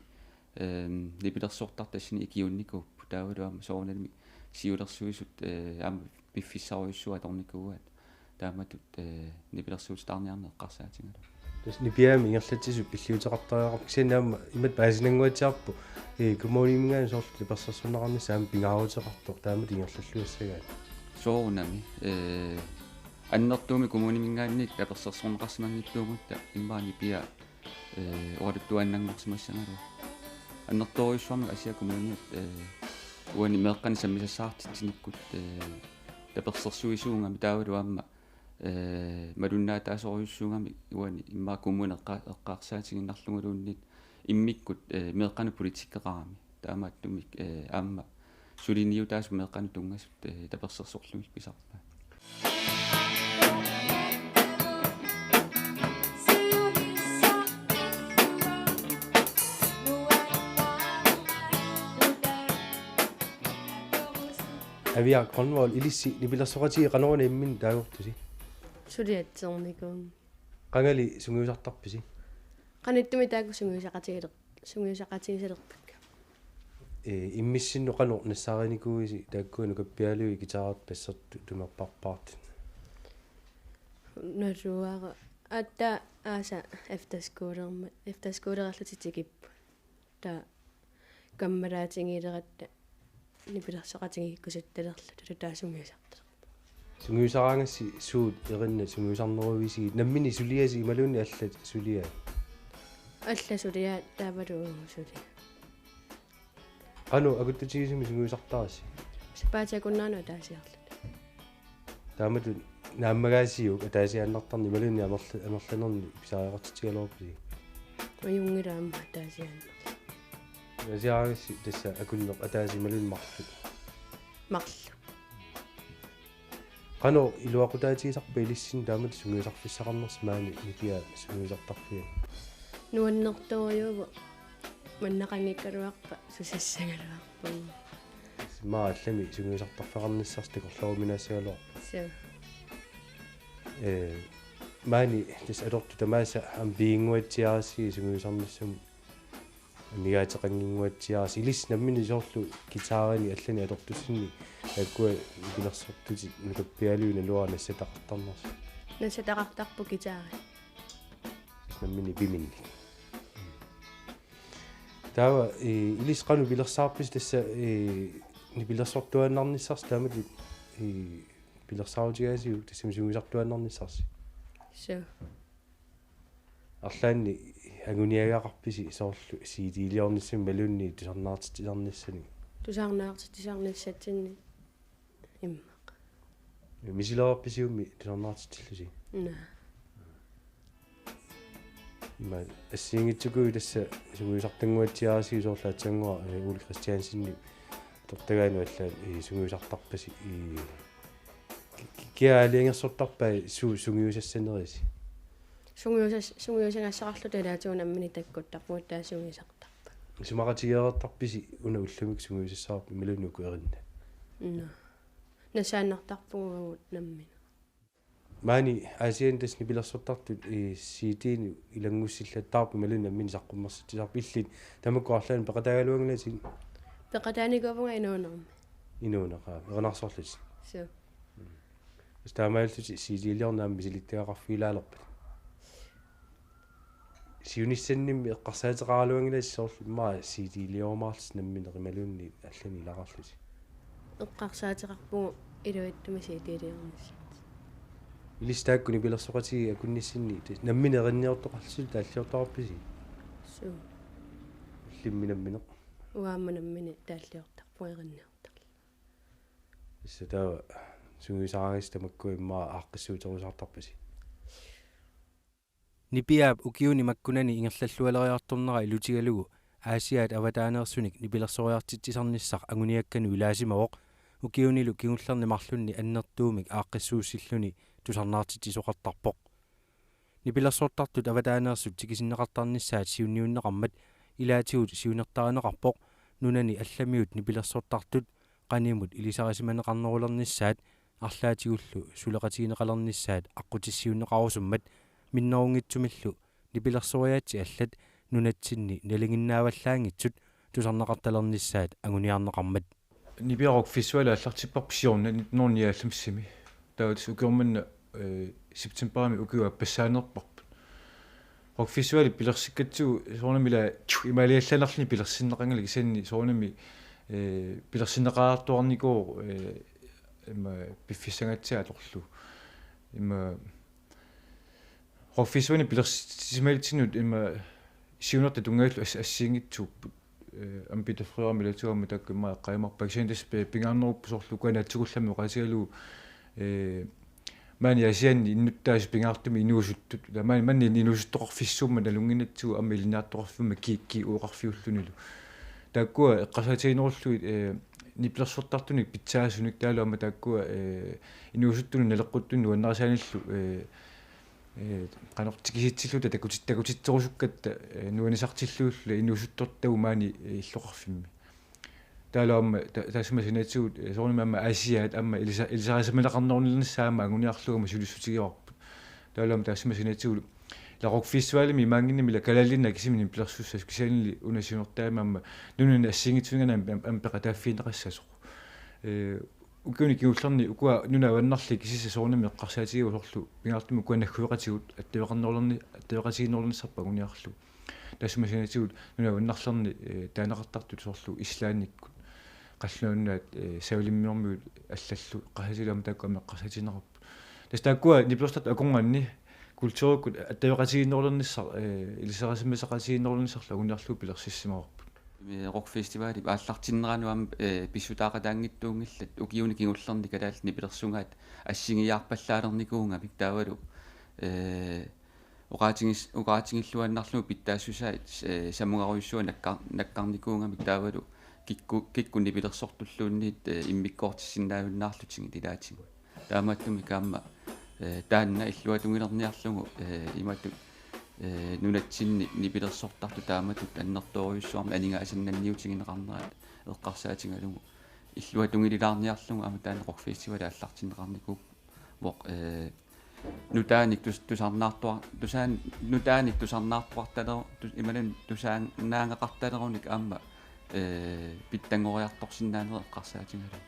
ehm, nipilersortartut tassani ikiunnikuupput. Taavalu aamma soorunalimi siulersuisut, eh, aamma piffissarujussuaq atornikuuaat. Taamatut, eh, nipilersuutitaarniarneq eqqarsaatigalugu. Tassa Nipiaami ingerlatsisut pilliuteqartariaqarput kisianni aamma imatut paasinannguatsiarpoq, eh, kommuniminngaanniit soorlu tapersersorneqarnissaq aamma pingaaruteqartoq taamatut ingerlalluassagaat. Soorunami, eh, annertuumik kommuniminngaanniit tapersersorneqarsimanngitsuugutta immaqa Nipiaa, ee, oqaluttuaannanngorsimassagaluaq. Annertoorujussuarmik Aasiaat Kommunit, ee, uani meeqqanik sammisassaartitsinikkut, ee, tapersersuisuugami taavalu aamma, ee, malunnaataasorujussuugami uani immaqa kommuni eqqa-, eqqarsaatigiinnarluguluunniit immikkut, ee, meeqqanut politikkeqarami. Taamaattumik, ee, aamma suliniutaasut meeqqanut tunngasut, ee, tapersersorlugit pisarpaat. Aviaq Grønvold, ilissi nipilersoqatigiit qanoruna imminut taagortusi? Suliatsernikuugama. Qangali sungiusartarpisi? Qanittumi taakku sungiusaqatigiler-, sungiusaqatigisalerpakka. Ee, immissinnut qanoq nassaarinikuuisi taakkua nukappialuit guitarertut bassertut tumerparpaartut? Naluara aatsaat aasaq efterskolermat, efterskolerallutik tikipput. Taava kammalaatigiileratta nipilersoqatigiikkusuttalerluta taava sungiusartalerpoq. Sungiusaraangassi suut erinnat sungiusarneruvisigit, nammineq suliasi imaluunniit allat suliai? Allat suliaat taavalu uagut suliai. Qanoq akuttutigisumik sungiusartarisi? Sapaatip akunneranut ataasiarluta. Taamatut naammagaasiuk ataasiaannartarneq imaluunniit amerla-, amerlanernik pisariaqartitsigaluarpisi? Ajunngilaq aamma ataasiaannarluta. Ataasiaannarlusi tassa akunneq ataaseq imaluunniit marluk? Marluk. Qanoq iluaqutaatigisarpa ilissinnut taamatut sungiusarfissaqarnersi maani Nipiaa sungiusartarfiani? Nuannertorujuuvoq, mannaqanngikkaluarpat susassagaluarpugut. Immaqa allamik sungiusartarfeqarnissarsi takorlooruminaassagaluarpoq. Suu. Ee, maani tassa atortut tamaasa aamma piginnguatsiarisi sungiusarnissamut amigaateqannginnguatsiarisi, ilissi nammineq soorlu guitarinik allanik atortussinni taakkua nipilersortutit nukappialuit naluara nassataqartarnersi? Nassataqartarput guitari. Tassa nammineq piminnik. Taava, ee, ilissi qanoq pilersaarpisi tassa, ee, nipilersortuaannarnissarsi taamatut, ee, pilersaarutigaasiuk tassami sungiusartuaannarnissarsi? Suu. Arlaannik anguniagaqarpisi soorlu C D-liornissamik imaluunniit tusarnaartitsisarnissanik? Tusarnaartitsisarnissatsinnik immaqa. Misilerarpisiummi tusarnaartitsillusi? Naa. Ima assigiinngitsukuuvoq tassa sungiusartannguatsiarisiuk soorlu aatsaannguaq, ee, Ole Kristiansenip atortagaanut allaat, ee, sungiusartarpasi, ee, ki-, ki-, kia aalajangersortarpai suut sungiusassanerisi? Sungiusas-, sungiusagassaqarluta ilaatigut nammineq takkuttarpugut taava sungiusartarpakka. Isumaqatigeertarpisi una ullumikkut sungiusassavarput imaluunniit uku erinnat? Naa. Nassaannartarpugut uagut nammineq. Maani Aasianni tassa nipilersortartut, ee, C D-nut ilanngussillattaarput imaluunniit nammineq saqqummersitsisarput, illit tamakku arlaannik peqataagaluanngilatit? Peqataanikuuvunga inuunermi. Inuuneq, aa, erinarsorlutit. Suu. Tassa taamaalillutit C D-liorneq aamma misilittagaqarfigilaalerpat? Siunissannimmi eqqarsaateqaraluanngilatit soorlu immaqa C D-liorumaarlutit nammineq imaluunniit allanik ilaqarlutit? Eqqarsaateqarpugut iluatsumik C D-liornissat. Ilissi taakku nipilersoqatigiit akunnissinni tassa nammineq erinniortoqarlutit taalliortoqarpisi? Suu. Illimmi nammineq? Uanga aamma nammineq taalliortarpunga erinniortarlunga. Tassa taava sungiusaraangassi tamakku immaqa aaqqissuuterusaartarpasi? Nipiaap ukiuni makkunani ingerlallualeriartornera ilutigalugu Aasiaat avataaneersunik nipilersoriartitsisarnissaq anguniakkanut ilaasimavoq, ukiunilu kingullerni marlunni annertuumik aaqqissuussilluni tusarnaartitsisoqartarpoq. Nipilersortartut avataaneersut tikisinneqartarnissaat siunniunneqarmat ilaatigut siunertarineqarpoq nunani allamiut nipilersortartut qanimut ilisarisimaneqarnerulernissaat arlaatigullu suleqatigineqalernissaat aqqutissiuunneqarusummat minnerunngitsumillu nipilersoriaatsit allat nunatsinni nalinginnaavallaanngitsut tusarneqartalernissaat anguniarneqarmat. Nipiaa Rock Festival aallartipparput siorna nitten hundrede nioghalvfemsimi. Taava tassa ukioq manna, ee, septemberimi ukiup appassaanerparput. Rock Festivalip pilersikkatsigu soorunami ila imaaliallaannarluni pilersinneqanngilaq kisianni soorunami, ee, pilersinneqartuarnikuuvoq, ee, ima piffissangaatsiaq atorlugu. Ima Rockfestivali pilersisimalitsinnut ima siunertaq tunngatillugu as-, assigiinngitsuupput. Eh, aamma Peter Frederik Melatuama taakku ima eqqaajumaarput. Kisianni tassa pi-, pingaarnerupput soorlu ukua naatsugullamik oqaatigalugu, eh, maani Aasianni innuttaasut pingaartumik inuusuttut. Taava maani, maani inuusuttoqarfissuummat nalunnginnatsigu aamma ilinniartoqarfimmut ki-, ki-, oqarfiullunilu. Taakkua eqqarsaatiginerullugit, eh, nipilersortartunik pitsaasunik taavalu aamma taakkua, eh, inuusuttunut naleqquttunut nuannarisaanillu, eh, eh, qanoq tikisitsilluta takutit-, takutitserusukkatta, eh, nuannisartillugillu inuusuttortagut maani, eh, illoqarfimmi. Taavalu aamma ta-, taassuma saniatigut, eh, soorunami aamma Aasiaat aamma ilisa-, ilisarisimaneqarnerulernissaa aamma anguniarlugu aamma sulissutigaarput. Taavalu aamma taassuma saniatigut ila Rockfestivalimi imaanngimmat ila kalaallit akisimi nipilersussasut kisiannili una siunertaamik aamma nunani assigiinngitsunik aamma, aamma peqataaffigineqassasoq. Eh, ukiuni kingullerni ukua nunat avannarliit kisissat soorunami eqqarsaatigaat soorlu pingaartumik ukua naggueqatigut attaveqarnerulerni-, attaveqatigiinnerulernissarput anguniarlugu. Taassuma saniatigut nunat avannarlerni, eh, taaneqartartut soorlu Islandikkut, Qallunaat Nunaat, eh, Savalimmiormiut allallu eqqarsaatigalugit aamma taakku aamma eqqarsaatigineqarput. Tassa taakkua nipilersortartut akornanni kulturikkut attaveqatigiinnerulernissaq, eh, ilisarisimasaqatigiinnerulernissarlu anguniarlugu pilersissimavarput. Rockfestivalip aallartinneranut aamma, eh, pissutaaqataanngitsuunngillat ukiuni kingullerni kalaallit nipilersugaat assigiiaarpallaalernikuugamik taavalu, eh, oqaatigis-, oqaatigilluinnarlugu pitsaassusaat, eh, samungarujussuaq nakkar-, nakkarnikuugamik taavalu kikku-, kikkut nipilersortulluunniit, eh, immikkoortissinnaajunnaarlutigit ilaatigut. Taamaattumik aamma, eh, taanna illuatungilerniarlugu, eh, imatut, eh, nunatsinni nipilersortartut taamatut annertoorujussuarmik aningaasannanniutigineqarnerat eqqarsaatigalugu illuatungililaarniarlugu aamma taanna Rockfestival aallartinneqarnikuuvoq, eh, nutaanik tus-, tusarnaartua-, tusaan-, nutaanik tusarnaartuartaleru-, tus-, imaluunniit tusaannaanngaqartalerunik aamma, eh, pitsanngoriartorsinnaaneq eqqarsaatigalugu.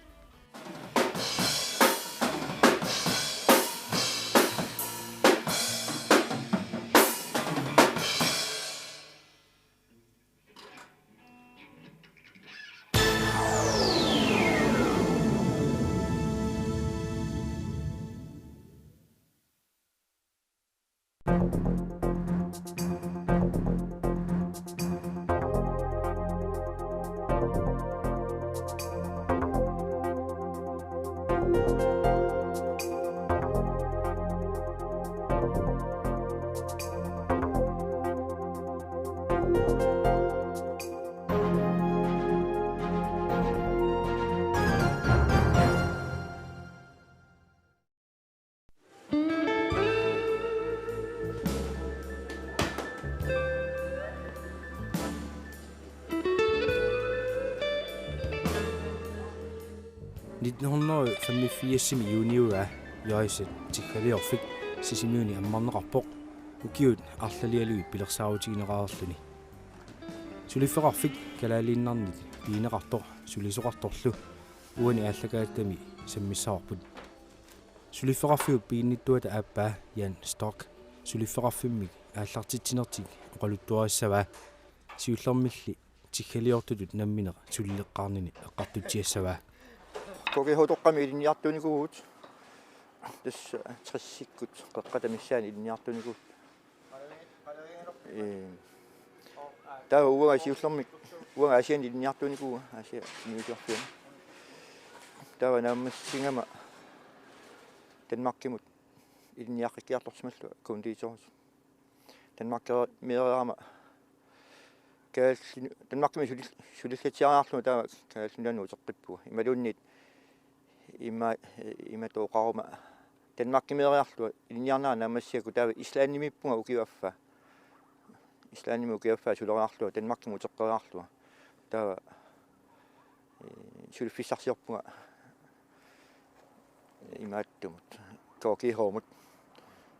Nitten hundrede femogfirsimi juuniugaa Jørgensen Tiggaliorfik Sisimiuni ammarneqarpoq ukiut arlalialui pilersaarutigineqareerluni. Suliffeqarfik kalaaliinnarnit pigineqartoq sulisoqartorlu uani aallakaatitami sammissavarput. Suliffeqarfiup piginnittuata aappaa Jan Stock suliffeqarfimmik aallartitsinertik oqaluttuarissavaa, siullermilli tiggaliortutut nammineq sulileqqaarnini eqqartutsiassavaa. K G H-toqqami ilinniartuunikuuvugut. Tassa tressikkut qeqqata missaani ilinniartuunikuuvugut. Ee, taava uanga siullermik, uanga Aasianni ilinniartuunikuuvunga, Aasianni ilinniartuunikuuvunga. Taava naammassigama Danmarkimut ilinniaqqikkiartorsimallunga konditoritut. Danmarkimeereerama Kalaallit-, Danmarkimi sulil-, sulillatsiariarlunga taava Kalaallit Nunaannut uteqqippunga. Imaluunniit ima, imatut oqaruma Danmarkimeeriarlunga ilinniarnera naammassigakku taava Islandimiippunga ukioq affaa. Islandimi ukioq affaa suleriarlunga Danmarkimut uteqqeriarlunga. Taava, ee, suliffissarsiorpunga imaattumut, K G H-mut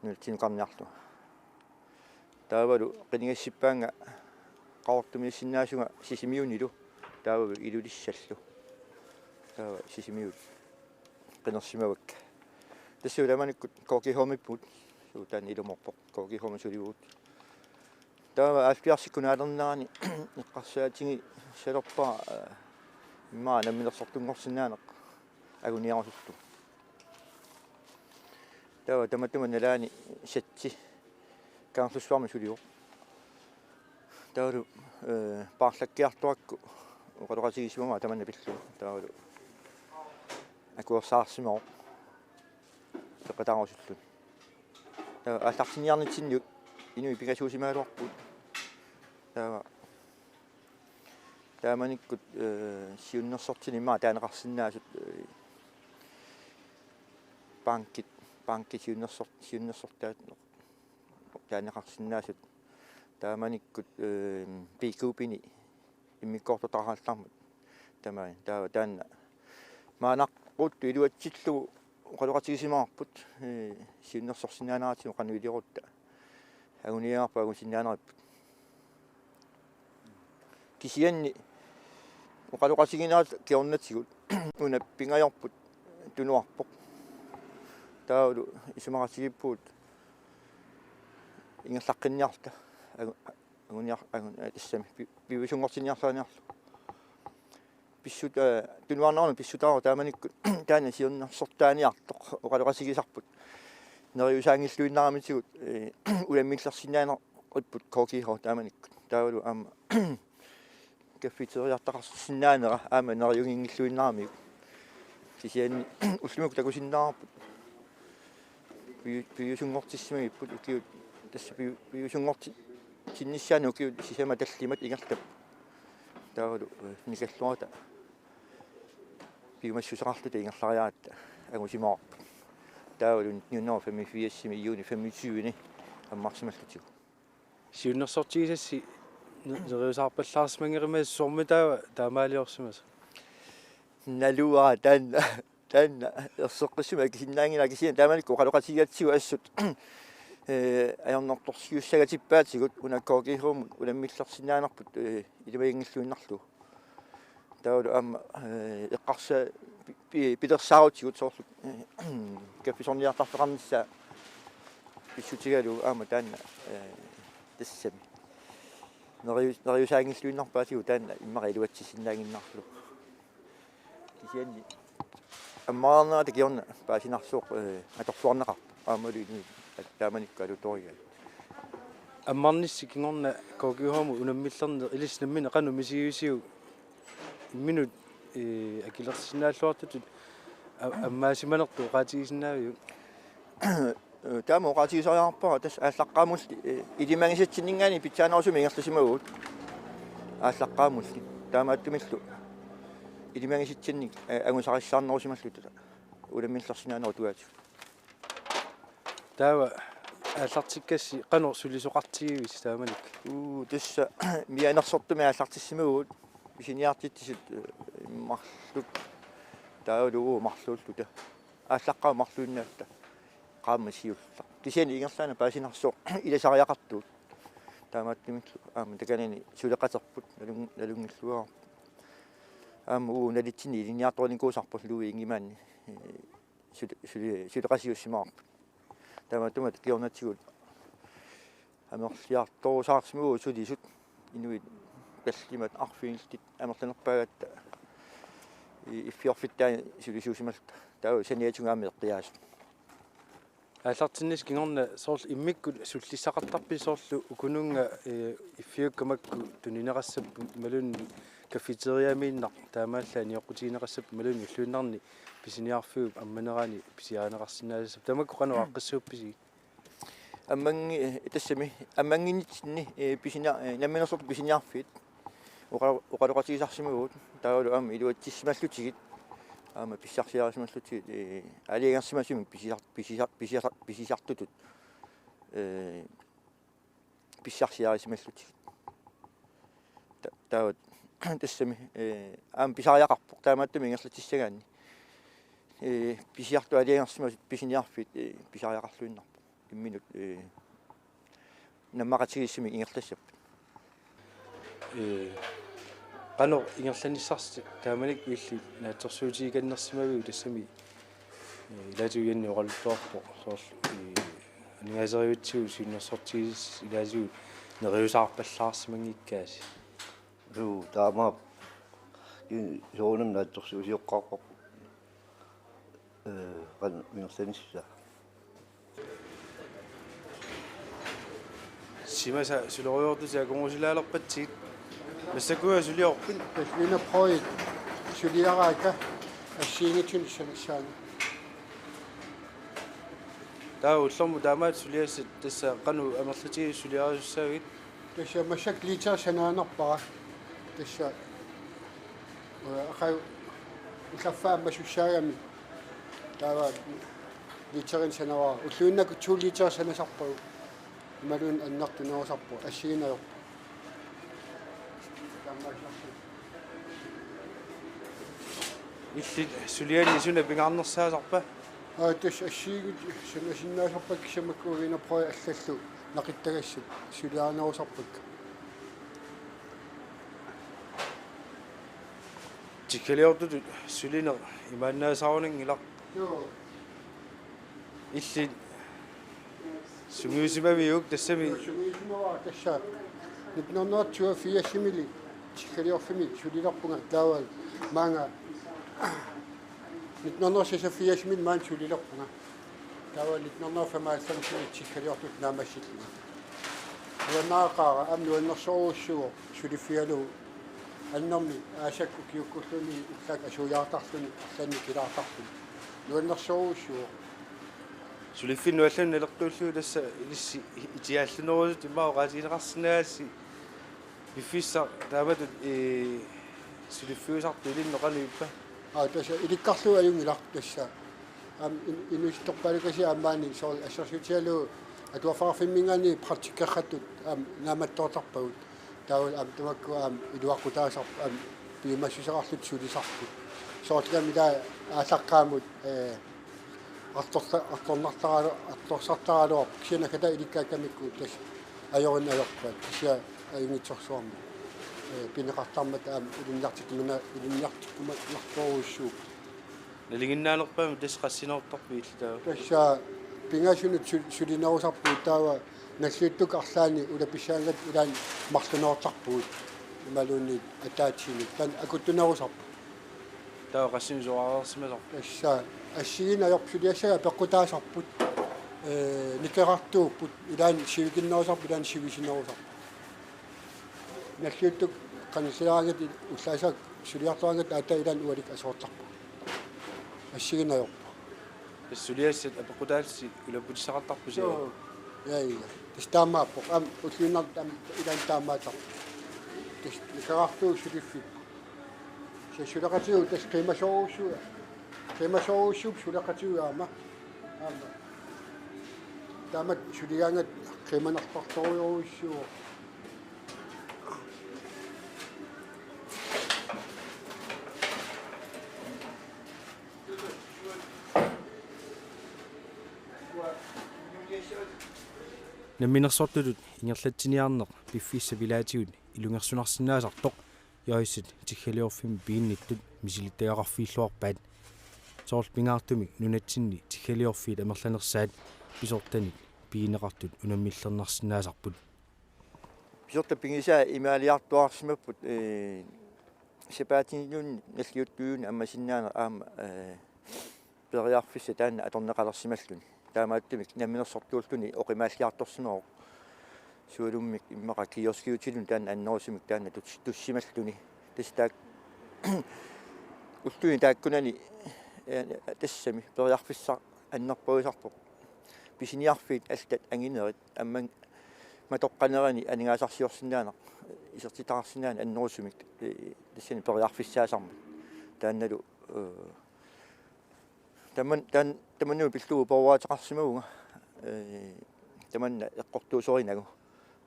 nunatsinnukarniarlunga. Taavalu qinigassippaannga Qaqortumiissinnaasunga Sisimiunilu, taavalu Ilulissallu. Taava Sisimiut qinersimavakka. Tassa taamanikkut K G H-miippugut, suu taanna ilumoorpoq, K G H-mi sulivugut. Taava halvfjerdsikkut naalernerani eqqarsaatigissalerpara, ee, immaqa namminersortunngorsinnaaneq anguniarusullugu. Taava tamatuma nalaani Satsi Kangerlussuarmi sulivoq. Taavalu, eh, paarlakkiartorakku oqaloqatigisimavara tamanna pillugu. Taavalu akuersaarsimavoq peqataarusulluni. Taava aallartinniarnitsinni inuit pingasuusimagaluarput. Taava taamanikkut, eh, siunnersortini immaqa taaneqarsinnaasut, eh, bankit, bankit siunnersor-, siunnersortaat taaneqarsinnaasut taamanikkut, eh, B K P-ni immikkoortortaqarallarmat tamaat. Taava taanna maannaqquttoq iluatsillugu oqaloqatigisimavarput, eh, siunnersorsinnaaneratsigu qanoq iliorutta anguniagarput angusinnaanerput. Kisianni oqaloqatigiinnerat kingornatigut una pingajorput tunuarpoq. Taavalu isumaqatigiippugut ingerlaqqinniarluta angu-, anguniar-, angu-, eh, tassami pi-, piviusunngortinniarluarniarlugu. Pissut-, eh, tunuarnerani pissutaavoq taamanikkut taanna siunnersortaaniartoq oqaloqatigisarput. Neriusaanngilluinnaramitigut, eh, unammillersinnaanerput K G H taamanikkut. Taavalu aamma cafeteriartaqarsinnaanera aamma neriunnginngilluinnaramiuk. Kisianni ullumikkut takusinnaavarput. Piu-, piviusunngortissimagipput ukiut, tassa piu-, piviusunngorti-, tinnissaani ukiut sisamat tallimat ingerlapput. Taavalu, eh, nikalluarata piumassuseqarluta ingerlariaratta angusimavarput. Taavalu nitten hundrede og femogfirsimi juuni femogtyve-ni ammarsimallutigu. Siunnersortigisassi ne-, neriusaarpallaarsimanngikkaluarpasi, soormi taava taamaaliorsimasoq? Naluara taanna, taanna erseqqissumik akisinnaanngilara, kisianni taamanikkut oqaloqatigigatsigu assut, eh, ajornartorsiussagatippaatigut una K G H-mut unammillersinnaanerput, eh, ilimaginngilluinnarlugu. Taavalu aamma, eh, eqqarsa-, pi-, pi-, pilersaarutigut soorlu, eh, kaffisorniartarfeqarnissaa pissutigalugu aamma taanna, eh, tassami. Nerius-, neriusaanngilluinnarpaatigut taanna immaqa iluatsissinnaannginnarlugu. Kisianni ammareernerata kingorna paasinarsivoq, eh, atorluarneqarpoq. Aammalu inuit taamanikkut alutorigaat. Ammarnissi kingorna K G H-mut unammillerneq ilissi nammineq qanoq misigivisiuk? Imminut, eh, akilersinnaalluartutut a-, ammaasimanertut oqaatigisinnaaviuk? Eh, taama oqaatigisariaqarpara tassa aallaqqaammulli, eh, ilimagisatsinninngaanniit pitsaanerusumik ingerlasimavugut. Aallaqqaammulli. Taamaattumillu ilimagisatsinnik, eh, angusarissaarnerusimalluta unammillersinnaanerup tungaatigut. Taava aallartikkassi qanoq sulisoqartigivisi taamanikkut? Uu, tassa mianersortumik aallartissimavugut pisiniartitsisut, eh, marluk. Taavalu uu marluulluta. Aallaqqaammut marluinnatta. Qaammat siulleq. Kisianni ingerlaannaq paasinarsivoq ilasariaqartugut. Taamaattumillu aamma takanani suleqaterput nalun-, nalunngilluinnarput. Aamma uu nalitsinni ilinniartorinikuusarput Louis Ingemann, eh, sule-, sule-, suleqatigiissimavarput. Taamaattumik kingornatigut amerliartorusaarsimavugut sulisut, inuit tallimat arfinillit amerlanerpaagatta i-, iffiorfittaani sulisuusimalluta. Taava saniatigut aamma eqqiaasut. Aallartinnissi kingorna soorlu immikkut sullissaqartarpisi, soorlu ukununnga, eh, iffiukkut makku tunineqassapput imaluunniit cafeteriamiinnaq taamaallaat nioqqutigineqassapput imaluunniit ulluinnarni pisiniarfiup ammanerani pisiarineqarsinnaassapput, tamakku qanoq aaqqissuuppisi? Ammanngi-, eh, tassami, ammannginnitsinni, eh, pisina-, eh, namminersortut pisiniarfiit oqa-, oqaloqatigisarsimavugut, taavalu aamma iluatsissimallutigit, aamma pissarsiarisimallutigu, eh, aalajangersimasumik pisisar-, pisisar-, pisisar-, pisisartutut, eh, pissarsiarisimallutigu. Ta-, taava tassami, eh, aamma pisariaqarpoq, taamaattumik ingerlatsissagaanni. Eh, pisiartut aalajangersimasut pisiniarfiit, eh, pisariaqarluinnarpoq. Imminut, eh, nammaqatigiissumik ingerlassapput. Ee, qanoq ingerlanissarsi taamanikkut illit naatsorsuutigikannersimaviuk? Tassami, ee, ilaatigut Janni oqaluttuarpoq soorlu, ee, aningaaserivitsigut siunnersortigisassat ilaatigut neriusaarpallaarsimanngikkaasi. Suu, taamaappoq. Ki-, soorunami naatsorsuusioqqaarparput. Ee, qanoq ingerlanissaa. Timasa sulerujoortusi akornusilaalerpatsigit. Massakkut suliorpit? Tassa Wienerbrødit suliaraakka assigiinngitsunik sanassaanga. Taava ullormut taamaattut suliassat tassa qanoq amerlatigisut suliarisussaavigit? Tassa massakkut liter sanaanerpara. Tassa, øh, aqagu ullaffaa ammasussaagami. Taava literimik sanavara. Ulluinnakkut to liter sanasarpagut. Imaluunniit annertunerusarpoq, assigiinngitsorpassuit. Illit suliani suna pingaarnersaasarpa? Aa, tassa assigiinngitsut sanasinnaasarpakka, kisianni makku Wienerbrød allallu naqittagassat suliarinerusarpakka. Tiggaliortutut sulineq imaannaasarunanngilaq. Joo. Illit sungiusimaviuk tassami? Sungiusimavara tassa. Nitten hundrede toogfirsimiilli tiggaliorfimmi sulilerpunga, taava maanga nitten hundrede seksogfirsimiilli maani sulilerpunga. Taava nitten hundrede femoghalvfemsimiilli tiggaliortutut naammassillunga. Nuannaaqaara, aamma nuannersorujussuuvoq suliffigalugu. Annermik aasakkut ukiukkulluunniit ullaakkut asuiaartarluni, arlaannik kilaartarluni. Nuannersorujussuuvoq. Suliffinnut allanut naleqqiullugu tassa ilissi itiaallunerusutut immaqa oqaatigineqarsinnaagassi, piffissaq taamatut, ee, suliffiusartoq ilinnut qanoq ippa? Aa, tassa ilikkarlugu ajunngilaq tassa. Aamma in-, inuusuttorpaaluit aamma maani soorlu assersuutigalugu atuarfeqarfimminngaanniit praktikkeqartut aamma naammattoortarpagut. Taava aamma tamakku aamma iluaqutaasarput aamma piumassuseqarlutik sulisarput. Soorlu taama ila aallaqqaammut, ee, artorla-, artornartaralu-, artorsartaraluarpoq, kisianni nakataa ilikkaakkamikku tassa ajorinneq ajorpaat, kisianni ajunngitsorsuarmik, ee, pineqartarmata aamma ilinniartikkumana-, ilinniartikkumanartorujussuuvoq. Nalinginnaanerpaamik tassa qassinoortarpit illit taava? Tassa pingasunut su-, sulinerusarpugut, taava nalliuttukkut arlaanni ulapissaangatta ilaanni marlunoortarpugut imaluunniit ataatsimiit, taanna akuttunerusarpoq. Taava qassinik soraarsimasarpit? Tassa assigiinngitsorpassuit, suliassagut apeqqutaasarput, ee, nikerartuupput, ilaanni sivikinnerusarput, ilaanni sivisunerusarput. Nalliuttukkut qanilleraangatta, ullaassaaq suliartoraangatta aatsaat ilaanni ualikkut asoortarpugut. Assigiinngitsorpassuit. Tassa suliassat apeqqutaalluni ulapputissaqartarpusi? Joo. Ja, ja. Tassa taamaappoq. Aamma ulluinnarni aamma ilaanni taamaattarpoq. Tassa nikerartuuvoq suliffipput. Tassa suleqatigut tassa qiimasoorujussuuvoq. Qiimasoorujussuupput suleqatigut aamma. Aamma. Taamatut suligaangatta qiimanartorujussuuvoq. Namminersortutut ingerlatsiniarneq piffissap ilaatigut ilungersunarsinnaasartoq Joycep tiggaliorfimmik piginnittut misilittagaqarfigilluarpaat. Soorlu pingaartumik nunatsinni tiggaliorfiit amerlanersaat pisortanit pigineqartut unammillernarsinnaasarput. Pisortat pigisaat imaaliartuaarsimapput, ee, sapaatip akunneri nalliuttuujunik ammasinnaaneq aamma, ee, periarfissaq taanna atorneqalersimalluni. Taamaattumik namminersortuulluni oqimaalliartorsimavoq. Sualummik immaqa kioskiutillugu taanna annerusumik taanna tus-, tussimalluni. Tassa taak-, ulluini taakkunani, ee, tassami periarfissaq annerpaasarpoq. Pisiniarfiit allat anginerit aamma matoqqanerani aningaasarsiorsinnaaneq, isertitaqarsinnaaneq annerusumik, ee, tassani periarfissaasarmat. Taannalu, ee, taman-, taan-, tamanna pillugu peroriaateqarsimavunga, ee, tamanna eqqortuusorinagu.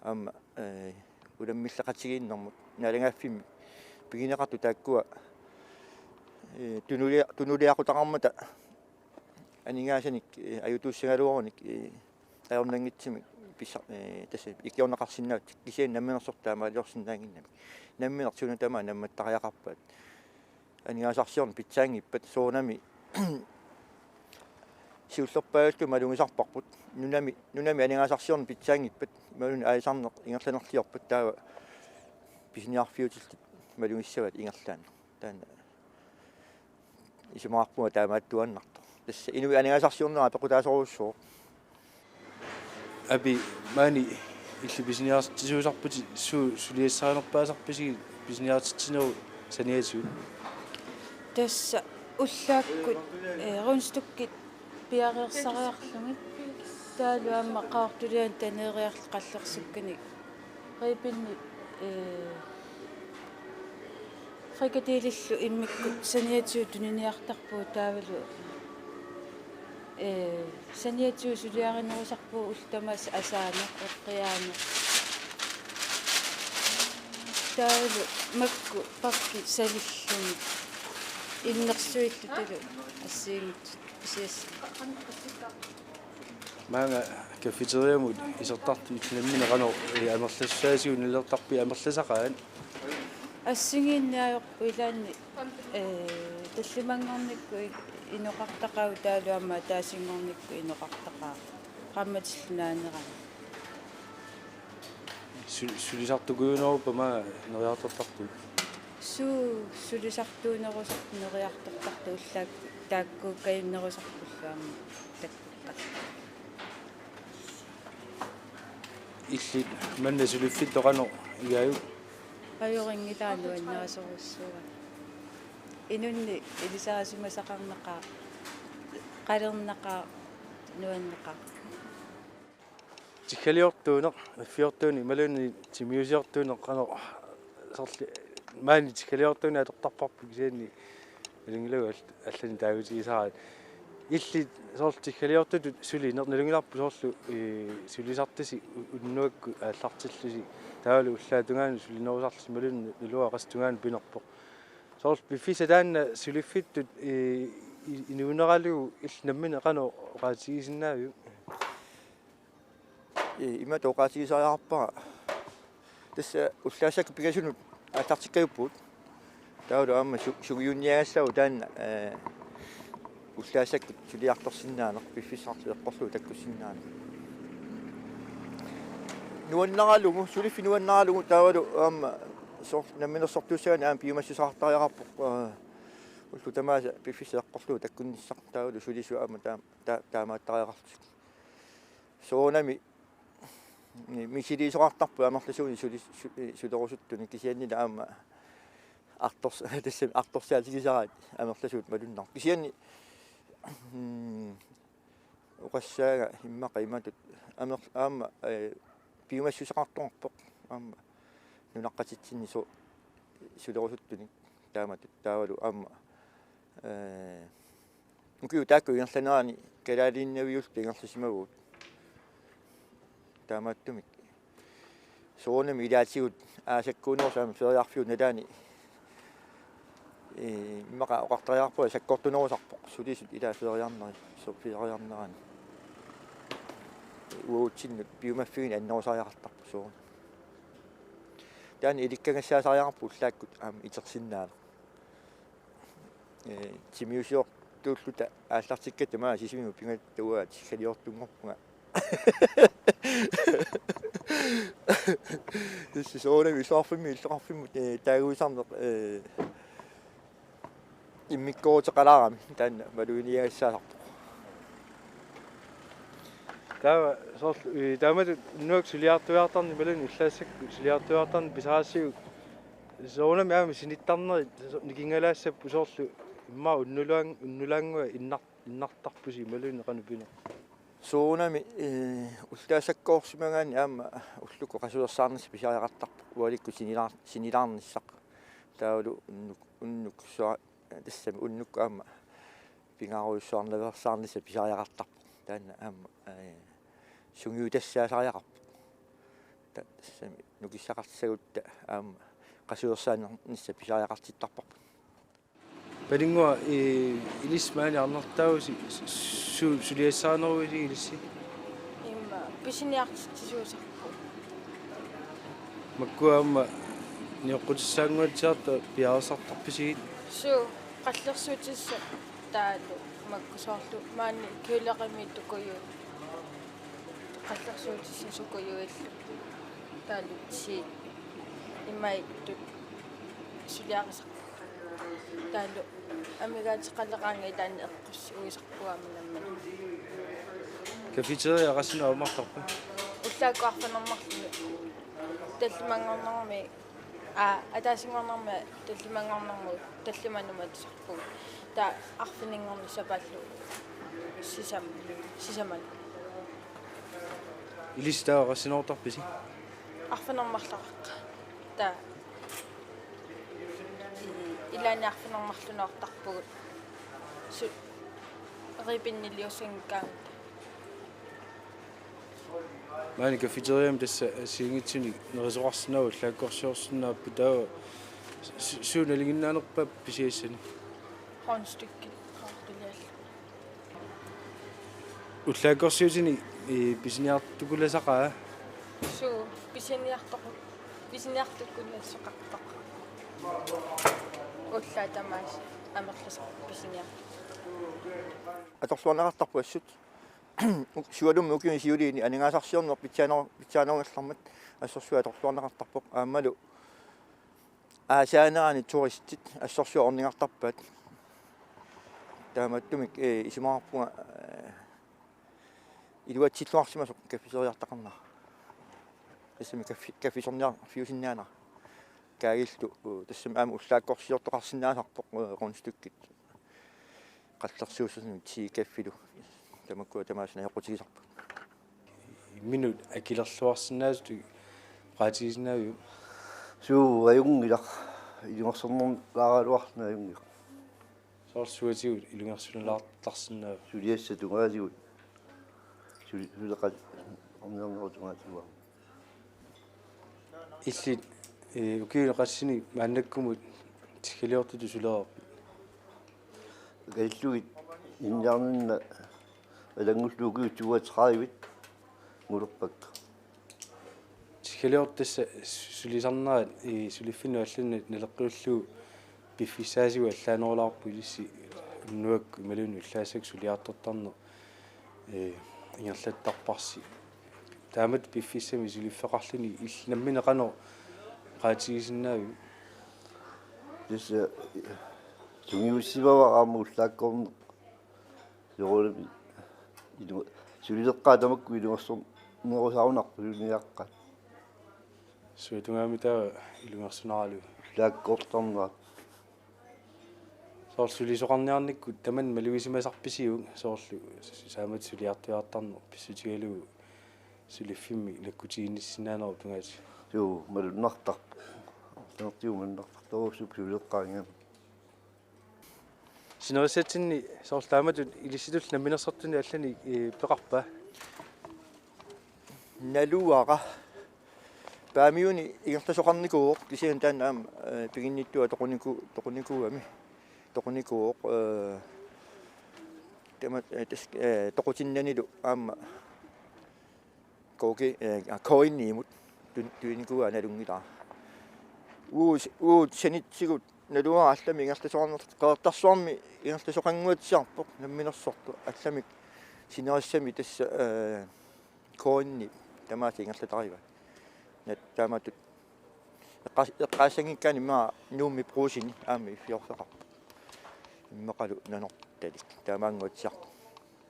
Aamma, ee, unammilleqatigiinnermut naalagaaffimmi pigineqartut taakkua, ee, tunulia-, tunuliaqutaqarmata aningaasanik, ee, ajutuussagaluarunik, ee, ajornanngitsumik pissa-, ee, tassa ikiorneqarsinnaapput, kisianni namminersortut taamaaliorsinnaannginnamik. Nammineq suna tamaat nammattariaqarpaat. Aningaasarsiorneq pitsaanngippat soorunami siullerpaajulluta malugisarparput. Nunami, nunami aningaasarsiorneq pitsaanngippat, imaluunniit aalisarneq ingerlanerliorpat taava pisiniarfiutillit malugissavaat ingerlaannaq. Taanna isumaqarpunga taamaattuaannartoq. Tassa inuit aningaasarsiornerat apeqqutaasorujussuuvoq. Api, maani Illit pisiniartitsisuusarputit, su-, suliassarinerpaasarpisigit pisiniartitsinerup saniatigut? Tassa ullaakkut, eh, rundstykkit piareersariarlugit. Taavalu aamma Qaqortuliani taneeriarlugu qallersukkanik. Ribbinit, eh, frikadellillu immikkut saniatigut tuniniartarpugut taavalu, eh, saniatigut suliarinerusarpugut ullut tamaasa asaaneq, eqqiaaneq. Taavalu makku pakkit salillugit innersuillutalu assigiinngitsut pisiassat. Maanga cafeteriamut isertartut illit nammineq qanoq, eh, amerlassaasigut nalilertarpit, amerlasaqaat? Assigiinngitsorput ilaanni, eh, tallimanngornikkut inoqartaqaaq taavalu aamma ataasinngornikkut inoqartaqaaq qaammatillu naanerani. Su-, sulisartuukujuneruppat maanga neriartortartut? Suu, sulisartuunerusarput neriartortartut ullaakkut taakkuukkajunnerusarpullu aamma takkukkat. Illit manna suliffittoq qanoq igaajuk? Ajorinngilaa, nuannarisorujussuuara. Inunnik ilisarisimasaqarnaqaaq, qalernaqaaq, nuanneqaaq. Tiggaliortuuneq, affiortuuneq imaluunniit timiusiortuuneq qanoq, soorlu maani tiggaliortuuneq atortarparput kisianni nalunngilagut all-, allanik taagutigisaraat. Illit soorlu tiggaliortutut sulineq nalunngilarput soorlu, eh, sulisartusi u-, unnuakkut aallartillusi taavalu ullaap tungaanut sulinerusarlusi imaluunniit naluara qassit tungaanut pinerpoq. Soorlu piffissaq taanna suliffittut, eh, i-, inuuneralugu illit nammineq qanoq oqaatigisinnaaviuk? Ee, imatut oqaatigisariaqarpara. Tassa ullaassakkut pingasunut aallartikkajuppugut. Taavalu aamma su-, sungiunniagassaagut taanna, ee, ullaassakkut suliartorsinnaaneq, piffissarlu eqqorlugu takkussinnaaneq. Nuannaralugu, suliffik nuannaralugu taavalu aamma soorlu namminersortuussagaanni aamma piumassuseqartariaqarpoq, ee, ullut tamaasa piffissaq eqqorlugu takkunnissaq taavalu sulisut aamma taam-, ta-, taamaattariaqarlutik. Soorunami misiliisoqartarput amerlasuunik suli-, su-, sulerusuttunik kisiannili aamma artors-, tassami artorsaatigisaraat amerlasuut malunnarpoq. Kisianni, mm, oqassaaga immaqa imatut amer-, aamma, ee, piumassuseqartoqarpoq aamma nunaqqatitsinni su-, sulerusuttunik taamatut taavalu aamma, ee, ukiut taakku ingerlaneranni kalaaliinnaviulluta ingerlasimavugut. Taamaattumik soorunami ilaatigut aasakkuunerusoq aamma feriarfiup nalaani, ee, immaqa oqartariaqarpunga sakkortunerusarpoq sulisut ilaat feriarneri-, so-, feriarnerani. Uagutsinnut piumaffigineq annerusariaqartarpoq soorunami. Taanna ilikkagassaasariaqarpoq ullaakkut aamma itersinnaaneq. Ee, timiusiortuulluta aallartikkatta maanga Sisimiut pigatta uanga tiggaliortunngorpunga. Tassa soorunami illoqarfimmi, illoqarfimmut, ee, taaguisarneq, ee, immikkooruteqalaarami taanna maluginiagassaasarpoq. Taava soorlu, ee, taamatut unnuakkut suliartuiartarneq imaluunniit ullaassakkut suliartuiartarneq pisarisigit soorunami aamma sinittarnerit so-, nikinngalaassapput soorlu immaqa unnuluan-, unnulaannguaq innar-, innartarpusi imaluunniit qanoq pineq? Soorunami, ee, ullaassakkoorsimagaanni aamma ullukkut qasuersaarnissaq pisariaqartarpoq ualikkut sinilaar-, sinilaarnissaq. Taavalu unnuk-, unnuk sua-, tassami unnukkut aamma pingaarujussuarnaveersaarnissaq pisariaqartarpoq. Taanna aamma, ee, sungiutassaasariaqarpoq. Ta-, tassami nukissaqartissagutta aamma qasuersaarnissaq pisariaqartittarparput. Palinngua, ee, ilissi maani arnartaavusi su-, suliassarineruisi ilissi? Immaqa pisiniartitsisuusarput. Makkua aamma nioqqutissaannguatsiarta piareersartarpisigit? Suu, qallersuutissat taavalu makku soorlu maani kølerimi tukuju-, qallersuutissat sukujuillu taavalu tii imaattut suliarisarput. Taavalu amigaateqaleqaanga ilaanni eqqussuisarpunga aamma nammineq. Cafeteria qassinik ajumaartarpa? Taakku arfineq-marlunut tallimanngornermi, aa, ataasinngornermi tallimanngornermut tallimanut matusarpugut. Taava arfininngorneq sapaallu sisam-, sisamanut. Ilissi taava qassinoortarpisi? Arfineq-marloqeqqa. Taava i-, ilaanni arfineq-marlunoortarpugut. Su-, ribboniliussanngikkaangat. Maani cafeteriami tassa assigiinngitsunik nerisoqarsinnaavoq, ullaakkorsiorsinnaapput, taava su-, suut nalinginnaanerpaat pisiassani? Rundstykkit qaartuliallu. Ullaakkorsiutini, ii, pisiniartukulasaqaa? Suu, pisiniartoqu-, pisiniartukulasaqartoq. Ullaat tamaasa amerlasoq pisiniartoq. Atorluarneqartarpoq assut. Sualummik ukiuni siuliini aningaasarsiorneq pitsaanoo-, pitsaanerugallarmat assorsuaq atorluarneqartarpoq, aammalu aasaanerani turistit assorsuaq ornigartarpaat. Taamaattumik, ee, isumaqarpunga, ee, iluatsilluarsimasoq cafeteriartaqarnera. Tassami café-, cafésorniarfiusinnaanera. Kaagillu, ee, tassami aamma ullaakkorsiortoqarsinnaasarpoq, ee, rundstykkit. Qallersuussutsimik tea cafélu. Tamakkua tamaasa najoqqutigisarput. Imminut akilerluarsinnaasutut oqaatigisinnaaviuk? Suu, ajunngilaq. Ilungersunnerulaaraluarluni ajunngilaq. Soorlu suatigut ilungersunalaartarsinnaaviuk? Suliassat tungaatigut. Suli-, suleqatit ornigarnerup tungaatigut. Illit, ee, ukiuni qassini maannakkumut tiggaliortutut sulereerpit? Kalillugit ilinniarninni alanngullugu ukiut toogtredive ngulerpakka. Tiggaliortut tassa su-, sulisarnerat, ee, suliffinnut allanut naleqqiullugu piffissaasigut allaanerulaarput, ilissi unnuakkut imaluunniit ullaassakkut suliartortarneq, ee, ingerlattarparsi. Taamatut piffissami suliffeqarluni illit nammineq qanoq oqaatigisinnaaviuk? Tassa, ee, sungiussimavara aamma ullaakkoorneq. Soorunami ilu-, sulileqqaat tamakku ilungersornerusarunarput suliniaqqat. Suatungaami taava ilungersunaralugu. Ullaakkoortarnerat. Soorlu sulisoqarniarnikkut tamanna malugisimasarpisiuk, soorlu saamat suliartuaartarneq pissutigalugu suliffimmi nakkutiginnissinnaanerup tungaatigut? Suu, malunnartarpoq. Tanertigu malunnartartorujussuuvoq sulileqqaanngimmat. Sinerissatsinni soorlu taamatut ilissitulli namminersortuni allanik, ee, peqarpa? Naluara. Paamiuni ingerlasoqarnikuuvoq, kisianni taanna aamma, ee, piginnittua toquniku-, toqunikuugami. Toqunikuuvoq, ee, tama-, ee, tas-, ee, toqutinnanilu aamma kooki, ee, aa, koinniimut tun-, tuinikuugaa nalunngilara. Uus-, uut sanitsigut naluara allamik ingerlasoqarnersoq, Qeqertarsuarmi ingerlasoqannguatsiarpoq namminersortoq, allamik sinerissami tassa, ee, koinni tamaasa ingerlatarivaat. Nat-, taamatut eqqaas-, eqqaassanngikkaanni immaqa Nuummi Brugseni aamma iffiorsaqarpoq. Immaqalu Nanortalik taamaannguatsiarpoq.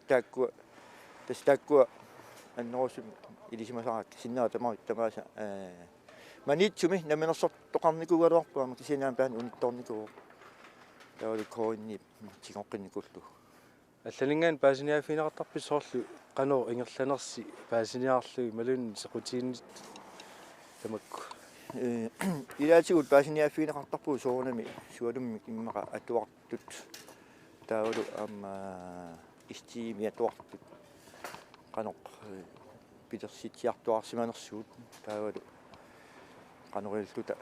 Taakkua, tassa taakkua annerusumik ilisimasarakkit, sinnera tama-, tamaasa, ee, Maniitsumi namminersortoqarnikuugaluarpoq aamma, kisianni aamma taanna unittoornikuuvoq. Taavalu koinni tigoqqinnikuullugu. Allaninngaanniit paasiniaaffigineqartarpisi soorlu qanoq ingerlanersi paasiniarlugu imaluunniit sequtiginnittoq tamakku? Ee, ilaatigut paasiniaaffigineqartarpugut soorunami sualummik immaqa atuartut. Taavalu aamma istiimi atuartut. Qanoq, ee, pilersitsiartuaarsimanersugut. Taavalu qanoq ililluta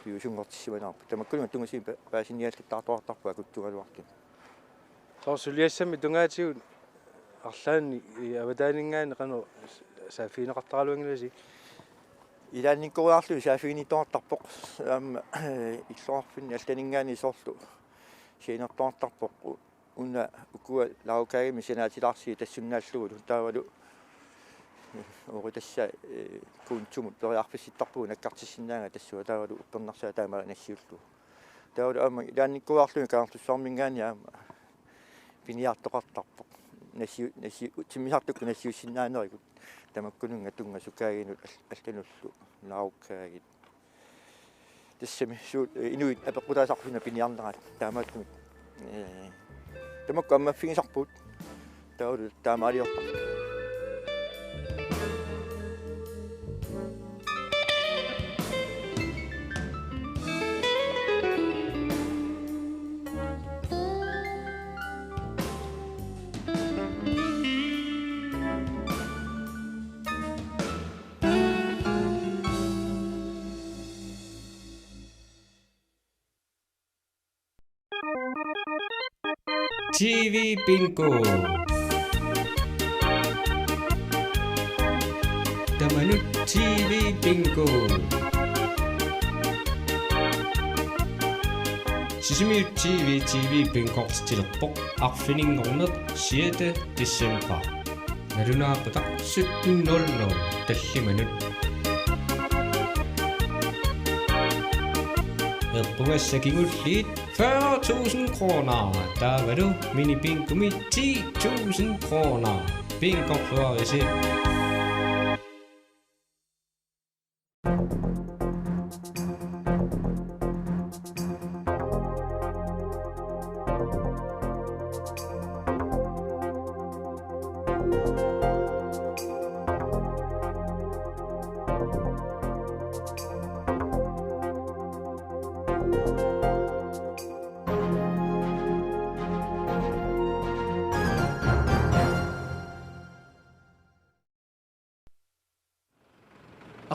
piviusunngortissimanerput. Tamakkununnga tungasiit pa-, paasiniaallattaartuartarput akuttugaluartut. Soorlu suliassammi tungaatigut arlaannik, ee, avataaninngaanniit qanoq saaffigineqartaraluanngilassi? Ilaannikkoriarluni saaffiginnittoqartarpoq. Aamma, ee, illoqarfinni allaninngaanniit soorlu sianertoqartarpoq. U-, una ukua lagkagemi sanaatilaarsigit tassunnaallugulu, taavalu, ee, oritassa, ee, kontumut periarfissittarpugut nakkartissinnaagami tassunga, taavalu uppernarsaat taama nassiullugu. Taavalu aamma ilaannikkoriarluni Kangerlussuarminngaanniit aamma piniartoqartarpoq. Nassi-, nassi-, timmisartukkut nassiussinnaanerikut. tamakkununnga tunngasukaagit al-, allanullu naarukkaagit. Tassami suut, eh, inuit apeqqutaasarput suna piniarnerat taamaattumik. Eh, tamakku ammaffigisarput. Taavalu taamaaliortarput. T V Bingo. Tamanut T V Bingo. Sisimiut T V, T V Bingo-rtitsilerpoq arfininngorneq sjette december. Nalunaaqutaq sytten nul nul tallimanut. Eqqugassat kingulliit fyrre tusind kroner. Taavalu minibingomik ti tusind kroner. Bingorluarisi.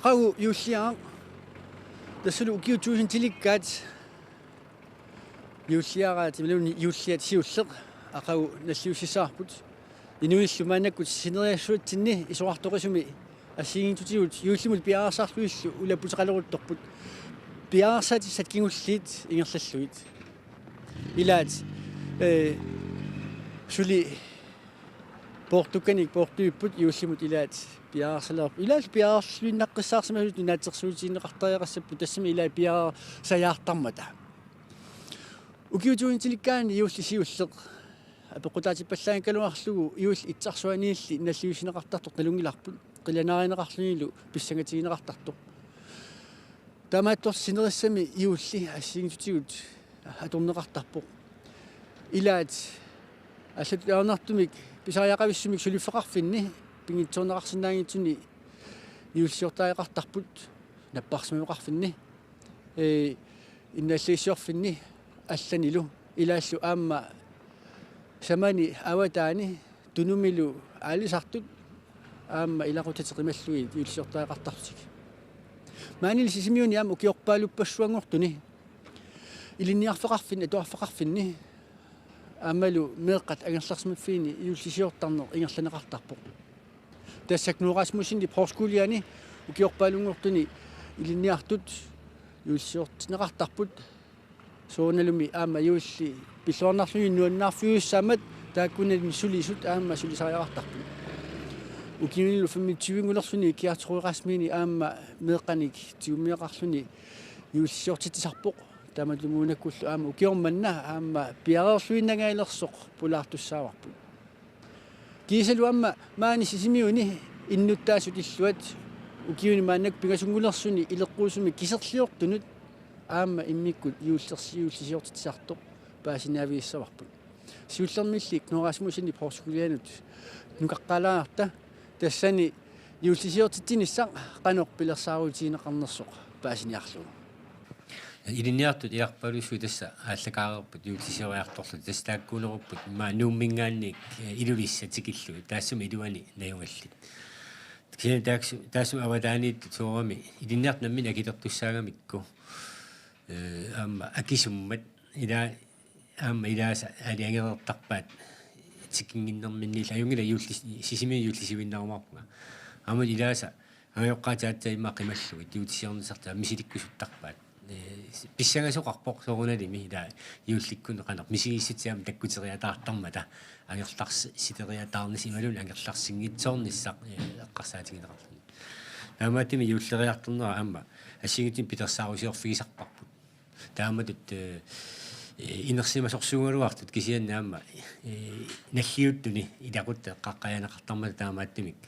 Aqagu juulliaraq, tassalu ukiut tuusintilikkaat juulliaraat imaluunniit juulliat siulleq aqagu nalliussissavarput. Inuillu maannakkut sineriassuatsinni isorartoqisumi assigiinngitsutigut juullimut piareersarlugillu ulapputeqaleruttorput. Piareersaatissat kingulliit ingerlallugit. Ilaat, eh, suli poortukkanik poortuipput juullimut ilaat piareersalerput. Ilaallu piareerluinnaqqissaarsimasut naatsorsuutigineqartariaqassapput, tassami ilaat piareersajaartarmata. Ukiut tuusintilikkaanni juulli siulleq apeqqutaatippallaanngikkaluarlugu juulli itsarsuaniilli nalliussineqartartoq nalunngilarput, qilanaarineqarlunilu pissangatigineqartartoq. Taamaattorli sinerissami juulli assigiinngitsutigut atorneqartarpoq. Ilaat allatut ajornartumik pisariaqavissumik suliffeqarfinni pinngitsoorneqarsinnaanngitsuni juullisiortariaqartarput napparsimaveqarfinni. Ee, innaallagissiorfinni allanilu ilaallu aamma samani avataani Tunumilu aalisartut aamma ilaquttat qimallugit juullisiortariaqartarlutik. Maanili Sisimiuni aamma ukiorpaaluppassuanngortuni ilinniarfeqarfinni, atuarfeqarfinni aammalu meeqqat angerlarsimaffiini juullisiortarneq ingerlanneqartarpoq. Tassa Knud Rasmussenip Højskoliani ukiorpaalunngortuni ilinniartut juullisiortinneqartarput. Soorunalumi aamma juulli pilluarnarluni nuannaarfiussaammat taakkunani sulisut aamma sulisariaqartarput. Ukiunilu femogtyve-ngulerluni Gerd Trygge Rasmussen aamma meeqqanik tigummiaqarluni juullisiortitsisarpoq. Tamatumuunakkullu aamma ukioq manna aamma piareerluinnangaalersoq pulaartussaavarput. Kiisalu aamma maani Sisimiuni innuttaasut illuat ukiuni maannakkut pingasunngulersuni ileqquusumik kiserliortunut aamma immikkut juullersi-, juullisiortitsisartoq paasiniaavigissavarput. Siullermilli Knud Rasmussenip Højskolianut nukaqqaalaarta tassani juullisiortitsinissaq qanoq pilersaarutigineqarnersoq paasiniarlugu. Ilinniartut ilarpaalussuit tassa aallakaareerput juullisioriartorlutik, tassa taakkuunerupput immaqa Nuumminngaanniit, eh, Ilulissat tikillugit, taassuma iluani najugallit. Kisianni taaksu-, taassuma avataaniittut soorunami ilinniartut namminneq akilertussaagamikku, eh, aamma akisummat ilaa aamma ilaasa aalajangereertarpaat tikinnginnerminniillu, ajunngilaq juulli-, Sisimiuni juullisiuinnarumaarpunga. Aamma ilaasa angajoqqaat aatsaat immaqa qimallugit juullisiornissartik aamma misilikkusuttarpaat. Ee, pissangasoqarpoq soorunalimi ilaa juullikkunni qanoq misigissutsiamik takkuteriataartarmata angerlarsi-, siteriataarnissaq imaluunniit angerlarsinngitsoornissaq, ee, eqqarsaatigineqarluni. Taamaattumik juulleriartornera aamma assigiinngitsunik pilersaarusiorfigisarparput. Taamatut, eh, eh, inersimasorsuugaluartut kisianni aamma, eh, nalliuttuni ilaquttat eqqaqqajaanneqartarmata taamaattumik.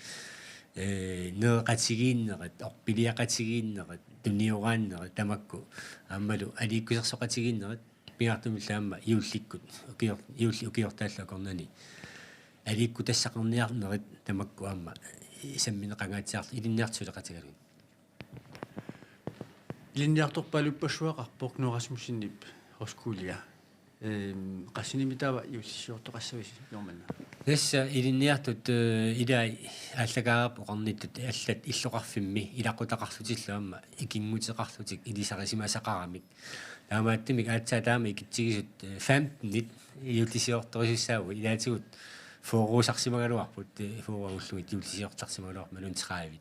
ee, nereqatigiinnerit, orpiliaqatigiinnerit, tunioraannerit tamakku aammalu aliikkusersoqatigiinnerit pingaartumillu aamma juullikkut, ukior-, juulli ukiortaallu akornanni aliikkutassaqarniarnerit tamakku aamma sammineqangaatsiarlu ilinniartut suleqatigalugit. Ilinniartorpaaluppassuaqarpoq Knud Rasmussenip Roskilde. Ehm, qassinimi taava juullisiortoqassavisi Ukiumanna? Tassa ilinniartut, eh, ilai aallakaatitut oqarnittut allat illoqarfimmi ilaqutaqarlutillu aamma ikinnguteqarlutik ilisarisimasaqaramik. Taamaattumik aatsaat taama ikitsigisut, eh, femtenit juullisiortorisussaavugut, ilaatigut fyrreusarsimagaluarput, eh, fyrre angullugit juullisiortarsimagaluarput, imaluunniit tredive.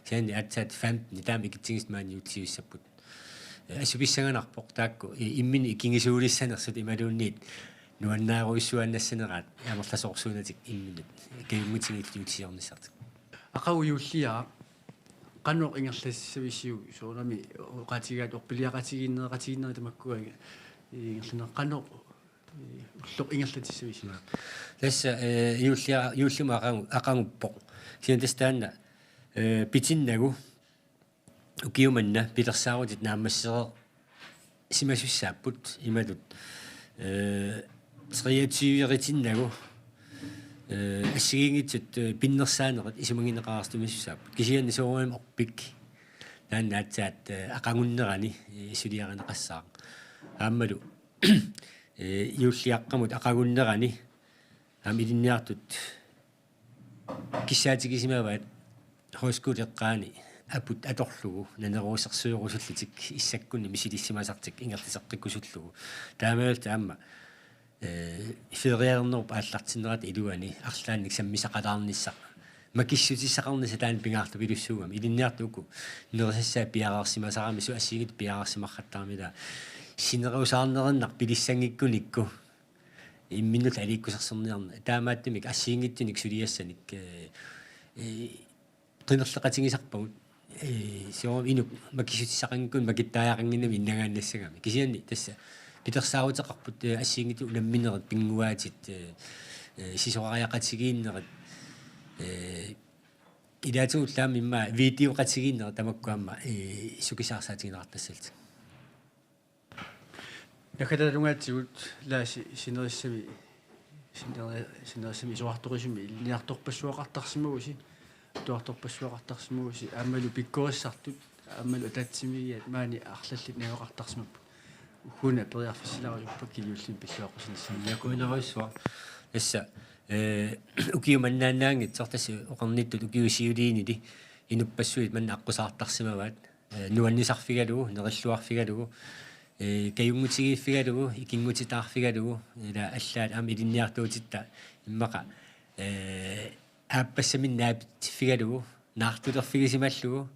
Kisianni aatsaat femten taama ikitsigisut maani juullisiussapput. Eh, assut pissanganarpoq taakku i-, imminnut ikingisuulissanersut imaluunniit nuannaarujussuaannassaneraat amerlasoorsuunatik imminnut kajunngutigiillutik juullisiornissartik. Aqagu juulliaraq qanoq ingerlatissavisiuk, soorunami oqaatigaat orpiliaqatigiinnerit, qatigiinnerit tamakkua ingerlanerat, qanoq, eh, ulloq ingerlatissavisiuk? Tassa, eh, juullia-, juullimut aqagu-, aqaguppoq. Kisianni tassa taanna, eh, pitinnagu ukiumanna pilersaarutit naammassereersimasussaapput imatut, eh, treogtyve-ritinnagu, eh, assigiinngitsut, eh, pinnersaanerit isumagineqartumisussaappat. Kisianni soorunami orpik taanna aatsaat, eh, aqagunnerani, eh, suliarineqassaaq. Aammalu, eh, juulliaqqamut aqagunnerani aamma ilinniartut kissaatigisimavaat højskole eqqaani aput atorlugu naneruusersuerusullutik issakkunni misilissimasartik ingerlateqqikkusullugu. Taamaalilluta aamma, eh, ferialernerup aallartinnerata iluani arlaannik sammisaqalaarnissaq, makissutissaqarnissaq taanna pingaartupilussuugami. Ilinniartut uku nerisassaat piareersimasarami, suut assigiinngitsut piareersimarrattarami, ila sinerusaarnerinnaq pilissanngikkunikku imminnullu aliikkusersorniarneq. Taamaattumik assigiinngitsunik suliassanik, eh, eh, qinerleqatigisarpagut, eh, soorlu inuk makissutissaqanngikkunik makittariaqannginnami innangaannassagami. Kisianni tassa pilersaaruteqarput, eh, assigiinngitsut unamminerit, pinnguaatit, eh, eh, sisorariaqatigiinnerit, eh, ilaatigullu aamma immaqa videoqatigiinnerit tamakku aamma, eh, sukisaarsaatigineqartassallutik. Naggataa, tungaatigut Laasi sinerissami, sineri-, sinerissami isorartorisumi ilinniartorpassuaqartarsimavusi, atuartorpassuaqartarsimavusi, aammalu pikkorissartut, aammalu ataatsimiigiat maani arlallit najugaqartarsimapput. Ugguna periarfissilaarusuppakka juullimi pilluaqqusinissamut. Qujanarsuaq. Tassa, eh, ukiumannaannaanngitsoq, tassa oqarnittut ukiut siuliinili inuppassuit manna aqqusaartarsimavaat. Eh, nuannisarfigalugu, nerilluarfigalugu, eh, kajunngutigiiffigalugu, ikinngutitaarfigalugu, ila allaat aamma ilinniartuutitta immaqa, eh, aappassaminnik naapitsiffigalugu, naartulerfigisimallugu,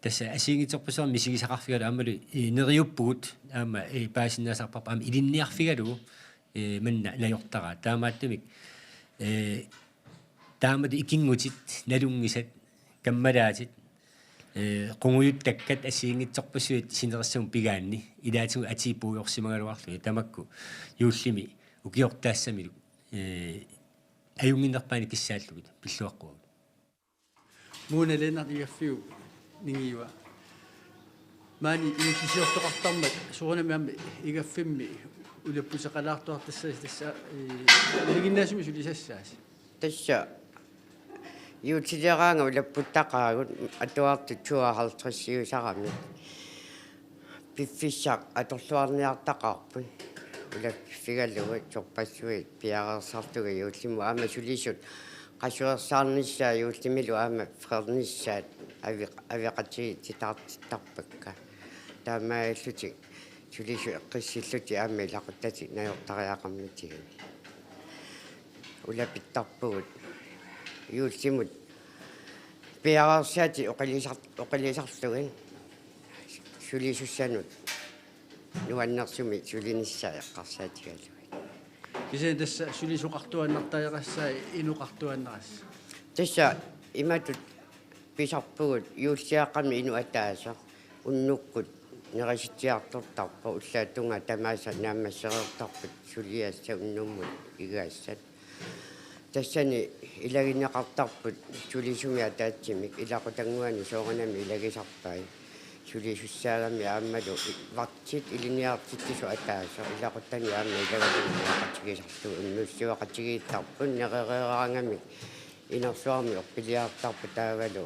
tassa assigiinngitsorpassuarnik misigisaqarfigalugu aammalu, eh, neriuppugut aamma, eh, paasinnaasarparput aamma ilinniarfigalugu, eh, manna najortaraat. Taamaattumik, eh, taamatut ikinngutit, nalunngisat, kammalaatit, eh, qungujuttakkat assigiinngitsorpassuit sinerissamut pigaanni, ilaatigut atii puigorsimagaluarlugit, tamakku juullimi ukiortaassamillu, eh, ajunnginnerpaanik kissaallugit pilluaqquagut. Mona Lennert, Igaffiup ningiua. Maani juullisiortoqartarmat soorunami aamma Igaffimmi ulapputeqalaartuartassasi tassa, eh, nalinginnaasumik sulisassaasi. Tassa juullileraangat ulapputtaqaagut, atuartut tooghalvtredsiusaramik. Piffissaq atorluarniartaqaarput. Ulappigalugu sorpassuit piareersarlugit juullimut aamma sulisut qasuersaarnissaat juullimilu aamma freernissaat ave-, aveqatigiittartittarpakka. Taamaalillutik sulisut eqqissillutik aamma ilaquttatik najortariaqarmatigik. Ulapittarpugut juullimut piareersaatit oqilisar-, oqilisarlugit sulisussanut nuannersumik sulinissaat eqqarsaatigalugit. Kisianni tassa sulisoqartuaannartariaqassaaq, inoqartuaannarassaaq. Tassa imatut pisarpugut juulliaqqami inuk ataaseq unnukkut nerisitsiartortarpoq, ullaap tungaa tamaasa naammassereertarput suliassat unnummut igaassat. Tassani ilagineqartarput sulisumik ataatsimik ilaqutannguani soorunami ilagisarpai. Sulisussaagami aammalu vagtit ilinniartitsisut ataaseq ilaqutani aamma ilagalugu nuaqatigisarlugu unnussiuaqatigiittarput nerereeraangamik inersuarmi orpiliartarput taavalu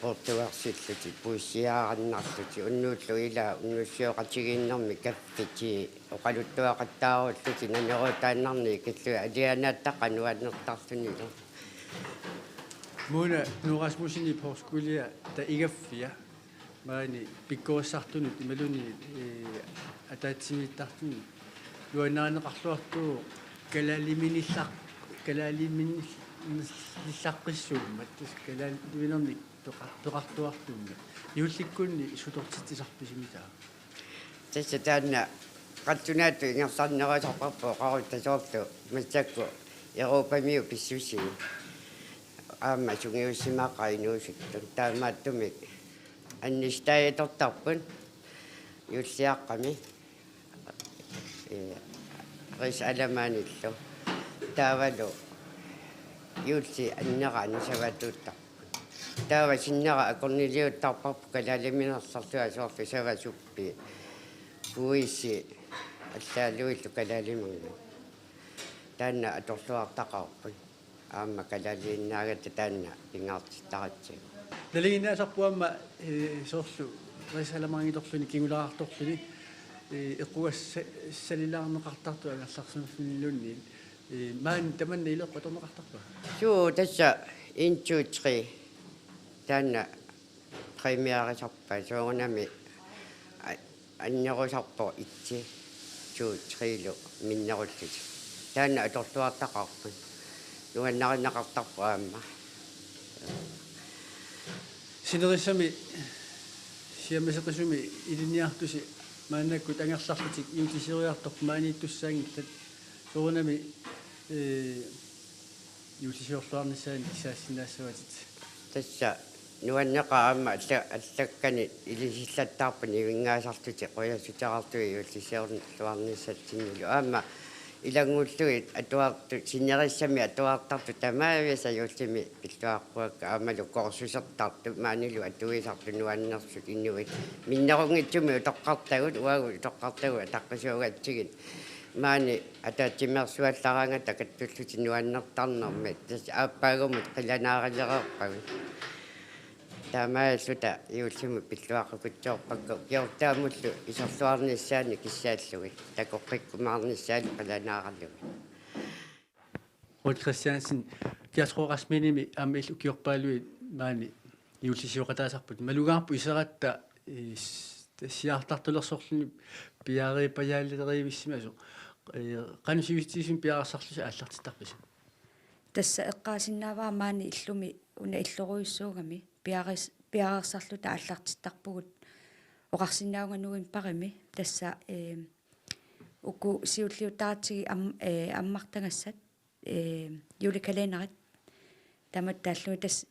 portugarsillutik puissiaarannarlutik unnuullu ilaa unnussiuaqatigiinnermi kaffitii oqaluttuaqattaarullutik naneruutaannarnik ikillugit alianaattaqa nuannertarlunilu. Mona Knud Rasmussenip højskolia, der igaffia maani pikkorissartunut imaluunniit, eh, ataatsimiittartunut nuannarineqarluartuuvoq kalaaliminillaq-, kalaaliminillillaqqissuummat, tassa kalaalivinernik peqa-, peqartuartummat. Juullikkunni sutortitsisarpisi mitaa? Tassa taanna qallunaatut ingerlannerusarparput oqarutta soorlu massakkut Europamiut pissusii. Aamma sungiussimaqaaq inuusuttut. Taamaattumik annisitaajatortarput juulliaqqami. Ee, Riis Alamanillu. Taavalu juulli annera annisavaattuuttarput. Taava sinnera akorniliuttarparput kalaaliminersorlunga soorlu Savasuppi, Kuisi allaalluillu kalaalimanngooq. Taanna atorluartaqaarput. Aamma kalaaliinnaagatta taanna pingaartittaratsigu. Nalinginnaasarpoq aamma, eh, soorlu Riis Alamanngitsorluni kingulaartorluni, eh, eqqugassalilaarneqartartoq angerlarsimaffimmiluunniit, eh, maani tamanna ileqqut atorneqartarpa? Suu, tassa en, to, tre. Taanna premierisarpai soorunami a-, annerusarpoq et, to, tre-lu minnerullutik. Taanna atorluartaqaarput. Nuannarineqartarpoq aamma. Sinerissami siammaseqisumi ilinniartusi maannakkut angerlarlutik juullisioriartorput maaniittussaanngillat, soorunami, eh, juullisiorluarnissaannik kisiassinnaassavatit? Tassa nuanneqaaq aamma alla-, allakkanik ilisillattaarput nivinngaasarlutik qujassuteqartui juullisiorluarnissatsinnilu. Aamma ilanngullugit atuartut sinerissami atuartartut tamaavisa juullimi pilluaqquakka aammalu kursusertartut maanilu atuisartut nuannersut inuit. Minnerunngitsumik utoqqartagut, uagut utoqqartagut ataqqisuugatsigit. Maani ataatsimeersuallaraangata kattullutik nuannertarnermik, tassa aappaagumut qilanaarilereerpagut. Taamaalluta juullimut pilluaqqukkutsoorpakka ukiortaamullu isorluarnissaannik kissaallugit, takoqqikkumaarnissaannik qilanaaralugit. Ruth Christiansen, Gjertrud Rasminimi aamma illit ukiorpaaluit maani juullisioqataasarput. Malugaarput iseratta, eh, s-, siaartartulersorluni piareerpajaalerivissimasoq. Eh, qanoq sivisutigisumik piareersarlusi aallartittarpisi? Tassa eqqaasinnaavara maani illumi una illorujussuugami piareers-, piareersarluta aallartittarpugut oqarsinnaavunga novembarimi. Tassa, eh, uku siulliuttaratsigit am-, eh, ammartagassat, eh, julekalenderit. Taamatut taallugit tassa,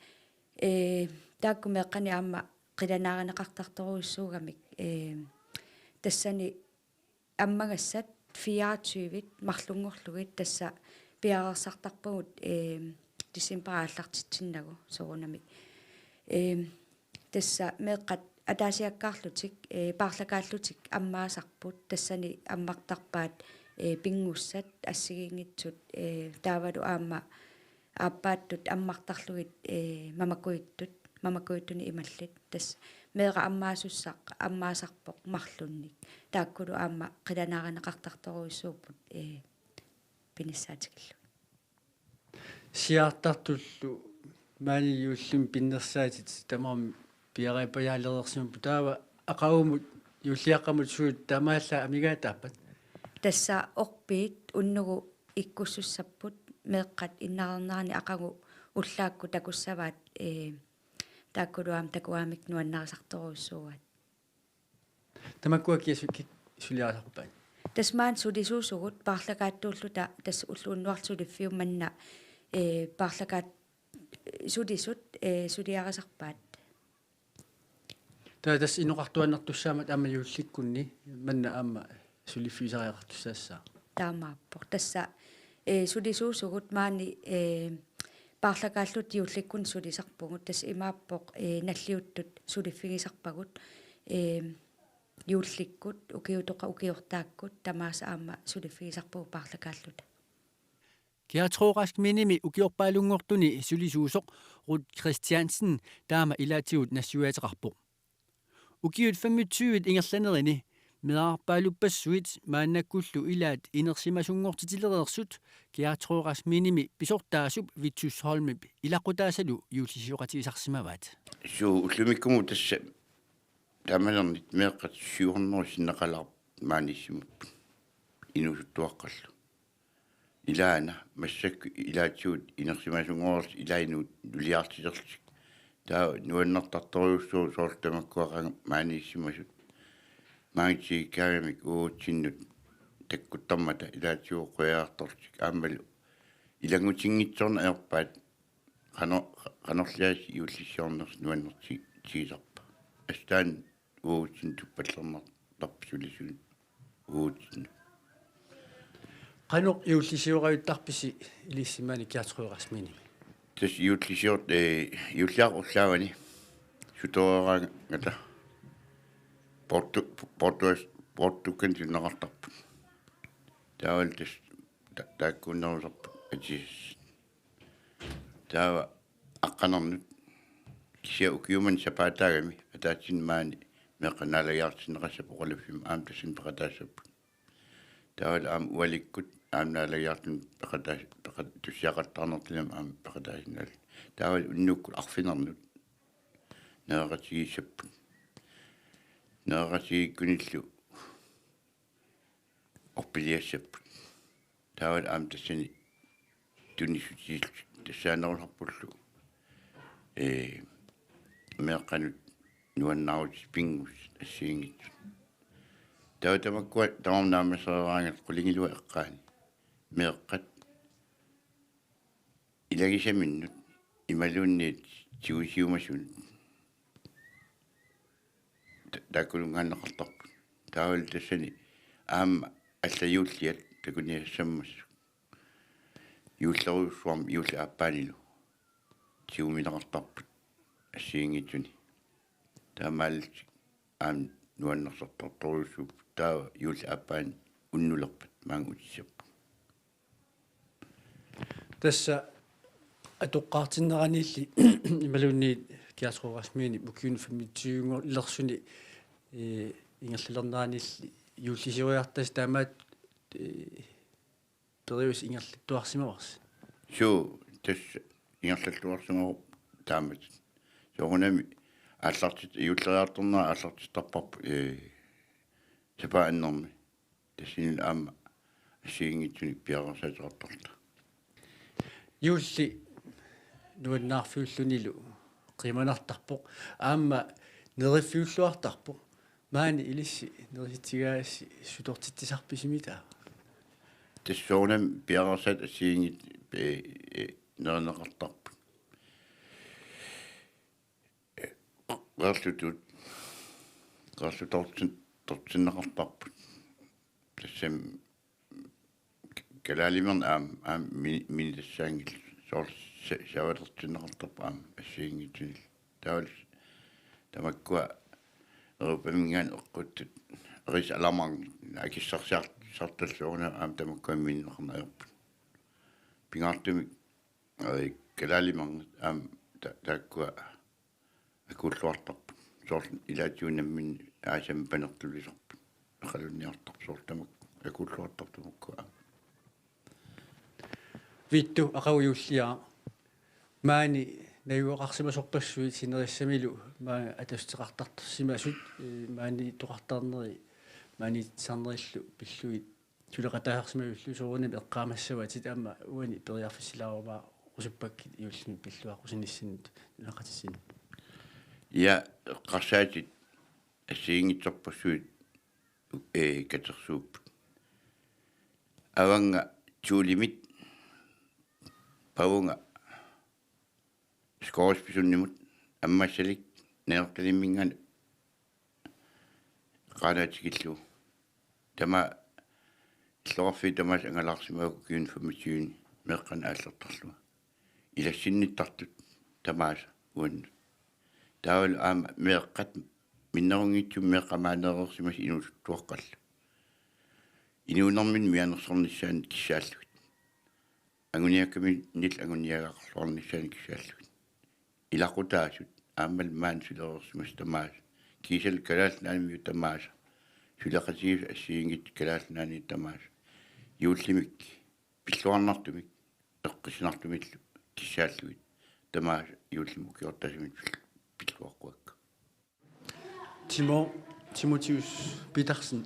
eh, taakku meeqqanik aamma qilanaarineqartartorujussuugamik, eh, tassani ammagassat fireogtyve marlunngorlugit tassa piareersartarpagut, eh, decembarip aallartitsinnagu soorunami. Eh, tassa meeqqat ataasiakkaarlutik, eh, paarlakaallutik ammaasarput, tassani ammartarpaat, eh, pinngussat, assigiinngitsut, eh, taavalu aamma aappaattut ammartarlugit, eh, mamakujuttut, mamakujuttuni imallit. Tassa meeraq ammaasussaq, ammaasarpoq marlunnik. Taakkulu aamma qilanaarineqartartorujussuupput, eh, pinissaatigalugit. Siaartartullu maani juullimi pinnersaatit tamarmik piareerpajaalereersimapput, taava aqagumut juulliaqqamut suut taamaallaat amigaataappat? Tassa orpiit unnugu ikkussussapput meeqqat innareernerani aqagu ullaakkut takussavaat, eh, taakkulu aamma takugamik nuannarisartorujussuugaat. Tamakkua kia su-, ki-, suliarisarpaat? Tassa maani sulisuusugut paarlakaattuulluta tassa ulloq unnuarlu suliffiup manna, eh, paarlakaat-, sulisut, eh, suliarisarpaat. Taava tassa inoqartuaannartussaammat aamma juullikkunni manna aamma suliffigisariaqartussaassaaq. Taamaappoq. Tassa Ee, sulisuusugut maani, ee, paarlakaalluta juullikkunni sulisarpugut, tassa imaappoq, ee, nalliuttut suliffigisarpagut, ee, juullikkut, ukiutoqa ukiortaakkut, tamaasa aamma suliffigisarpagut paarlakaalluta. Gertrud Raskminimi ukiorpaalunngortuni sulisuusoq Ruth Christiansen taama ilaatigut nassuiaateqarpoq. Ukiut femogtyve ingerlanerini meerarpaaluppassuit maannakkullu ilaat inersimasunngortitilereersut Gertrud Raskminimi pisortaasup Vittus Holmip ilaqutaasalu juullisioqatigisarsimavaat. Suu, ullumikkumut tassa tamanernit meeqqat syv hundrede sinneqalaarput maaniissimapput inuusuttuaqqallu. Ilaana massakkut ilaatigut inersimasunngorlutik ilaanuut nuliartilerlutik. Taava nuannertartorujussuuvoq soorlu tamakkua qanga maaniissimasut. Maanga tigikkaangamik uagutsinnut takkuttarmata ilaatigut qujajartorlutik aammalu ilanngutinngitsoorneq ajorpaat qano-, qanorliaasiit juullisiornersut nuannerti-, tigisarpa. Assut taanna uagutsinnut tuppallernartarpoq sulisuusugut uagutsinnut. Qanoq juullisioraajuttarpisi ilissi maani Gertrud Raskminimi? Tassa juullisior-, ee, juulliaqqap ullaavani sutoreeraangata poortu-, poortuas-, poortukkanik tunineqartarput. Taavalu tassa ta-, taakkuunerusarput atisassat. Taava aqqanernut kisianni ukiumut sapaataagami ataatsimik maani meeqqat naalagiartinneqassappat oqaluffimmi aamma tassani peqataassapput. Taavalu aamma ualikkut aamma naalagiartunik peqataas-, peqa-, tussiaqattaarnertinnami aamma peqataasinnaallutik. Taavalu unnukkut arfinernut nereqatigiissapput. Nereqatigiikkunillu orpiliassapput. Taavalu aamma tassani tunissutitillutik tassaanerusarpullu, ee, meeqqanut nuannaarutit pinngusut assigiinngitsut. Taava tamakkua tamarmik naammassereeraangatta qulingiluat eqqaani meeqqat ilagisaminnut imaluunniit tigusiumasunut ta-, taakkununngaanneqartarput. Taavalu tassani aamma allat juulliat takuniassammassuk juullerujussuarmik juullip aappaanilu tiguneqartarput assigiinngitsuni. Taamaalillutik aamma nuannersartartorujussuupput taava juullip aappaani unnulerpat maanga utissapput. Tassa atoqqaartinneraniilli imaluunniit Gertrud Raskminip ukiuni femogtyve-nngorlersuni, ee, ingerlalerneraniilli juullisioriartasi taamaattut, ee, periuseq ingerlattuarsimavarsi? Suu, tassa ingerlattuarsimavoq taamatut. Soorunami aallartit-, juulleriartornera aallartittarparput, ee, sapaatip annermi. Tassani aamma assigiinngitsunik piareersaateqartarluta. Juulli nuannaarfiullunilu qiimanartarpoq. Aamma neriffiulluartarpoq. Maani ilissi nerisitsigaassi sutortitsisarpisi mitaava? Tassa soorunami piareersaatit assigiinngitsut, ee, ee, nerineqartarput. Qeerlutut, qeerlutortin-, tortinneqartarput. Tassami k-, kalaalimernik aamma, aamma mi-, minitassaanngillat. Soorlu sa-, savalertinneqartarpoq aamma assigiinngitsunillu. Taavalu tamakkua Europaminngaanniit eqqutsut, erisalamarngit, akissarsiar-, sartalluunera aamma tamakkua minineqarneq ajorput. Pingaartumik, ee, kalaalimerngit aamma ta-, taakkua akuulluartarput. Soorlu ilaatigut nammineq aasami panertulisarput. Eqalunniartarput soorlu tamakku. Akuulluartarput tamakku aamma. Vittus, aqagu juulliaraq. Maani najugaqarsimasorpassuit sinerissamilu maani atussuteqartarsimasut, ee, maani toqartarneri, maani sarnerillu pillugit suleqataasarsimavillugit soorunami eqqaamassavatit aamma uani periarfissilaarumaarusuppakkit juullimi pilluaqqusinissannut nunaqatissinni. Ja, eqqarsaatit assigiinngitsorpassuit, ee, katersuupput. Avannga Thulemit, Pavunga Skovspisunnimut, Ammassalik Nanortalimminngaanniit Qaanaaq tikillugu. Tamaat illoqarfiit tamaasa angalaarsimavakka ukiuni femogtyveni meeqqanik aallertarlunga. Ilassinnittartut tamaasa uannut. Taavalu aamma meeqqat minnerunngitsumik meeqqamaaneereersimasut inuusuttuaqqallu. Inuunerminni mianersornissaannik kissaallugit. Anguniakkaminillu anguniagaqarluarnissaannik kissaallugit. Ilaqutaasut aammalu maani sulereersimasut tamaasa. Kiisalu Kalaallit Nunaanniit tamaasa. Suleqatigiissut assigiinngitsut Kalaallit Nunaanniit tamaasa. Juullimik pilluarnartumik eqqissinartumillu kissaallugit. Tamaasa juullimi ukiortaasumik pilluaqquakka. Timo, Timotheus Petersen.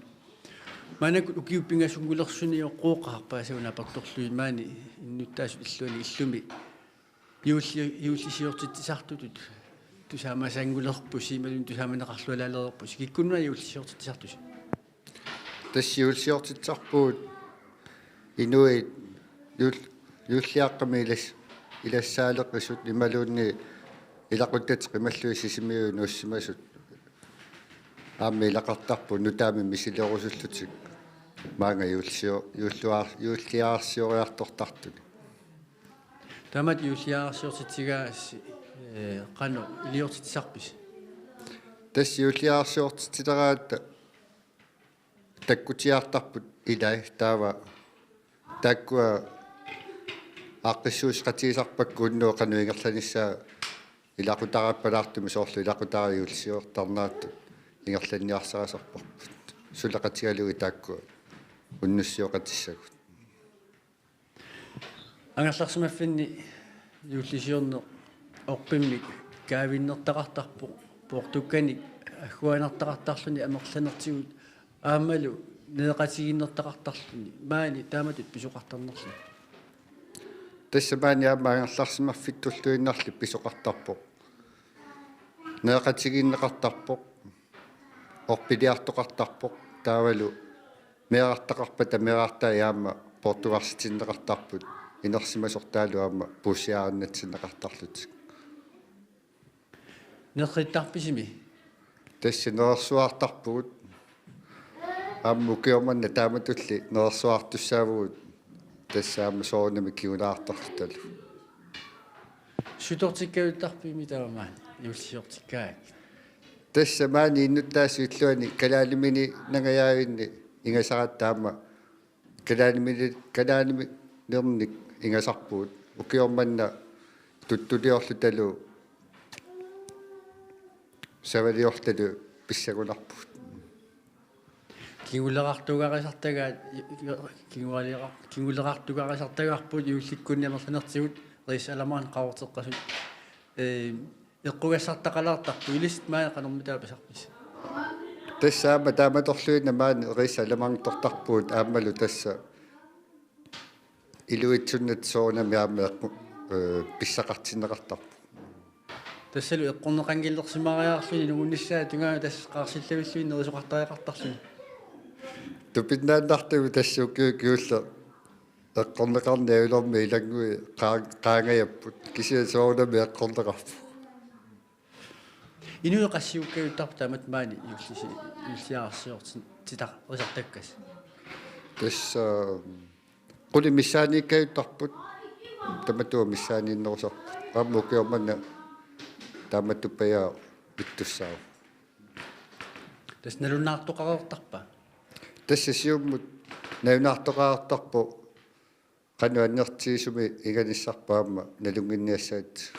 Maannakkut ukiut pingasunngulersuni oqquuqqaarpaa sauna apertorlugit maani innuttaasut illuanni illumi. Juulli-, juullisiortitsisartutut tusaamasaanngulerpusi, imaluunniit tusaamaneqarlualaalereerpusi. Kikkunnuna juullisiortitsisartusi? Tassa juullisiortitsisarpugut inuit juul-, juulliaqqami ilas-, ilassaaleqisut imaluunniit ilaquttatik qimallugit Sisimiut nuussimasut aamma ilaqartarput nutaamik misilerusullutik maanga juullisior-, juulluar-, juulliarsioriartortartuni. Taamatut juulliarsiortitsigaassi, ee, qanoq iliortitsisarpisi? Tassa juulliarsiortitsileraangat takkutiartarput ilai taava taakkua aaqqissuusseqatigisarpakka unnugu qanoq ingerlanissaa ilaqutariippalaartumik soorlu ilaqutariit juullisiortarnertut ingerlanniarsarisarparput. Suleqatigalugit taakkua unnussioqatissagut. Angerlarsimaffinni juullisiorneq orpimmik kaavinnertaqartarpoq, poortukkanik agguaannartaqartarluni amerlanertigut aammalu nereqatigiinnertaqartarluni, maani taamatut pisoqartarnerluni. Tassa maani aamma angerlarsimaffittulluinnarli pisoqartarpoq. Nereqatigiinneqartarpoq. Orpiliartoqartarpoq taavalu meerartaqarpata meerartai aamma poortugarsitinneqartarput inersimasortaalu aamma puussiaannatsinneqartarlutik. Nerrittarpisimi? Tassa nerersuartarpugut. Aamma ukioq manna taamatulli nerersuartussaavugut. Tassa aamma soorunami kingulaartarlutalu. Sutortikkajuttarpimi taava maani juullisiortikkaangat? Tassa maani innuttaasut illuanni kalaalimininngajaavinni ingasaratta aamma kalaalimini-, kalaaliminernik ingasarpugut. Ukioq manna tuttuliorlutalu savaliorlutalu pissangunarpugut. Kingulerartugarisartagaat, kingulerar-, kingulerartugarisartagarput juullikkunni amerlanertigut Riis Alamark qaqorteqqasut. Ee, eqqugassartaqalaartarput, ilissi maani qanormitaava pisarpisi? Tassa aamma taamatorluinnaq maani Riis Alamarktortarpugut aammalu tassa iluitsunnata soorunami aamma eqqu-, ee, pissaqartinneqartarpoq. Tassalu eqqorneqanngillersimaariarluni nungunnissaa tungaanut tassa qaarsillavilluni nerisoqartariaqartarluni. Tupinnaannartugut tassa ukiut kingulleq eqqorneqarneq ajulermi ilanngui qaa-, qaangajapput. Kisianni soorunami eqqorneqarpoq. Inuit qassiukkajuttarput taamatut maani juullisi-, juulliarsiortitaqarisartakkatit? Tassa, ee, qulit missaaniikkajuttarput, tamatuma missaaniinnerusarput. Aamma ukioq manna taamatuppajaaq ittussaavoq. Tassa nalunaartoqareertarpa? Tassa siumut nalunaartoqareertarpoq qanoq annertuumik inganissarput aamma nalunnginniassagatsigu.